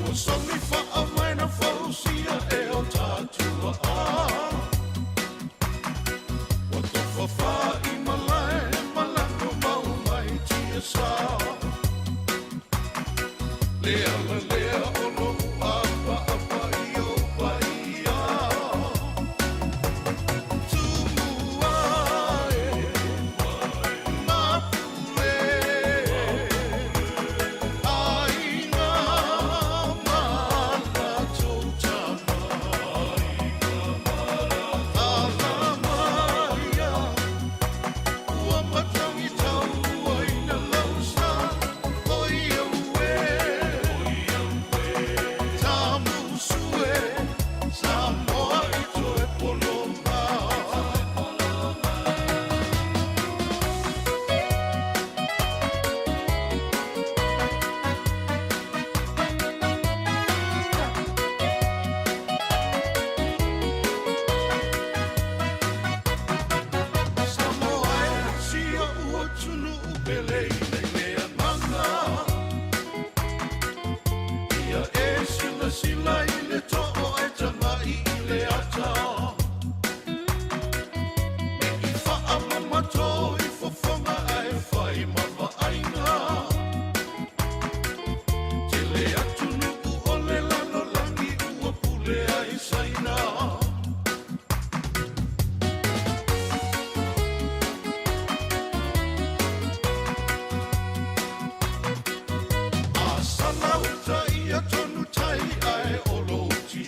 Ua somi faavae na fausia e o tatua a. Ua tofa fai malae malago mau mai tiasa. Le ala lea o lou apaapa i ou paia. Tumua e Mapule Aiga ma latou tama Alamaia ua matangi tauaina lausa O ia ue Tamusue Samoa i toe poloma. Samoa e si oʻu atunuu pele i le agaga Ia e silasila i le too ae tagai i le ata Ne i faamamato i fofoga ae fai ma vaaiga Tele atunuu o le lalolagi ua pule ai Saina. A sala uta ia tonu tai ae olo uti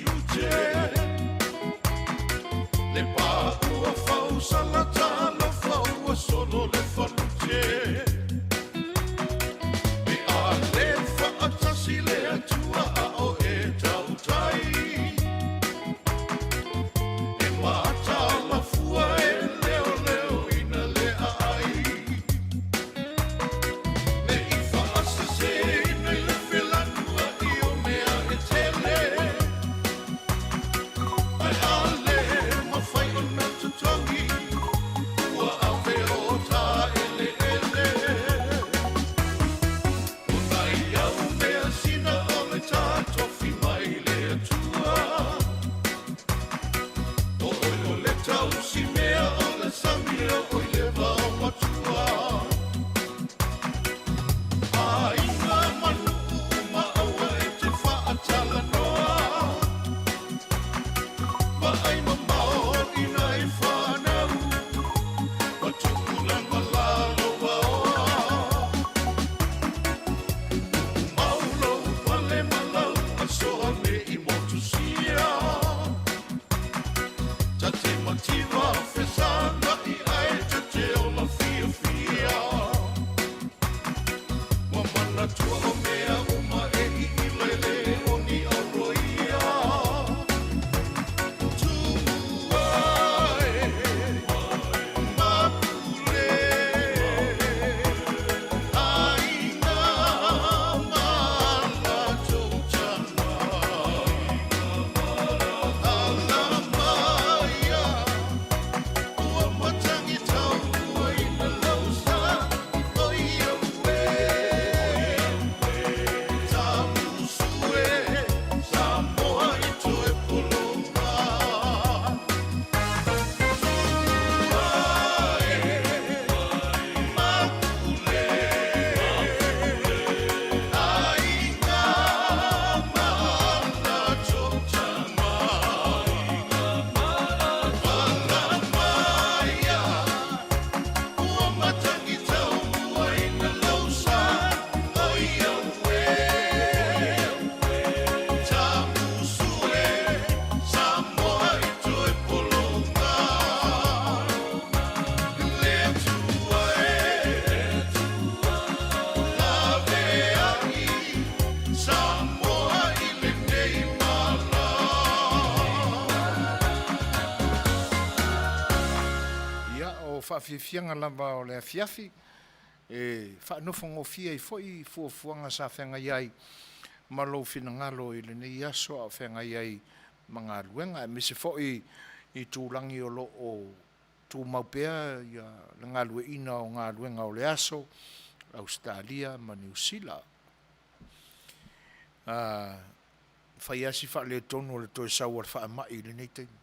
Ia, o faafiafiaga lava o le afiafi e faanofogofie ai foi fuafuaga sa feagai ai ma lou finagalo i lenei aso a o feagai ai ma galuega, aemaise foi i tulaga o lo o tumau pea le galueaiina o galuega o le aso, Ausetalia ma Niu Sila. Fai lava si faaletonu o le toe sau o le faamai i lenei taimi.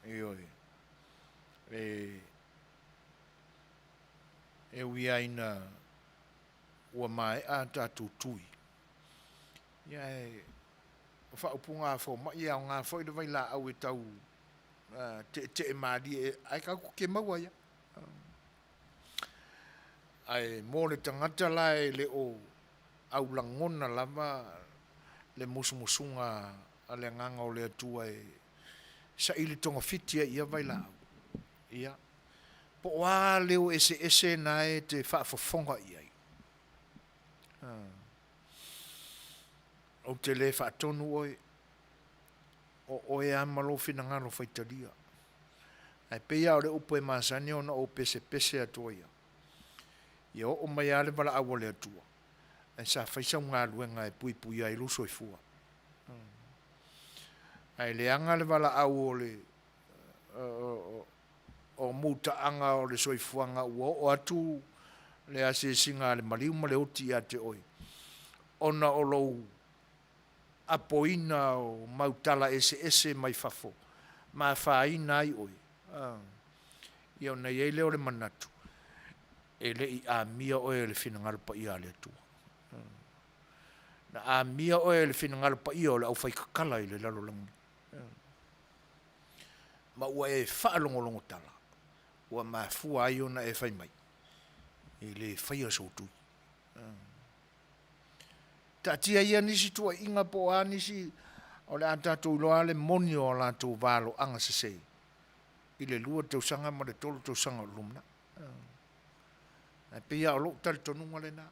Ioe. E, e ui lava ina ua maea a tatou tui, ia ae o faaupuga a fomai e aoga foi le vailaau e tau teetee malie ae tatou te maua ai lava. Ae mo le tagata la e le o aulagona lava le musumusuga a le Agaga o le Atua e saili togafiti ai i ia vailaau, ia, po o a leo eseese na e te faafofoga i ai. Ou te le faatonu oe, o oe lava ma lou finagalo faitalia. Ae pei lava o le upu e masani ona ou pesepese atu ai au, ia oo mai lava le valaau a le Atua, ae sa fai sau galuega e puipuia ai lou soifua. Ae leaga le valaau o le o mutaaga o le soifuaga ua oo atu le asiasiga a le maliu ma le oti ia te oe, ona o lou apoina o mau tala eseese mai fafo ma afaina ai oe, ia ona i ai lea o le manatu, e le i amia oe e le finagalo paia a le Atua. Na amia oe e le finagalo paia o le aufaitatala i le lalolagi, ma ua e faalogologo tala, ua mafua ai ona e fai mai, e le faia sou tui. Taatia ia nisi tuuaiga po o a nisi, o le a tatou iloa lava le moni o a latou valoaga sese i le 2 tausaga ma le 3 tausaga o le lumanai. Ae pei lava o lou talitonuga lena,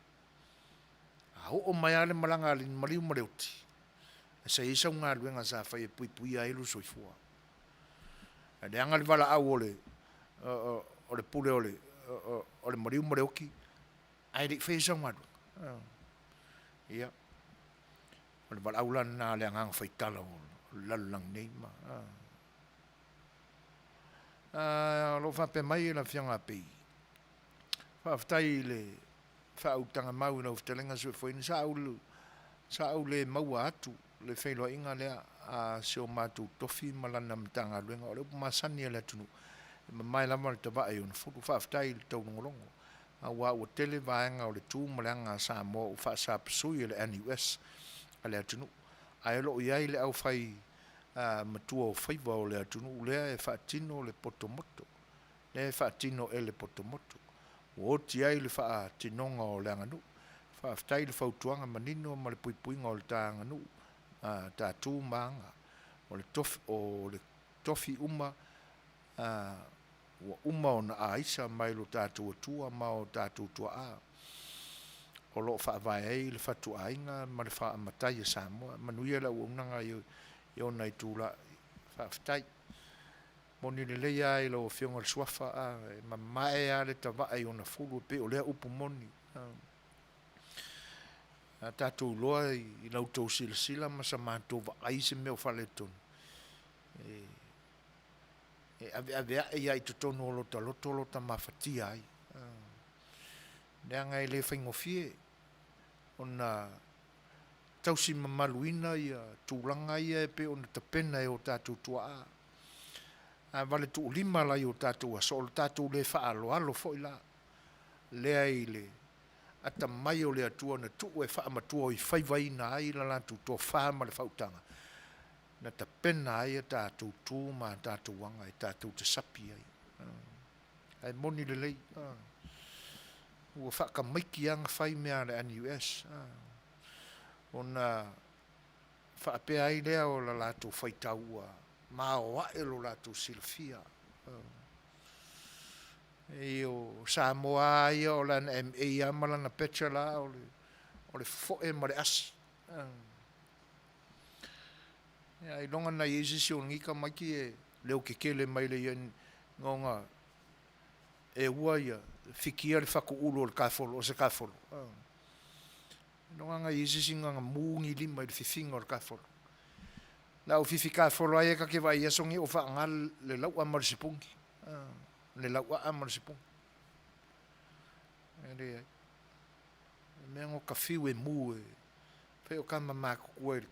a oo mai lava le malaga a le maliu ma le oti, sa i ai sau galuega sa fai e puipuia ai lou soifua. Ae leaga le valaau o le o le pule o le o le maliu ma le oti, ae le i faia sau galuega. Ia, o le valaau la lena a le agaga faitala o le lalolagi nei. Ma, o lo o faapea mai le Afioga a Pei, faafetai i le faautaga mau i lau fetalaiga Suefuaina, sa ou, sa ou le maua atu le feiloaiga lea a si o matou tofi ma lana Matagaluega. O le upu masani a le atunuu, e mamae lava le tavae i ona fulu. Faafetai i le taulogologo, aua ua tele vaega o le tu ma le aga a Samoa ua faasapasui e le NUS a le atunuu. Ae o lo o i ai le aufai matua o faiva o le atunuu lea e faatino le potomoto, lea e faatino e le potomoto. Ua oti ai le faatinoga o le aganuu. Faafetai i le fautuaga manino ma le puipuiga o le ta aganuu, ta tu ma aga. O le tofi, o le tofi uma ua uma ona aisa mai lo tatou Atua ma o tatou tuaa. O lo o faavae ai le fatuaiga ma le faamatai a Samoa. Manuia le auaunaga i ona itula. Faafetai. Moni lelei lava i lau Afioga i le Suafa, a, e mamae lava le tavae i ona fulu e pei o lea upu moni. A tatou iloa i la outou silasila ma sa matou vaai i se mea o faaletonu, e, e aveaveai lava i totonu o lota loto lota mafatia ai. Leaga e le faigofie ona tausi mamaluina ia tulaga ia e pei ona tapena e o tatou tuaa. A valetuulima la i o tatou aso, o le tatou le faaaloalo foi la lea i le atamai o le Atua na tuu e faamatua i faivaina ai la latou tofa ma le faautaga, na tapena ai a tatou tu ma a tatou aga e tatou te sapi ai. Ae moni lelei, ua faatamaiti lava na fai mea a le NUS, ona faapea ai lea o la latou faitau ua maoae lo latou silafia. E o Samoa lava ia o lana MA lava ma lana Bachelor o le fofoe ma le asi. Ailoga na i ai se isi o lenei tamaiti e leo tetele mai le ia ona e ua ia fikia le fatuulu o le kafolo, o se kafolo. Ailoga na i ai se isi na mu ni lima i le fifiga o le kafolo. La u fifi kafolo ai e ta te vaai i aso nei o faaga le lau'a ma le sipuni. Le lau'a'a ma le sipuni. E leai. Le mea no ka fiu e mu e fai o tama matutua i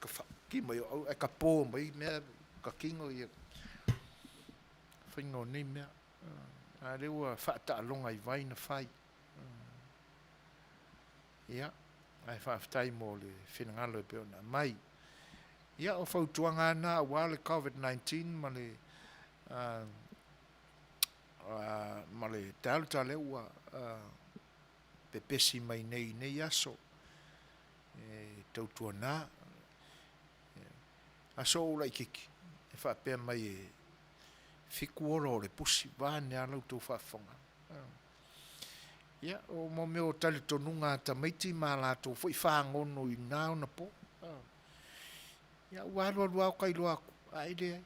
ka whaki mai o au, ai ka pō mai mea ka kino ia whainga o nei mea. A le ua whaataaloga i vai na whai. Ia, ae faafetai mo le finagalo e pei ona aumai. Ia, o fautuaga lava na aua le Covid-19 ma le ma le Delta lea ua pepesi mai nei i nei aso. E tautuana. Aso ou laitiiti e faapea mai e fiku ola o le pusi, vaeane lava la outou faafofoga. Ia, o mo mea o talitonuga a tamaiti ma a latou foi fagono i na ona po. Ia, ua alualu lava o ta iloa atu, ae leai.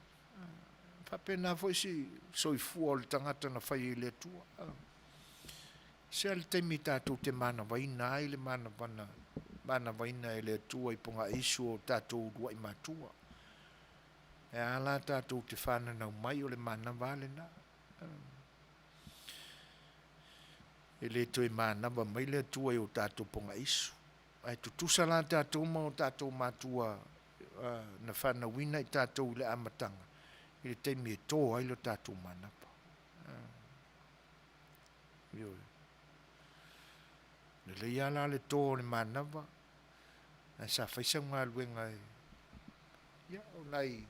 E faapena foi si soifua o le tagata na fai e le Atua. Sea le taimi tatou te manavaina ai le manavana, manavaina e le Atua i pogaisu o tatou uluai matua. E a la tatou te fananau mai o le manava a lena. E le toe manava mai le Atua i o tatou pogaisu. Ae tutusa la tatou ma o tatou matua na fanauina i tatou i le amataga, i le taimi e tō ai lo tatou manava. Ioe. Lelei lava la le tō o le manava, ae sa fai sau galuega e, ia, o nai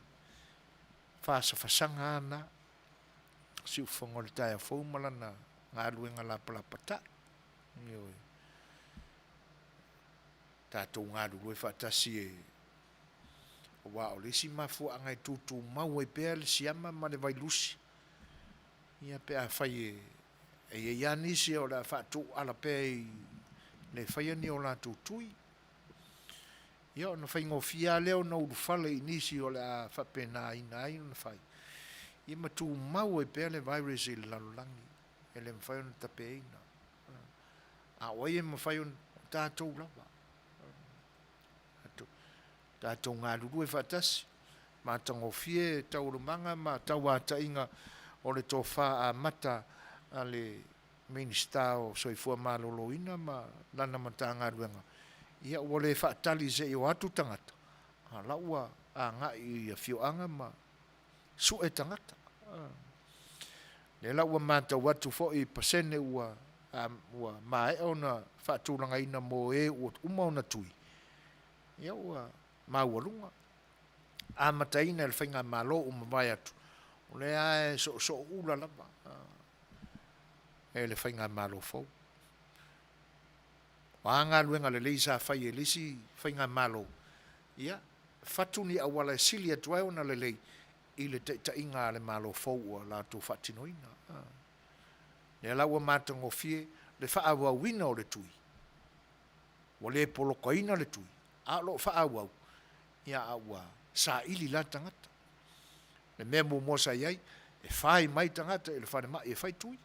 fasafasaga lava na. Siufofoga o le taeao fou ma lana galuega lapalapatai. Ioe. Tatou galulue faatasi e aua o le isi mafuaaga e tutumau ai pea le siama ma le vailusi, ia pe afai e e i ai lava nisi o le a faatuuala pea i le faia ni o latou tui. Ia ona faigofie lava lea ona ulufale i nisi o le a faapenaina ai ona fai, ia ma tumau ai pea le virus i le lalolagi, e le mafai ona tapeina. A o ai e mafai ona, o tatou lava. Tatou galulue faatasi, matagofie taualumaga ma tauataiga o le tofa amata a le Minisita o Soifua Maloloina ma lana Matagaluega, ia ua le faatali se i o atu tagata, a la ua agai i afioaga ma sue tagata. Lea la ua matau atu foi i pasene ua ua maea ona faatulagaina mo e ua uma ona tui, ia ua maualuga. Amataina e le Faigamalo ua mavae atu, o lea lava e soosoo ula lava e le Faigamalo fou. O a galuega lelei sa fai e le isi Faigamalo, ia, fatu ni auala e sili atu ai ona lelei i le taitaiga a le Malo fou ua latou faatinoina. Lea la ua matagofie le faaauauina o le tui. Ua le polokaina le tui, a o lo o faaauau, ia a ua saili la tagata. Le mea muamua sa i ai, e fai mai tagata i le falemai e fai tui.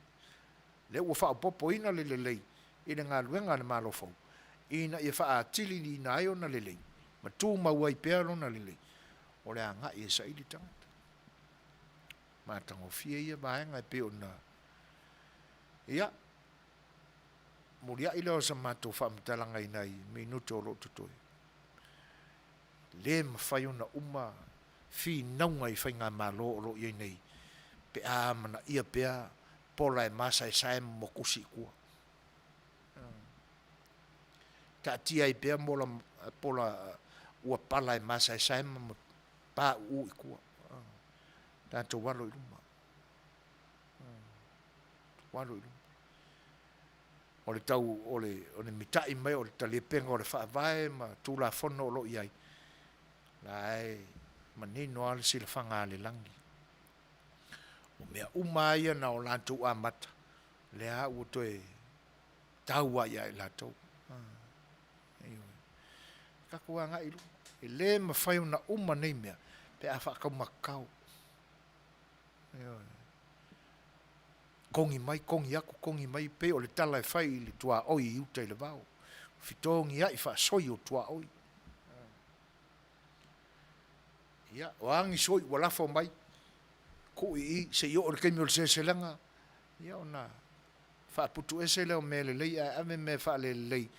Lea ua faaopoopoina le lelei i le galuega a le Malo fou, ina ia faaatiliina ai ona lelei ma tumau ai pea lona lelei, o le agai e saili tagata. Matagofie ia vaega e pei ona, ia, muliai lea o sa matou faamatalaga i nai minute o lo o totoe. Le mafai ona uma finauga i faigamalo o lo o i ai nei pe a amanaia pea pola e masaesae ma mokusi i tua. Taatia ai pea mola, pola ua pala e masaesae ma pauu i tua. Tatou alo i luma. Alo i luma. O le tau, o le, o le mita'i mai o le talepega o le Faavae ma Tulafono o lo o i ai, la e manino lava le silafaga a le lagi. O mea uma lava ia na o latou amata, lea ua toe tau lava ia i latou. Ioe. Tatou agai i luma. E le mafai ona uma nei mea pe a faataumatatao. Ioe. Kogi mai, kogi atu, kogi mai, pei o le tala e fai i le tuaoi i uta i le vao. Fitogiai faasoi o tuaoi. Ia, o a ni soi ua lafo mai, tuu i i, se i oo i le taimi o le seleselega, ia ona faaputu ese lea o mea lelei ae ave mea faalelelei,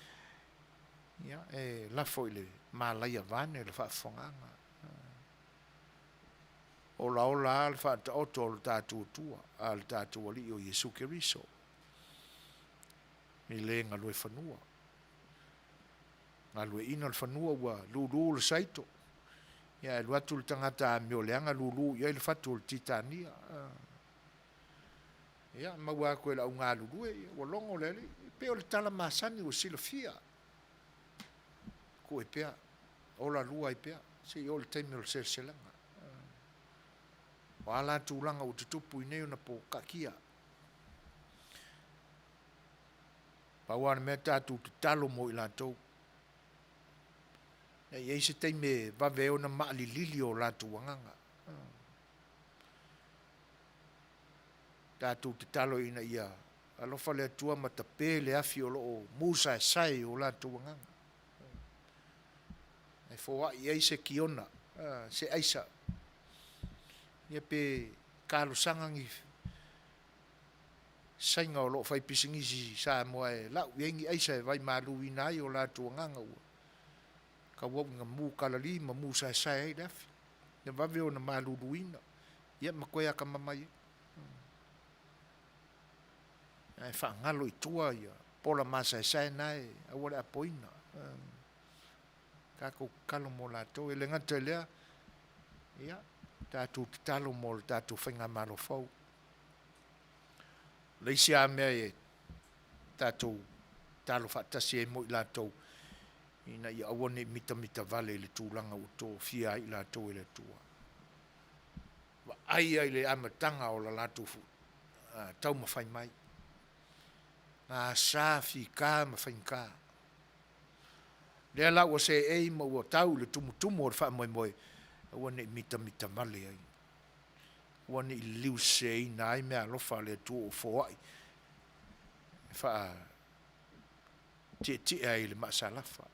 ia, e lafo i le malaia vaeane le faafofogaaga. Olaola lava le faataoto o le tatou Atua, a le tatou Alii o Iesu Keriso, i le galue fanua. Galueaiina le fanua ua lulu le saito, ia ae alu atu le tagata amio leaga lulu i ai le fatu o le titania. Ia, maua atu e le au galulue, ia ua logo le alii. E pei o le tala masani ua silafia. Tuu ai pea, ola lua ai pea, se i oo i le taimi o le seleselega. O a la tulaga ua tutupu i nei ona po, taatia. Pau lava le mea tatou tatalo mo i latou, ne i ai se taimi e vave ai ona maalilili o latou agaga. Tatou tatalo ina ia alofa le Atua ma tape le afi o lo o musaesae i o latou agaga. E foai i ai se kiona, se aisa, ia pe talosaga ni saiga o lo o fai pisinisi i Samoa e lau i ai ni aisa e vaimaluina ai o latou agaga ua tauau ina mu kalali ma mu saesae ai le afi, ia vave ona maluluina, ia ma toe atamamai ai. Ae faagalo i tua ia pola masaesae na e aua le apoina. Tatou tatalo mo latou. E le gata i lea, ia, tatou tatalo mo le tatou faigamalo fou. O le isi lava mea e tatou tatalo faatasi ai mo i latou, ina ia aua ne i mitamitavale i le tulaga ua tofia ai i latou e le Atua. Vaai ai i le amataga o la latou taumafai mai, gasa, fika ma faigata. Lea la ua seei ma ua tau i le tumutumu o le faamoemoe, aua ne i mitamitavale ai, aua ne i liliu seseina ai meaalofa a le Atua ua foai e faatietie ai i le maasalafa.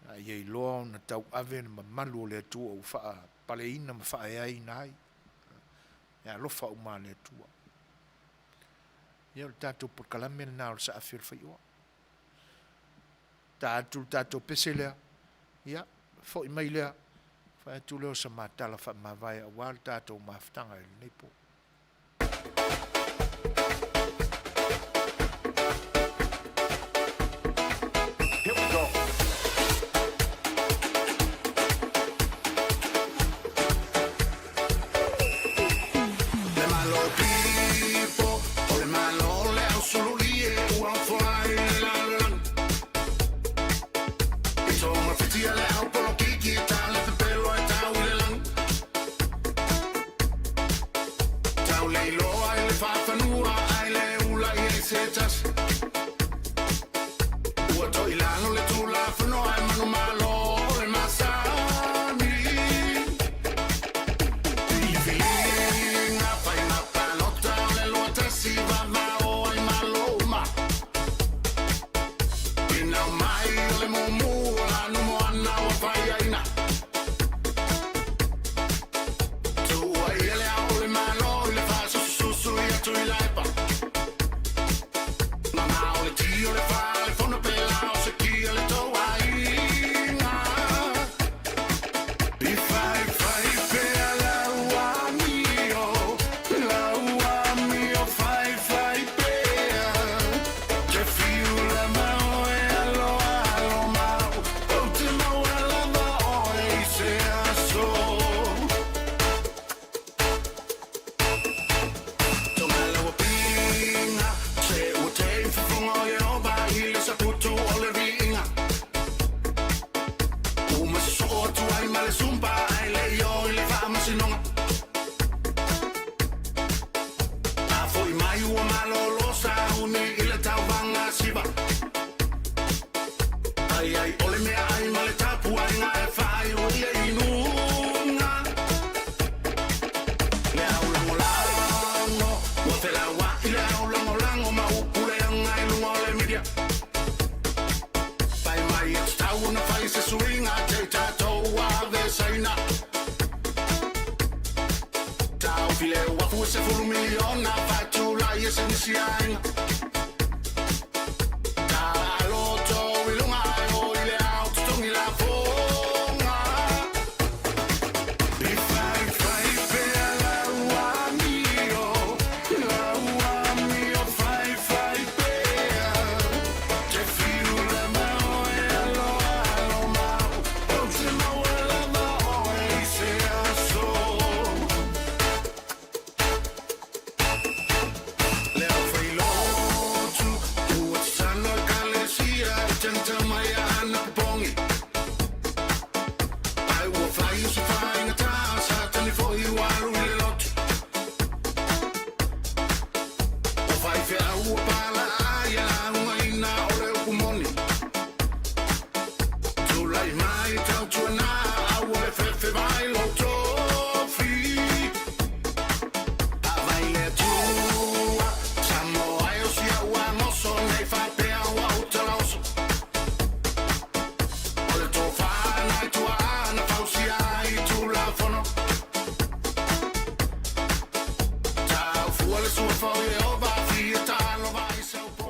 A ia iloa ona tauave le mamalu o le Atua ua faapaleina ma faaeaina ai meaalofa uma a le Atua. Ia o le tatou polokalame lena o le saafi o le faioa. Ta atu le tatou pese lea, ia, foi mai lea, fai atu lea o sa matala faamavae aua le tatou mafutaga i lenei po. Here we go. Le Malo pifo, o le Malo le ausululi e ua fly le lalolagi. I tonga whitia le au polokiki, tā le pepelo e tau i le lagi.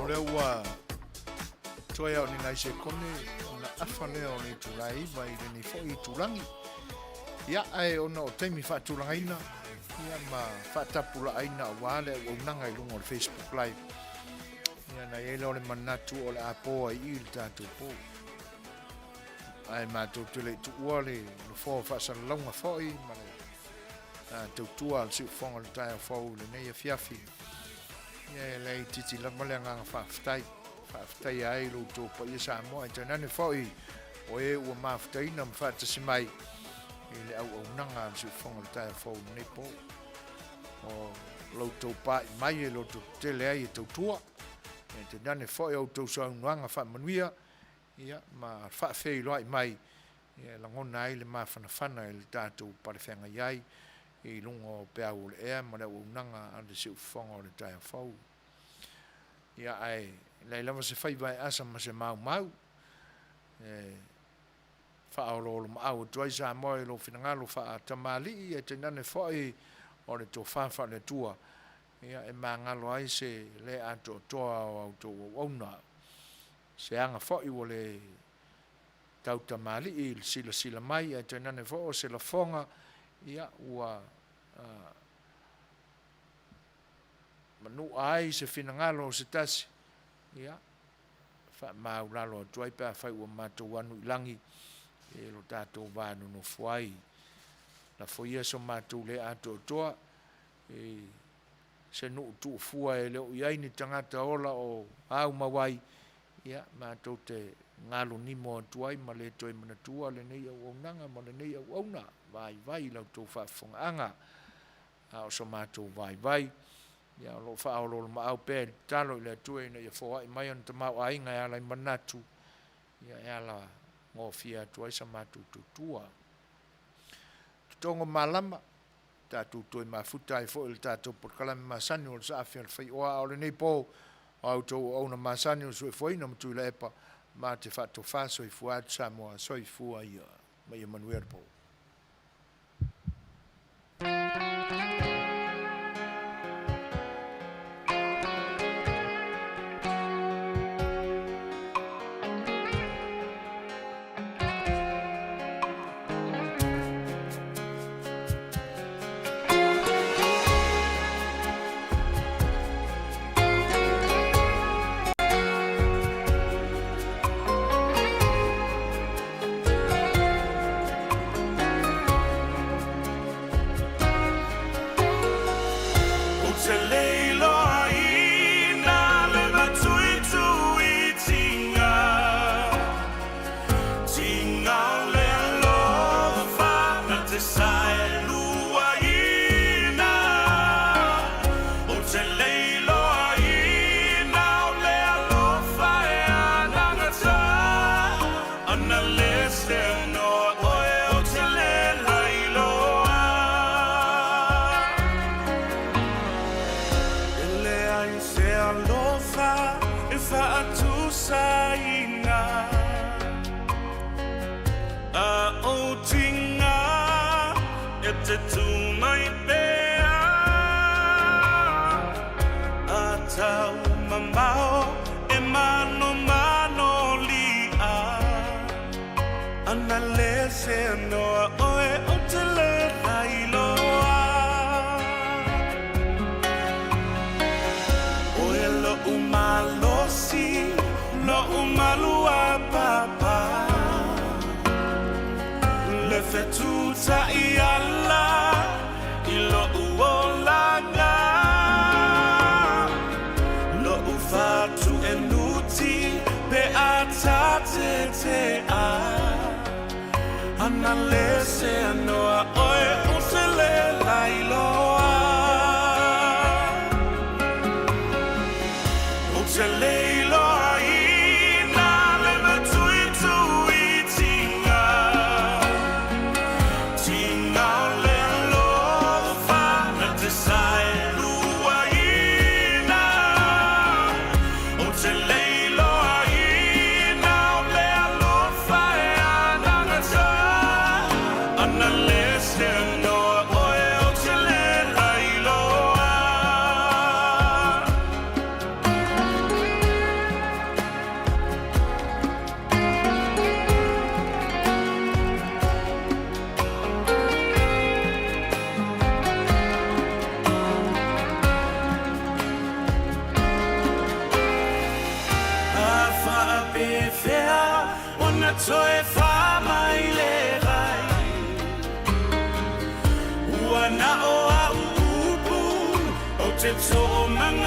lea ua toe lava o ni nai sekone ona afa lea o le itula e 9 i lenei foi itulagi. Ia, ae ona o taimi faatulagaina ia ma faatapulaaina aua le auaunaga i luga o le Facebook Live, ia na i ai lea o le manatu o le a po ai i i le tatou po. Ae matou te le i tuua le nofoa o faasalalauga foi ma le tautua a le siufofoga o le taeao fou i lenei afiafi. Ia e le itiiti lava le agaga faafetai. Faafetaia ai lo outou paia Samoa ae tainane foi o e ua mafutaina ma faatasi mai i le auaunaga a le siufofoga o le taeao fou i lenei po. O lo outou pa'i mai e loto tetele ai e tautua. Ia tainane foi o outou saunoaga faamanuia ia ma faafeiloai mai ia e lagona ai le mafanafana i le tatou palefeagai ai i luga o peau o le ea ma le auaunaga a le siufofoga o le taeao fou. Ia ae leai lava se faiva e asa ma se maumau e faaoloolomaau atu ai Samoa i lou finagalo faatamalii ae tainane foi o le tofa faale-Atua ia e magalo ai se le atoatoa o a outou auauna. Se aga foi ua le tautamalii i le silasila mai ae tainane foi o se lafoga ia ua manua ai se finagalo o se tasi, ia faamaulalo atu ai pe afai ua matou anu i lagi i lo tatou va nonofo ai. Lafo ia so matou le atoatoa i se nuu tuufua e le o i ai ni tagata ola o aumau ai, ia, matou te galu nimo atu ai ma le toe manatua lenei auaunaga ma lenei auauna vaivai i la outou faafofogaaga. A o so matou vaivai, ia, o lo o faaoloolomaau pea i le tatalo i le Atua ina ia foai mai ona tamaoaiga e ala i manatu, ia, e ala gofie atu ai sa matou tautua. Totogo malama. Tatou toe mafuta ai foi i le tatou polokalame masani o le Saafi a le Faioa, a o lenei po o a outou auauna masani o le Suefuaina ma Tuilaepa, ma te faatofa soifua atu Samoa, soifua ia ma ia manuia le po. Ou te leiloaina le matuituitiga. Tiga o le alofa na te saeluaina. Ou te leiloaina o le alofa e anagata. Ana le se noa oe ou te le lailoa. E leai se alofa e faatusaina. A ou tiga e te tū mai pea. A tau mamao e manomano li'a. Ana le se noa oe ou te le lailoa. Oe lo'u malosi, lo'u maluapapa. Le fetutai ala i lo'u olaga. Lo'u fatu e nuti pe a tatetea. Ana le se noa oe ou te le lailoa. Ou te leiloaina le matuituitiga. Tiga o le alofa na te saeluaina. Ou te leiloaina o le alofa e anagata. Ana le se noa oe ou te le lailoa. Faapefea ona toe faa mai le vai. Ua na o au upu ou te toomagaloina.